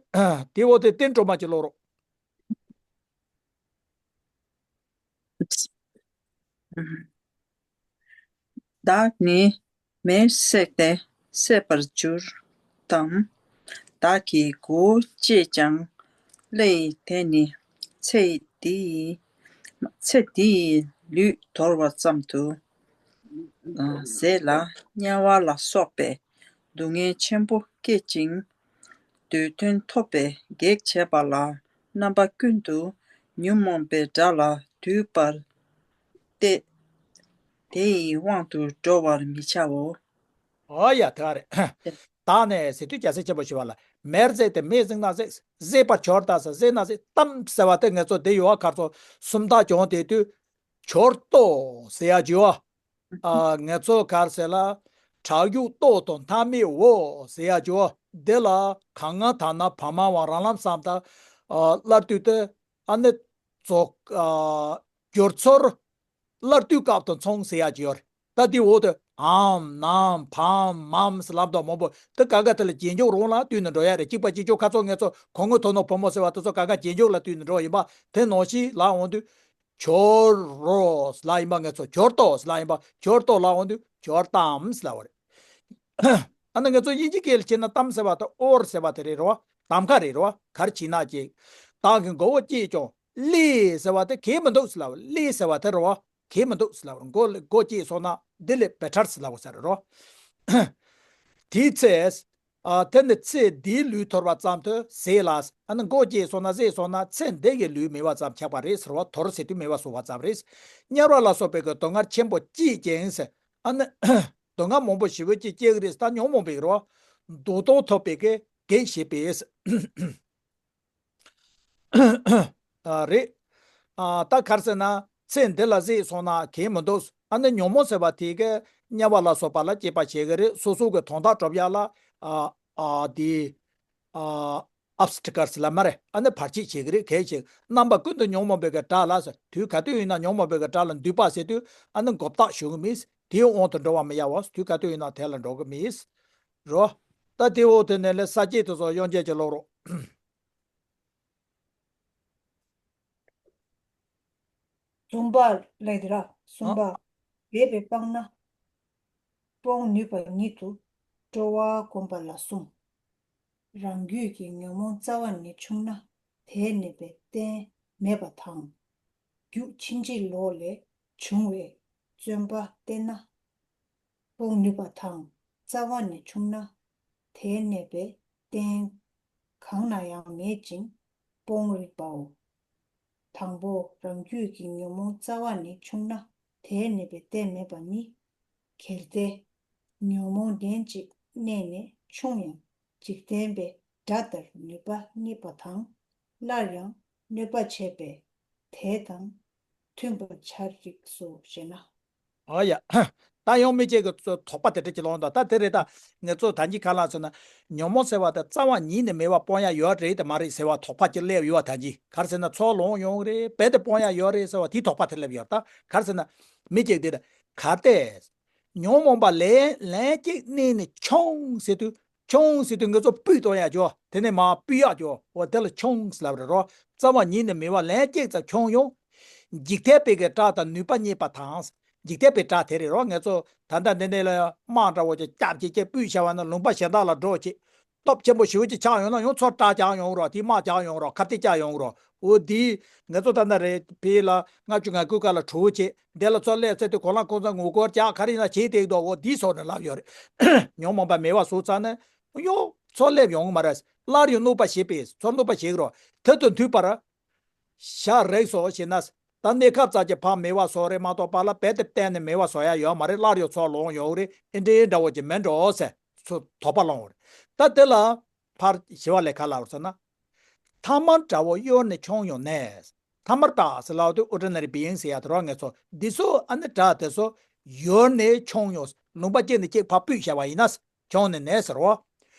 དེ་འོ་དེ་བསྟན་སྒྲོལ་མ་གྱི་ཀློག་རོགས། བདག་ནི་མེར་སྲེག་སྟེ་བསད་པར་འགྱུར་ཏམ། བདག་གི་མགོ་བཅད་ཀྱང་ལེགས། དེ་ནི་ཚེ་འདིའི། ཚེ་འདིའི་ལུས་དོར་བ་ཙམ་དུ་ཟད་ལ། དམྱལ་བ་ལ་སོགས་པའི་སྡུག་བསྔལ་ཆེན་པོ་བསྐྱེད་ཅིང་། འདོད་དོན་ཐོབ་པའི་གེགས་བྱེད་པ་ལ། རྣམ་པ་ཀུན་ཏུ་ཉོན་མོངས་པའི་དགྲ་ལ་འདུད་པར་ཏེ། དེ་ཡི་དབང་དུ་འགྲོ་བར་མི་བྱའོ། ཨོ་ཡ། དེ་ག་རེད། བདག་ནི་ཟེར་དུས་རྒྱལ་སྲས་ཆེན་པོ་ཞི་བ་ལྷ། མེར་སྲེག་སྟེ། མེ་གཟིགས་ན་གཟིགས། གཟེད་པར་གྱུར་ཏམ་ཟེར། གཟེད་ན་གཟེད། ཏམ་ཟེར་བ་དེ་ངེད་ཚོ་དེ་ཡོད་ག་ཚོ་སུམ་རྟགས་སྦྱོང་བསྡད་དུས་གྱུར་ཏོ་ཟེར་ཡ་ཅིག་ཡོད། ཨ། ངེད་ཚོ་ག་རེ་ཟེར་ལ། ཁྲག་རྒྱུག་ཏོག་ཏོ་མཐའ་མེད་འོ་ཟེར་ཡ་ཅིག་ཡོད། དེ་ལ་ག་ང་ད་ན་བ་མ་བ་རང་ལམ་བསམ་ད། ཨ། སླར་དུས་དེ། ཨ་ནི་ཚོ། ཨ། བསྒྱུར་ཚོར། སླར་དུས་སྐབས་དང་མཚུངས་ཟེར་ཡ་ཅིག་ཡོད་རེད། ད་འདི་འོ་དེ་འམ་ནམ་བམ་མམ་ཟེར་ལབ་དང་མང་པོ་དེ་ག་ག་དེ་ལ་རྗེས་འཇུག་རང་ལ་བསྟུན་ནས་འགྲོ་ཡ་རེད། གཅིག་པ་གཅིག་ཆོག་ཁ་ཚོ་ངེད་ཚོ་གོ་ངོ་ཐོ་ནོ་བུ་མོ་ཟེར་བ་དེ་ཚོ་ག་ག་རྗེས་འཇུག་ལ་བསྟུན་ནས་འགྲོ་ཡིན་པ་དེ་ནང་བཞིན་ལབ་འོང་དུས། གྱུར་རོ་ཟེར་ལབ་ཡིན་པ། ངེད་ཚོ་གྱུར་ཏོ་ཟེར་ལབ་ཡིན་པ། གྱུར་ཏོ་ལབ་འོང་དུས་གྱུར་ཏམ་ཟེར་ལབ་པ་རེད། ཨ་ནི་ངེད་ཚོ་དབྱིན་ཇི་སྐད་ལ་བྱས་ན་ཏམ་ཟེར་བ་དེ་ཨོར་ཟེར་བ་དེ་རེད་རོ། གདམ་ཁ་རེད་རོ། ག་རེ་བྱས་ན་ཅིག་བདག་གི་མགོ་བོ་བཅད་ཀྱང་ལེགས་ཟེར་བ་དེ་གལ་མི་འདུག་ཟེར་ལབ། ལེགས་ཟེར་བ་དེ་རོ། གལ་མི་འདུག་ཟེར་ལབ། མགོ་མགོ་བཅད་སོང་ན་འདི་ལས་བེ་ཊར་ཟེར་ལབ་ས་རེད་རོ། དེའི་ཚེ། ཨ། དེ་ནི་ཚེ་འདིའི་ལུས་དོར་བ་ཙམ་དུ་ཟད་ལ། ཨ་ནི་མགོ་བཅད་སོང་ན་གཟེད་སོང་ན་ཚེ་འདི་གི་ལུས་མེད་པ་ཙམ་ཆགས་པ་རེད་ཟེར་བ། དོར་ཟེར་དུས་མེད་པ་བཟོ་བ་ཙམ་རེད། དམྱལ་བ་ལ་སོགས་པའི་གི་སྡུག་བསྔལ་ཆེན་པོ་བསྐྱེད་ཅིང་ཟེར། ཨ་ནི་སྡུག་བསྔལ་མང་པོ་ཞེ་པོ་ཅིག་བསྐྱེད་ཀྱི་རེད། ད་ཉོན་མོངས་པའི་རོ། འདོད་དོན་ཐོབ་པའི་གི་གེགས་བྱེད་པས། ཨ་རེད། ཨ་ད་ག་རེ་ཟེར་ན་ཚེ་འདི་ལ་གཟིགས་སོང་ན་གལ་མི་འདུག་ཨ་ནི་ཉོན་མོངས་ཟེར་བ་དེ་གི་དམྱལ་བ་ལ་སོགས་པ་ལ་སྐྱེས་པ་བྱེད་གི་རེད། སོ་སོ་གི་དོན་དག་སྒྲུབ་ཡ་ལ་ཨ་ཨ་དེ་ཨ་ཨབ་སི་ཊི་ཀལ་སི་ལ་མ་རེད། ཨ་ནི་བར་ཆད་བྱེད་གི་རེད། གལ་ཆེ་རྣམ་པ་ཀུན་ཏུ་ཉོན་མོངས་པའི་གི་དགྲ་ལ་ཟེར། དུས་ག་དུས་ཡིན་ན་ཉོན་མོངས་པའི་གི་དགྲ་ལ་འདུས་པ་ཟེར་དུས་ཨ་ནི་མགོ་བཏགས་ཞུ་གི་མེད། དེའི་དབང་དུ་འགྲོ་བ་མི་ཡལ་བ། དུས་ག་དུས་ཡིན་ན་དེ་ལ་འགྲོ་གི་མེད་རོ། ད་དེའི་འོག་དེ་ནས་ལས་ས་སྐྱེས་དེ་ཚོ་དབྱངས་ཅན་གྱིས་ཀློག་རོགས། གསུམ་པ་ལས་དེ་ར། གསུམ་པ། འབད་པས་སྤངས་ན། སྤོང་ནུས་པ་ཉིད་དུ་སྤྲོ་བ་བསྒོམ་པ་ལ་གསུམ། རང་རྒྱུད་ཀྱི་ཉོན་མོངས་རྩ་བ་ནས་ཆུང་ན་དེ་གནས་པའི་རྟེན་མེད་པ་དང་། རྒྱུ་ཕྱིན་ཅི་ལོག་ལས་བྱུང་བའི་བརྩོན་པ་བརྟེན་ན། སྤོང་ནུས་པ་དང་རྩ་བ་ནས་ཆུང་ན་དེ་གནས་པའི་རྟེན་གང་ན་ཡང་མེད་ཅིང་སྤོང་རིགས་པའོ། དང་པོ་རང་རྒྱུད་ཀྱི་ཉོན་མོངས་རྩ་བ་ནས་ཆུང་ན་དེ་གནས་པའི་རྟེན་མེད་པ་ནི། གལ་ཏེ་ཉོན་མོངས་ལན་གཅིག་གནས་ནས་ཆུང་ཡང་འཇིག་རྟེན་པའི་དགྲ་ལྟར་ནུས་པ་རྙེད་པ་དང་སླར་ཡང་གནོད་པ་བྱེད་པས་དེ་དང་མཐུན་པར་བྱ་རིགས་སོ་ཞེ་ན། ཨོ་ཡ། ད་ཡང་མི་གཅིག་གི་ཚོ་དོགས་པ་དེ་འདྲ་ཅིག་ལངས་དང་། ད་དེ་རེད། ད་ངེད་ཚོ་ད་གིན་ག་ལ་ཟེར་ན་ཉོན་མོངས་ཟེར་བ་དེ་རྩ་བ་ཉིད་ནས་མེད་པ་སྤོང་ཡ་ཡོད་རེད་དེ་མ་རེད་ཟེར་བ་དོགས་པ་ཅིག་སླེབས་ཡོད་པ། ད་གིན་ག་རེ་ཟེར་ན་ཚོར་ལོངས་ཡོང་རེད། རྦད་དེ་སྤོང་ཡ་ཡོད་རེད་ཟེར་བ་དེའི་དོགས་པ་དེ་སླེབས་ཡོད། ད་ག་རེ་ཟེར་ན་མི་གཅིག་དེ་ད་གལ་ཏེ་ཉོན་མོངས་པ་ལས་ལན་གཅིག་གནས་ནས་ཆུང་ཟེར་དུས། ཆུང་ཟེར་དུས་ངེད་ཚོ་སྤུས་གཏོང་ཡག་ཅོ། དེ་ནས་མར་སྤུས་ཡག་ཅོ། འོ་དེ་ལ་ཆུང་ཟེར་ལབ་རེད་རོ། རྩ་བ་ཉིད་ནས་མེད་པ་ལན་གཅིག་ཙམ་ཆུང་ཡང་། འཇིག་རྟེན་པའི་གི་དགྲ་དང་ནུས་པ་རྙེད་པ་དང་། འཇིག་རྟེན་པའི་དགྲ་དེ་རེད་རོ། ངེད་ཚོ་ད་ལྟ་འདི་ནས་ལ་དམག་འདྲ་བོ་ཅིག་རྒྱབ་ཅིག་ཅིག་སྤུས་བྱས་པ་ན་ལུང་པ་གཞན་དག་ལ་འགྲོ་ཅིག་སྟོབས་ཆེན་པོ་ཞེ་པོ་ཅིག་ཆགས་ཡོང་ན་ཡང་ཚུར་དགྲ་རྒྱག་ཡོང་རོ། དེ་དམག་རྒྱག་ཡོང་རོ། ཁ་གཏད་བཅག་ཡོང་རོ། འོ་དེ་ངེད་ཚོ་ད་ལྟ་རེད། ཕ་གི་ལ་ལྔ་བཅུ་ང་དགུ་ཀ་ལ་གྲོས་བྱེད། འདི་ལ་ཚུར་སླེབས་ཚེ་དེ་གོ་ལ་ཁོང་ཚོ་ངོ་རྒོལ་རྒྱག་ག་རེ་ཡིན་ན་བྱེད་བསྡད་འདུག་འོ་དེ་སོགས་ནས་ལབ་ཡོད་རེད། ཉོན་མོངས་པ་མེད་པ་བཟོ་ཚར་ན་ཡང་ཚུར་སླེབས་ཡོང་གི་མ་རེད། སླར་ཡང་གནོད་པ་བྱེད་པས་ཚུར་གནོད་པ་བྱེད་ཀྱི་རོ། དེ་དང་མཐུན་པར་བྱ་རིགས་སོ་ཞེ་ན། ད་གནས་སྐབས་ཙམ་གྱི་ཕར་མེད་པ་བཟོ་རེད་མ་གཏོགས་པ་ལ་རྦད་དེ་གཏན་ནས་མེད་པ་བཟོ་ཡ་ཡོད་མ་རེད། སླར་ཡང་ཚུར་ལོངས་ཡོང་གི་རེད། ཨེ་འདྲའི་འདྲ་བོ་ཅིག་མིན་འགྲོ་ཟེར་ཚུར་དོགས་པ་སློང་བ་རེད། ད་དེ་ལ་ཕར་ཞི་བ་ལྷས་ག་ལབ་ཟེར་ན། ཐ་མལ་དགྲ་བོ་གཡོར་ནས་ཆུང་ཡང་གནས། ཐ་མལ་དགྲ་ཟེར་ལབ་དུས་ཨོར་ཌི་ནེ་རི་བི་ཡིང་ཟེར་ཡ་དེ་རོ། ངེད་ཚོ་འདི་ཚོ་ཨ་ནི་དགྲ་དེ་ཚོ་གཡོར་ནས་ཆུང་ཡང་ལུང་པ་གཅིག་ནས་གཅིག་ཕར་སྤུས་བྱས་པ་ཡིན་ན་ཆུང་ནས་གནས་ཟེར་རོ།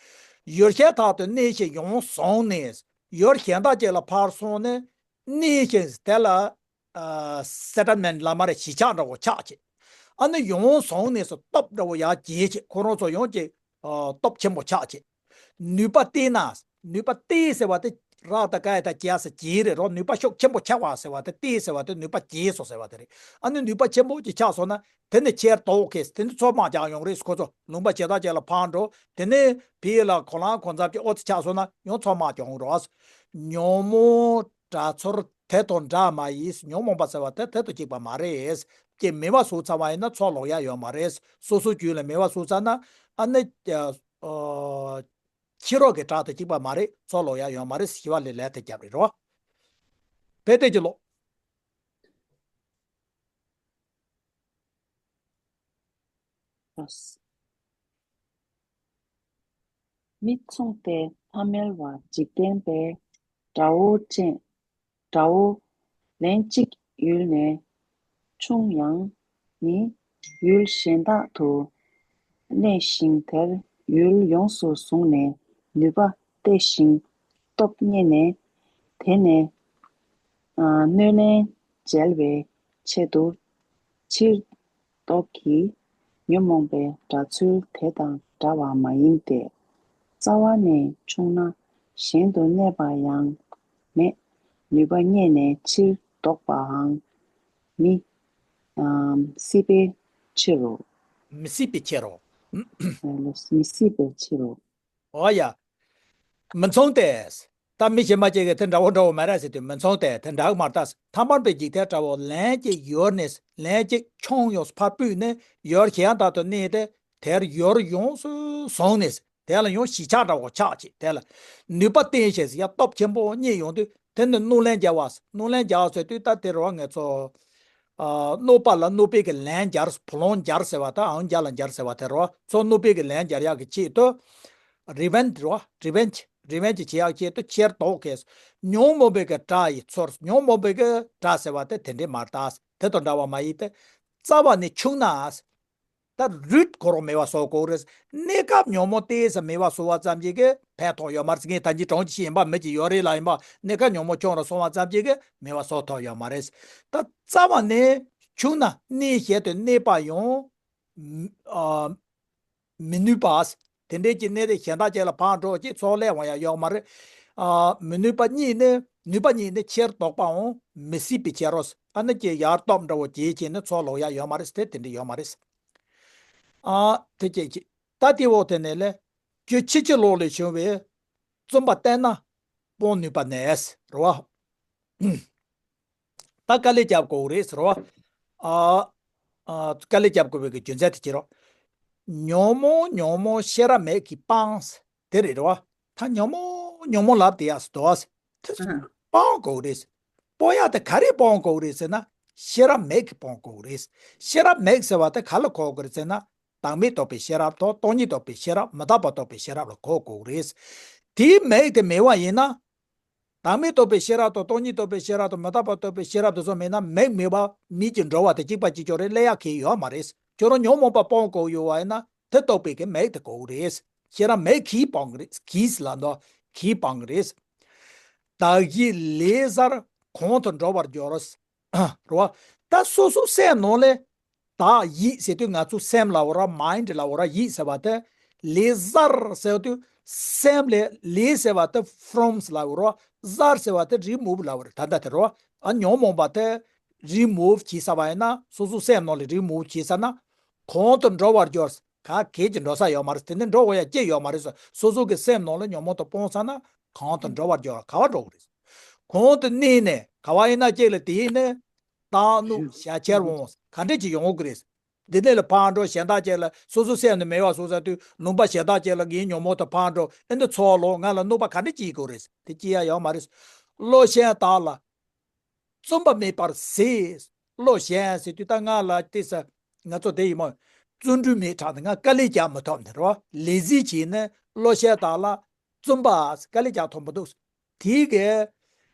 ཡུལ་གཞན་དག་ཏུ་གནས་ཤིང་ཡང་སོང་ནས། ཡུལ་གཞན་དག་ཅིག་ལ་ཕར་སོང་ནས་གནས་ཤིང་དེ་ལ་ཨ་སེ་ཊལ་མེན་ཊི་ལ་མ་རེད། གཞིས་ཆགས་འདྲ་བོ་ཆགས་བྱས། ཨ་ནི་ཡང་སོང་ནས་སུ་སྟོབས་འདྲ་བོ་ཡར་རྒྱས་བྱས། ཁོ་རང་ཚོ་ཡང་ཅིག་ཨ་སྟོབས་ཆེན་པོ་ཆགས་བྱས། ནུས་པ་བརྟས་ན། ནུས་པ་བརྟས་ཟེར་བ་དེ་རག་ད་ག་ཡ་ད་རྒྱས་ས་རྒྱས་རེད་རོ། ནུས་པ་ཤུགས་ཆེན་པོ་ཆགས་པ་ཟེར་བ་དེ། བརྟས་ཟེར་བ་དེ་ནུས་པ་རྒྱས་སོང་ཟེར་བ་དེ་རེད། ཨ་ནི་ནུས་པ་ཆེན་པོ་ཅིག་ཆགས་སོང་ན་དེ་ནི་ཁྱེར་དོགས་ཁེས། དེ་ནི་ཚུར་དམག་རྒྱག་ཡོང་རེད། ཁོ་ཚོ་ལུང་པ་གཞན་དག་ཅིག་ལ་ཕར་འགྲོ། དེ་ནས་ཕ་གི་ལ་གོ་ལ་གོ་མཚམས་ཀྱི་ཨོ་ཙི་ཆགས་སོང་ན་ཡང་ཚུར་དམག་རྒྱག་ཡོང་རོགས། ཉོན་མོངས་དགྲ་ཚོར་དེ་དང་འདྲ་མ་ཡིན། ཉོན་མོངས་པ་ཟེར་བ་དེ་དེ་དང་གཅིག་པ་མ་རེད། ཀྱི་མེད་པ་བཟོ་ཚར་བ་ཡིན་ན་ཚུར་ལོག་ཡ་ཡོད་མ་རེད། སོ་སོ་རྒྱུད་ལ་མེད་པ་བཟོ་ཚར་ན་ཨ་ནི་ཨ་ཕྱི་རོལ་གྱི་དགྲ་དང་གཅིག་པ་མ་རེད། ཚུར་ལོག་ཡ་ཡོད་མ་རེད། ཞི་བ་ལྷས་ལན་དེ་བརྒྱབ་རེད་རོ། དཔེ་དེ་གྱི་ལོ། མི་མཚུངས་ཏེ། ཐ་མལ་བ་འཇིག་རྟེན་པའི་དགྲ་བོ་ཅན། དགྲ་བོ་ལན་གཅིག་ཡུལ་ནས་ཆུང་ཡང་ནི། ཡུལ་གཞན་དག་ཏུ་གནས་ཤིང་དེར་ཡུལ་ཡོངས་སུ་བཟུང་ནས་ནུས་པ་བརྟས་ཤིང་སྟོབས་རྙེད་ནས། དེ་ནས་ཨ་གནོད་ལན་འཇལ་བའི་ཆེད་དུ་ཕྱིར་ལྡོག་གི། ཉོན་མོངས་པའི་དགྲ་ཚུལ་དེ་དང་འདྲ་བ་མ་ཡིན་ཏེ། རྩ་བ་ནས་ཆུང་ན་གཞན་དུ་གནས་པ་ཡང་མེད། ནུས་པ་རྙེད་ནས་ཕྱིར་ལྡོག་པའང་མི་ཨམ་སྲིད་པའི་ཕྱིར་རོ། མི་སྲིད་པའི་ཕྱིར་རོ། མི་སྲིད་པའི་ཕྱིར་རོ། འོ་ཡ། མི་མཚུངས་ཏེ། ད་མི་གཞན་པ་ཅིག་གིས་དེ་འདྲ་བོ་འདྲ་བོ་མ་རེད་ཟེར་དུས་མི་མཚུངས་ཏེ་དེ་འདྲ་མ་རེད། ཐ་མལ་པའི་འཇིག་རྟེན་དགྲ་བོ་ལན་གཅིག་ཡུལ་ནས་ལན་གཅིག་ཆུང་ཡང་ཕར་སྤུས་ནས་ཡུལ་གཞན་དག་ཏུ་གནས་ཏེ། དེར་ཡུལ་ཡོངས་སུ་བཟུང་ནས། དེ་ལ་ཡང་གཞིས་ཆགས་འདྲ་བོ་ཆགས་བྱས། དེ་ལ་ནུས་པ་བརྟན་ཞིང་ཡང་སྟོབས་ཆེན་པོ་རྙེད་ཡོང་དུས་དེ་ནི་གནོད་ལན་འཇལ་བ། གནོད་ལན་འཇལ་བ་ཟེར་དུས་ད་དེ་རུ་ང་ཚོ་ཨ་གནོད་པ་ལ་གནོད་པའི་གི་ལན་འཇལ། བུ་ལོན་འཇལ་ཟེར་བ་དང་ཨང་འཇལ་ལ་འཇལ་ཟེར་བ་དེ་རུ། ཚུར་གནོད་པའི་གི་ལན་འཇལ་ཡག་གི་ཆེད་དུ་རི་ཝེན་ཇི་རོ། རི་ཝེན་ཇི། རེ་བན་གྱི་བྱེད་ཡག་ཆེད་དུ་ཁྱེར་ལྡོག་གས། ཉོན་མོངས་པའི་གི་དགྲ་ཡི་ཚོར། ཉོན་མོངས་པའི་གི་དགྲ་ཟེར་བ་དེ་དེ་འདྲས་མ་རེད་ད། དེ་དང་འདྲ་བ་མ་ཡིན་ཏེ། རྩ་བ་ནས་ཕྱུང་ན། ད་རུད་གོ་རོགས་མེད་པ་བཟོ་དགོས་རེད། གནས་སྐབས་ཉོན་མོངས་ཏོག་ཙམ་མེད་པ་བཟོ་བ་ཙམ་གྱིས་གི་ཕན་ཐོགས་ཡོད་མ་རེད། ངས་ད་གིན་དྲང་གཅིག་ཡིན་པ་མི་གཅིག་ཡོད་རེད་ལ། ཡིན་པ་གནས་སྐབས་ཉོན་མོངས་ཆུང་རུ་སོང་བ་ཙམ་གྱིས་གི་མེད་པ་བཟོ་ཐུབ་ཡོད་མ་རེད། ད་རྩ་བ་ནས་ཕྱུང་ན་གནས་གཞན་དུ་གནས་པ་ཡང་། ཨ། མི་ནུས་པ། དེ་འདྲའི་གི་གནས་རིགས་གཞན་དག་ཅིག་ལ་ཕར་འགྲོ་ཅིག་ཚུར་སླེབས་འོང་ཡ་ཡོད་མ་རེད། ཨ། མི་ནུས་པ་གཉིས་ནི། ནུས་པ་གཉིས་ནི་ཕྱིར་ལྡོག་པའང་མི་སྲིད་པའི་ཕྱིར་རོ། ཨ་ནི་ཅིག་ཡར་སྟོབས་འདྲ་བོ་ཅིག་བྱས་ནས་ཚུར་ལོག་ཡ་ཡོད་མ་རེད་ཟེར། དེ་འདྲ་ཡོད་མ་རེད། ཨ། དེ་སྐད་ཅིག་ད་དེའི་འོག་དེ་ནས་ལས། རྒྱུ་ཕྱིན་ཅི་ལོག་ལས་བྱུང་བའི་བརྩོན་པ་བརྟན་ན་སྤོང་ནུས་པ་ནས་རེད་བ། ད་དཀའ་ལས་རྒྱབ་དགོས་རེད་ཟེར་བ། ཨ། ཨ། དཀའ་ལས་རྒྱབ་དགོས་པའི་གི་རྒྱུ་མཚན་དེ་ཅི་རོ། ཉོན་མོངས་ཉོན་མོངས་ཤེས་རབ་མེད་ཀྱིས་སྤངས། དེ་རེད་རེད་བ། ད་ཉོན་མོངས་ཉོན་མོངས་ལབ་དེ་ཡག་སོ་དོ། དེ་ཨ། སྤང་དགོས་རེད། སྤོང་ཡག་དེ་ག་རེ་སྤོང་དགོས་རེད་ཟེར་ན། ཤེས་རབ་མེད་ཀྱིས་སྤོང་དགོས་རེད། ཤེས་རབ་མེད་ཟེར་བ་དེ་ག་ལ་གོ་དགོས་རེད་ཟེར་ན། བདག་མེད་རྟོགས་པའི་ཤེས་རབ་དང་སྟོང་ཉིད་རྟོགས་པའི་ཤེས་རབ། མི་རྟག་པ་རྟོགས་པའི་ཤེས་རབ་ལ་གོ་དགོས་རེད། དེའི་མེད་དེ་མེད་པ་ཡིན་ན། བདག་མེད་རྟོགས་པའི་ཤེས་རབ་དང་སྟོང་ཉིད་རྟོགས་པའི་ཤེས་རབ་དང་མི་རྟག་པ་རྟོགས་པའི་ཤེས་རབ་དེ་ཚོ་མེད་ན་མེད་མེད་པ་མིག་གིས་འགྲོ་བ་དེ་གཅིག་པ་གཅིག་ཀྱང་རེད། སླེབས་ཡག་གི་ཡོད་མ་རེད། ཁྱོད་རང་ཉོན་མོངས་པ་སྤོང་དགོས་ཡོད་པ་ཡིན་ན་དེ་རྟོགས་པའི་གི་མེད་དེ་དགོས་རེད། ཤེས་རབ་མེད་ཀྱིས་སྤང་གི་རེད། ཀྱིས་ལབ་འདུག་ཀྱིས་སྤང་གི་རེད། བདག་གཞན་ལས་བཟར་གང་དུ་འགྲོ་བར་འགྱུར། རེད་བ། ད་སོ་སོ་སེམས་ནང་ལས། བདག་ཡིད་ཟེར་དུས་ང་ཚོ་སེམས་ལབ་འོ་ར། མའིན་ཌི་ལབ་འོ་ར། ཡིད་ཟེར་བ་དེ། ལས་བཟར་ཟེར་དུས་སེམས་ལས། ལས་ཟེར་བ་དེ་ཕོརམ་ལབ་འོ་ར། བཟར་ཟེར་བ་དེ་རི་མུབ་ལབ་འོ་ར། ད་ལྟ་དེ་རེད་བ། ཨ། ཉོན་མོངས་པ་དེ་རི་མུབ་བྱས་ཚར་བ་ཡིན་ན། སོ་སོ་སེམས་ནང་ལས་རི་མུབ་བྱས་ཚར་ན། གང་དུ་འགྲོ་བར་འགྱུར། ག་གེ་ཅིག་འགྲོ་ས་ཡོད་མ་རེད། དེ་ནས་འགྲོ་དགོས་ཡ་ཅི་ཡོད་མ་རེད། སོ་སོ་གི་སེམས་ནང་ལ་ཉོན་མོངས་དེ་སྤངས་ཚར་ན་གང་དུ་འགྲོ་བར་འགྱུར། ག་བ་འགྲོ་གི་རེད། གང་དུ་གནས་ནས་ག་བ་ཡིན་ན་ཅིག་ལ་དེ་ཡིན་ནས་བདག་གནོད་ཞག་ཁྱེར་འོང་ག་འདྲས་ཅིག་ཡོང་གི་རེད། འདི་ནས་ལ་ཕར་འགྲོ་གཞན་དག་ཅིག་ལ། སོ་སོ་སེམས་ནས་མེད་པ་བཟོ་ས་དུས་ལུང་པ་གཞན་དག་ཅིག་ལ་ངའི་ཉོན་མོངས་དེ་ཕར་འགྲོ། ཨེ་འདི་ཚོ་ལོ་ང་ལ་གནོད་པ་ག་འདྲས་ཅིག་ཡོང་གི་རེད། དེ་ཅི་ཡ་ཡོད་མ་རེད། བློ་ཞན་བདག་ལ། བརྩོན་པ་མེད་པར་ཟད། བློ་ཞན་ཟེར་དུས་ད་ང་ལ་དེ་ས། ང་ཚོ་དེ་ཡིན་མོ། བརྩོན་འགྲུས་མེད་དྲགས་ནས་ང་དཀའ་ལས་རྒྱག་མི་ཐུབ་ནས་རོ། ལེ་ཟི་བྱས་ནས་བློ་ཞན་དག་ལ། བརྩོན་པ། དཀའ་ལས་རྒྱག་ཐུབ་མི་འདུག་དེའི་གི།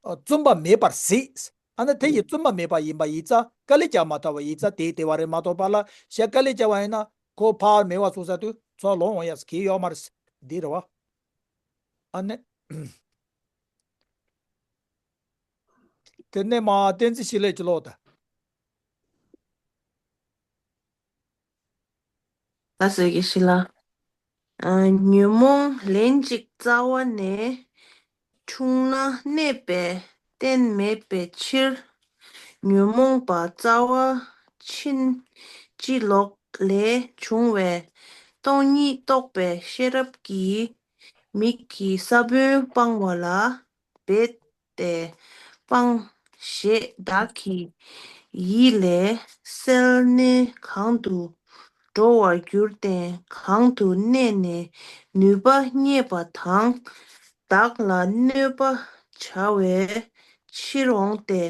ཨ། བརྩོན་པ་མེད་པར་ཟད། ཨ་ནི་དེ་ཡི་བརྩོན་པ་མེད་པ་ཡིན་པ་ཡིན་ཙང་དཀའ་ལས་རྒྱག་མ་ཐུབ་པ་ཡིན་ཙང་དེའི་དེ་བ་རེད་མ་གཏོགས་པ་ལ་ཞེ་དཀའ་ལས་རྒྱག་པ་ཡིན་ན་ཁོ་ཕར་མེད་པ་བཟོ་ས་དུས་ཚུར་ལོག་འོང་ཡ་གི་ཡོད་མ་རེད། འདི་རེད་བ། ཨ་ནི། དེ་ནས་མ་བསྟན་འཛིན་ཞིག་ལས་ཀྱི་ལོག་ད། ད་ཟེར་གི་ཞིག་ལ། ཨ། ཉོན་མོངས་ལན་གཅིག་རྩ་བ་ནས་ཕྱུང་ན་གནས་པའི་རྟེན་མེད་པའི་ཕྱིར། ཉོན་མོངས་པ་རྩ་བ་ཕྱིན་ཅི་ལོག་ལས་བྱུང་བའི་སྟོང་ཉིད་རྟོགས་པའི་ཤེས་རབ་ཀྱིས་མིག་གི་ས་བོན་སྤང་བ་ལ་འབད་དེ་སྤང་ཞེས་བདག་གི་ཡིད་ལས་སེལ་ནས་གང་དུ་འགྲོ་བར་འགྱུར་ཏེ་གང་དུ་གནས་ནས་ནུས་པ་རྙེད་པ་དང་བདག་ལ་གནོད་པ་བྱ་བའི་ཕྱིར་འོང་སྟེ།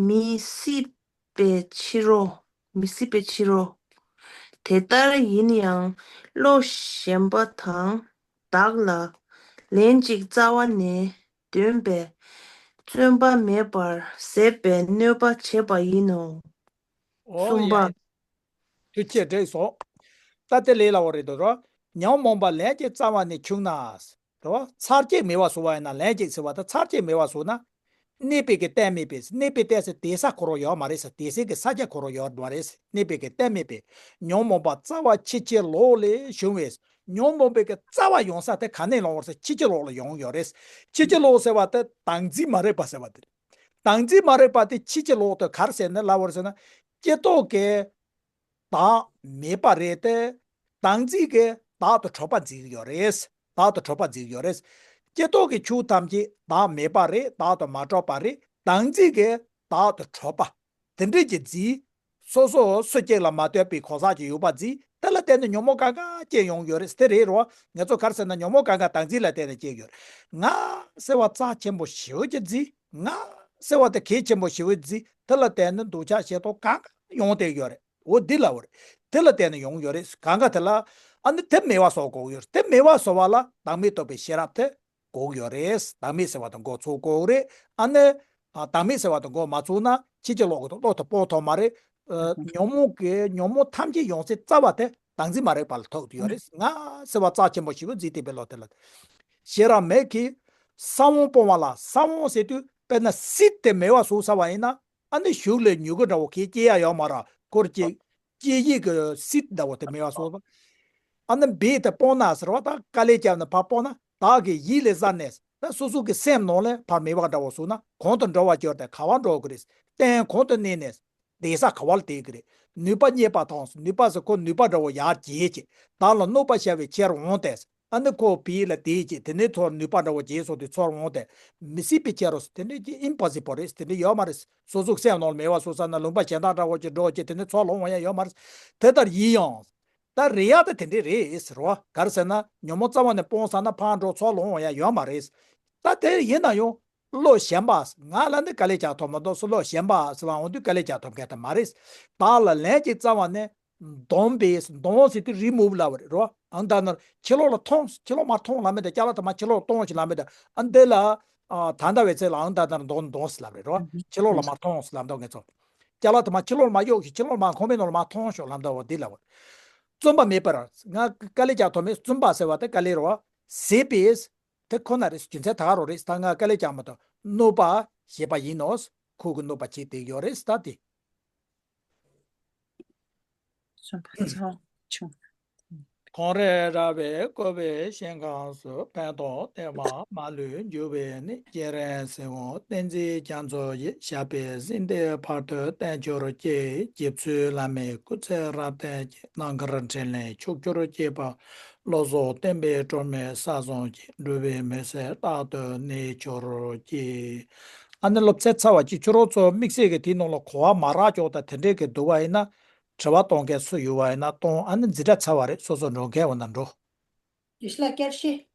མི་སྲིད་པའི་ཕྱིར་རོ། མི་སྲིད་པའི་ཕྱིར་རོ། དེ་ལྟར་ཡིན་ཡང་བློ་ཞན་པ་དང་བདག་ལ་ལན་གཅིག་རྩ་བ་ནས་འདོན་པའི་བརྩོན་པ་མེད་པར་ཟད་པའི་གནོད་པ་བྱེད་པ་ཡིན་ནོ། ཨོ་གསུམ་པ། ཡ། དུ་ཆེ་འགྲིག་སོང་། ད་དེ་ལས་སླ་བོ་རེད་དོ། ཉོན་མོངས་པ་ལན་གཅིག་རྩ་བ་ནས་ཕྱུང་ན། རེད་བ། ཚར་གཅིག་མེད་པ་བཟོ་བ་ཡིན་ན། ལན་གཅིག་ཟེར་བ་དང་ཚར་གཅིག་མེད་པ་བཟོ་ན། གནས་པའི་གི་རྟེན་མེད་པས། གནས་པའི་རྟེན་ཟེར་དེ་ས་ཁོ་རང་ཡོད་མ་རེད་ཟེར། དེ་སའི་གི་ས་ཆ་ཁོ་རང་ཡོད་མ་རེད་ཟེར། གནས་པའི་གི་རྟེན་མེད་པས། ཉོན་མོངས་པ་རྩ་བ་ཕྱིན་ཅི་ལོག་ལས་བྱུང་བས། ཉོན་མོངས་པའི་གི་རྩ་བ་ཡོང་ས་དེ་ག་ནས་ཡོང་བ་ཟེར། ཕྱིན་ཅི་ལོག་ལ་ཡོང་ཡོད་རེད། ཕྱིན་ཅི་ལོག་ཟེར་བ་དེ་བདག་འཛིན་མ་རིག་པ་ཟེར་བ་དེ་རེད། བདག་འཛིན་མ་རིག་པ་དེ་ཕྱིན་ཅི་ལོག་དེ་ག་རེ་ཟེར་ན། ལབ་པར་ཟེར་ན། སྤྱིར་བཏང་གི་བདག་མེད་པ་རེད་དེ། བདག་འཛིན་གྱིས་བདག་ཏུ་གྲགས་པ་འཛིན་གྱི་ཡོད་རེད། བདག་ཏུ་གྲགས་པ་འཛིན་གྱི་ཡོད་རེད། སྤྱིར་བཏང་གི་ཆོས་ཐམས་ཅད་བདག་མེད་པ་རེད། བདག་ཏུ་མ་གྲགས་པ་རེད། བདག་འཛིན་གྱིས་བདག་ཏུ་གྲགས་པ། དེ་འདྲས་ཀྱི་འཛིན། སོ་སོ་སུ་གཅིག་ལ་མ་ལྟོས་པའི་གང་ཟག་ཅིག་ཡོད་པ་འཛིན། དེ་ལ་བརྟེན་ནས་ཉོན་མོངས་གང་ག་སྐྱེ་ཡོང་གི་ཡོད་རེད། དེ་རེད་རོ། ང་ཚོ་ག་རེ་ཟེར་ན། ཉོན་མོངས་གང་ག་བདག་འཛིན་ལ་བརྟེན་ནས་སྐྱེ་གི་ཡོད་རེད། ང་ཟེར་བ་རྩ་ཆེན་པོ་ཞེ་པོ་ཅིག་འཛིན། ང་ཟེར་བ་དེ་གལ་ཆེན་པོ་ཞེ་པོ་འཛིན། དེ་ལ་བརྟེན་ནས་འདོད་ཆགས་ཞེ་སྡང་གང་ག་ཡོང་བསྡད་ཡོད་རེད། འོ་འདི་ལབ་པ་རེད། དེ་ལ་བརྟེན་ནས་ཡོང་ཡོད་རེད། གང་ག་དེ་ལ། ཨ་ནི་དེ་མེད་པ་བཟོ་དགོས་ཀྱི་ཡོད་རེད། དེ་མེད་པ་བཟོ་བ་ལ་བདག་མེད་རྟོགས་པའི་ཤེས་རབ་དེ་དགོས་ཀྱི་ཡོད་རེད། བདག་མེད་ཟེར་བ་དེ་འགོ་ཚུགས་དགོས་ཀྱི་རེད། ཨ་ནི་ཨ་བདག་མེད་ཟེར་བ་དེ་འགོ་མ་ཚུགས་ན་ཕྱི་ཕྱི་ལོགས་ཀྱི་བློ་དེ་སྤོང་ཐུབ་མ་རེད། ཨ་ཉོན་མོངས་ཀྱི་ཉོན་མོངས་ཐམས་ཅད་ཡོང་སའི་རྩ་བ་དེ་བདག་འཛིན་མ་རིག་པ་ལ་ཐུག་ཡོད་རེད། ང་ཟེར་བ་རྩ་ཆེན་པོ་ཞིག་འཛིན་བསྡད་པའི་བློ་དེ་ལ། ཤེས་རབ་མེད་ཀྱི་ས་བོན་སྤོང་བ་ལ། ས་བོན་ཟེར་དུས་དཔེར་ན་སིད་དེ་མེད་པ་བཟོ་ཚར་བ་ཡིན་ན། ཨ་ནི་གཞུག་ལ་མྱུ་གུ་འདྲ་བོ་གས་སྐྱེ་ཡ་ཡོད་མ་རེད། ཁོར་སྐྱེ་སྐྱེ་ཡི་གི་སིད་འདྲ་བོ་དེ་མེད་པ་བཟོ་བ། ཨ་ནི་འབད་དེ་སྤོང་ན་ཟེར་བ་དང་དཀའ་ལས་བརྒྱབ་ནས་ཕར་སྤོང་ན། བདག་གིས་ཡིད་ལ་ཟ་ནས་ད་སོ་སོ་གི་སེམས་ནང་ལ་ཕར་མེད་པ་འདྲ་བོ་བཟོ་ན། གང་དུ་འགྲོ་བར་གྱུར་ཏེ་ག་བར་འགྲོ་དགོས་རེད། རྟེན་གང་དུ་གནས་ནས། བསྡད་ས་ག་བ་ལ་བསྡད་ཀྱི་རེད། ནུས་པ་རྙེད་པ་དང་། ནུས་པ་ཟེར་ཁོ་ནུས་པ་འདྲ་བོ་ཡར་རྒྱས་ཀྱི། བདག་ལ་གནོད་པ་བྱ་བའི་ཕྱིར་འོང་སྟེ། ཨ་ནི་ཁོ་བོད་ཡིག་ལ་བསྡད་ཀྱི། དེ་ནས་ཚུར་ནུས་པ་འདྲ་བོ་རྒྱས་སོང་སྟེ་ཚུར་འོང་སྟེ། མི་སྲིད་པའི་ཕྱིར་རོ། དེ་འདྲ་ཅིག་ཨིམ་པོ་སི་བལ་རེད། དེ་འདྲ་ཡོད་མ་རེད། སོ་སོ་སེམས་ནང་ལ་མེད་པ་བཟོ་ས་ན་ལུང་པ་གཞན་དག་འདྲ་བོ་ཅིག་འགྲོ་ཀྱི། དེ་ནས་ཚུར་ལོག་འོང་ཡ་ཡོད་མ་རེད། དེ་ལྟར་ཡིན་ཡང་། ད་རེད་ཡ། ད་དེ་འདྲ་རེད་ཟེར་བ། ག་རེ་ཟེར་ན་ཉོན་མོངས་རྩ་བ་ནས་སྤོང་ཚར་ན་ཕར་འགྲོ་ཚུར་ལོག་འོང་ཡ་ཡོད་མ་རེད། ད་དེ་ཡིན་ན་ཡང་བློ་ཞན་པ། ང་ལ་ནི་དཀའ་ལས་རྒྱག་ཐུབ་མ་གཏོགས་སུ། བློ་ཞན་པ་ཟེར་བ་འོང་དུས་དཀའ་ལས་རྒྱག་ཐུབ་མཁན་དེ་མ་རེད། བདག་ལ་ལན་གཅིག་རྩ་བ་ནས་འདོན་པས། འདོན་ཟེར་དུས་རི་མུ་བ་ལབ་པ་རེད་རོ། ཨང་ད་ནར་ཕྱི་ལོགས་ལ་ཐོངས། ཕྱི་ལོགས་མར་ཐོངས་ལབ་མེད་དེ། ཅ་ལག་དེ་མར་ཕྱི་ལོགས་ལ་གཏོང་ཞིག་ལབ་མེད་དེ། ཨ་འདི་ལ་ཨ་ད་ལྟ་བའི་ཚེ་ལ་ཨང་ད་ནར་འདོན། འདོན་ཟེར་ལབ་རེད་རོ། ཕྱི་ལོགས་ལ་མར་ཐོངས་ལབ་འདུག་ངེད་ཚོ། ཅ་ལག་དེ་མར་ཕྱི་ལོགས་ལ་མར་གཡུག་ཞིག་ཕྱི་ལོགས་ལ་མར་ཁང་པའི་ནང་ལ་མར་ཐོངས་ཤོག་ལབ་འདུག་བ། འདི་ལབ་པ། བརྩོན་པ་མེད་པར། ང་དཀའ་ལས་རྒྱག་ཐུབ་མེད། བརྩོན་པ་ཟེར་བ་དེ་དཀའ་ལས་རོ། ཟད་པས། དེ་ཁོ་ན་རེད། རྒྱུ་མཚན་ད་ག་རང་རེད། ད་ང་དཀའ་ལས་རྒྱག་མ་ཐུབ། གནོད་པ་བྱེད་པ་ཡིན་ནོ། ཁོ་གི་གནོད་པ་བྱེད་བསྡད་ཡོད་རེད། ད་དེ། གངས་རི་ར་བས་བསྐོར་བའི་ཞིང་ཁམས་སུ། ཕན་འདོགས་བདེ་བ་མ་ལུས་འགྱུར་བའི་གནས། སྐྱེས་རབས་གཟིགས་དབང་བསྟན་འཛིན་རྒྱ་མཚོ་ཡི། ཞབས་པད་སྲིད་མཐའི་བར་དུ་བརྟན་གྱུར་ཅིག། རྗེ་བཙུན་བླ་མའི་སྐུ་ཚེ་རབ་བརྟན་ཅིག། རྣམ་དཀར་འཕྲིན་ལས་ཕྱོགས་བཅུར་སྐྱེས་པ། བློ་བཟང་བསྟན་པའི་སྒྲོན་མེ་ས་བཟུང་ཅིག། འགྲོ་བའི་མུན་སེལ་རྟག་ཏུ་གནས་གྱུར་ཅིག། ཨ་ནི་སློབ་ཚན་ཚར་བ་ཅིག། ཁྱོད་རང་ཚོ་དམིགས་བསལ་གྱི་དེའི་ནང་ལ་གོ་བ་མ་རག་ཅོག་དང་དེ་འདྲས་ཀྱི་འདུག་པ་ཡིན་ན། དྲི་བ་གཏོང་མཁན་སུ་ཡོད་པ་ཡིན་ན་གཏོང་། ཨ་ནི་འཛིན་གྲྭ་ཚར་བ་རེད། སོ་སོ་འགྲོ་མཁན་འོ་ན་འགྲོ། ཡེ་ཤེས་ལགས་བསྐྱར་ཞུ།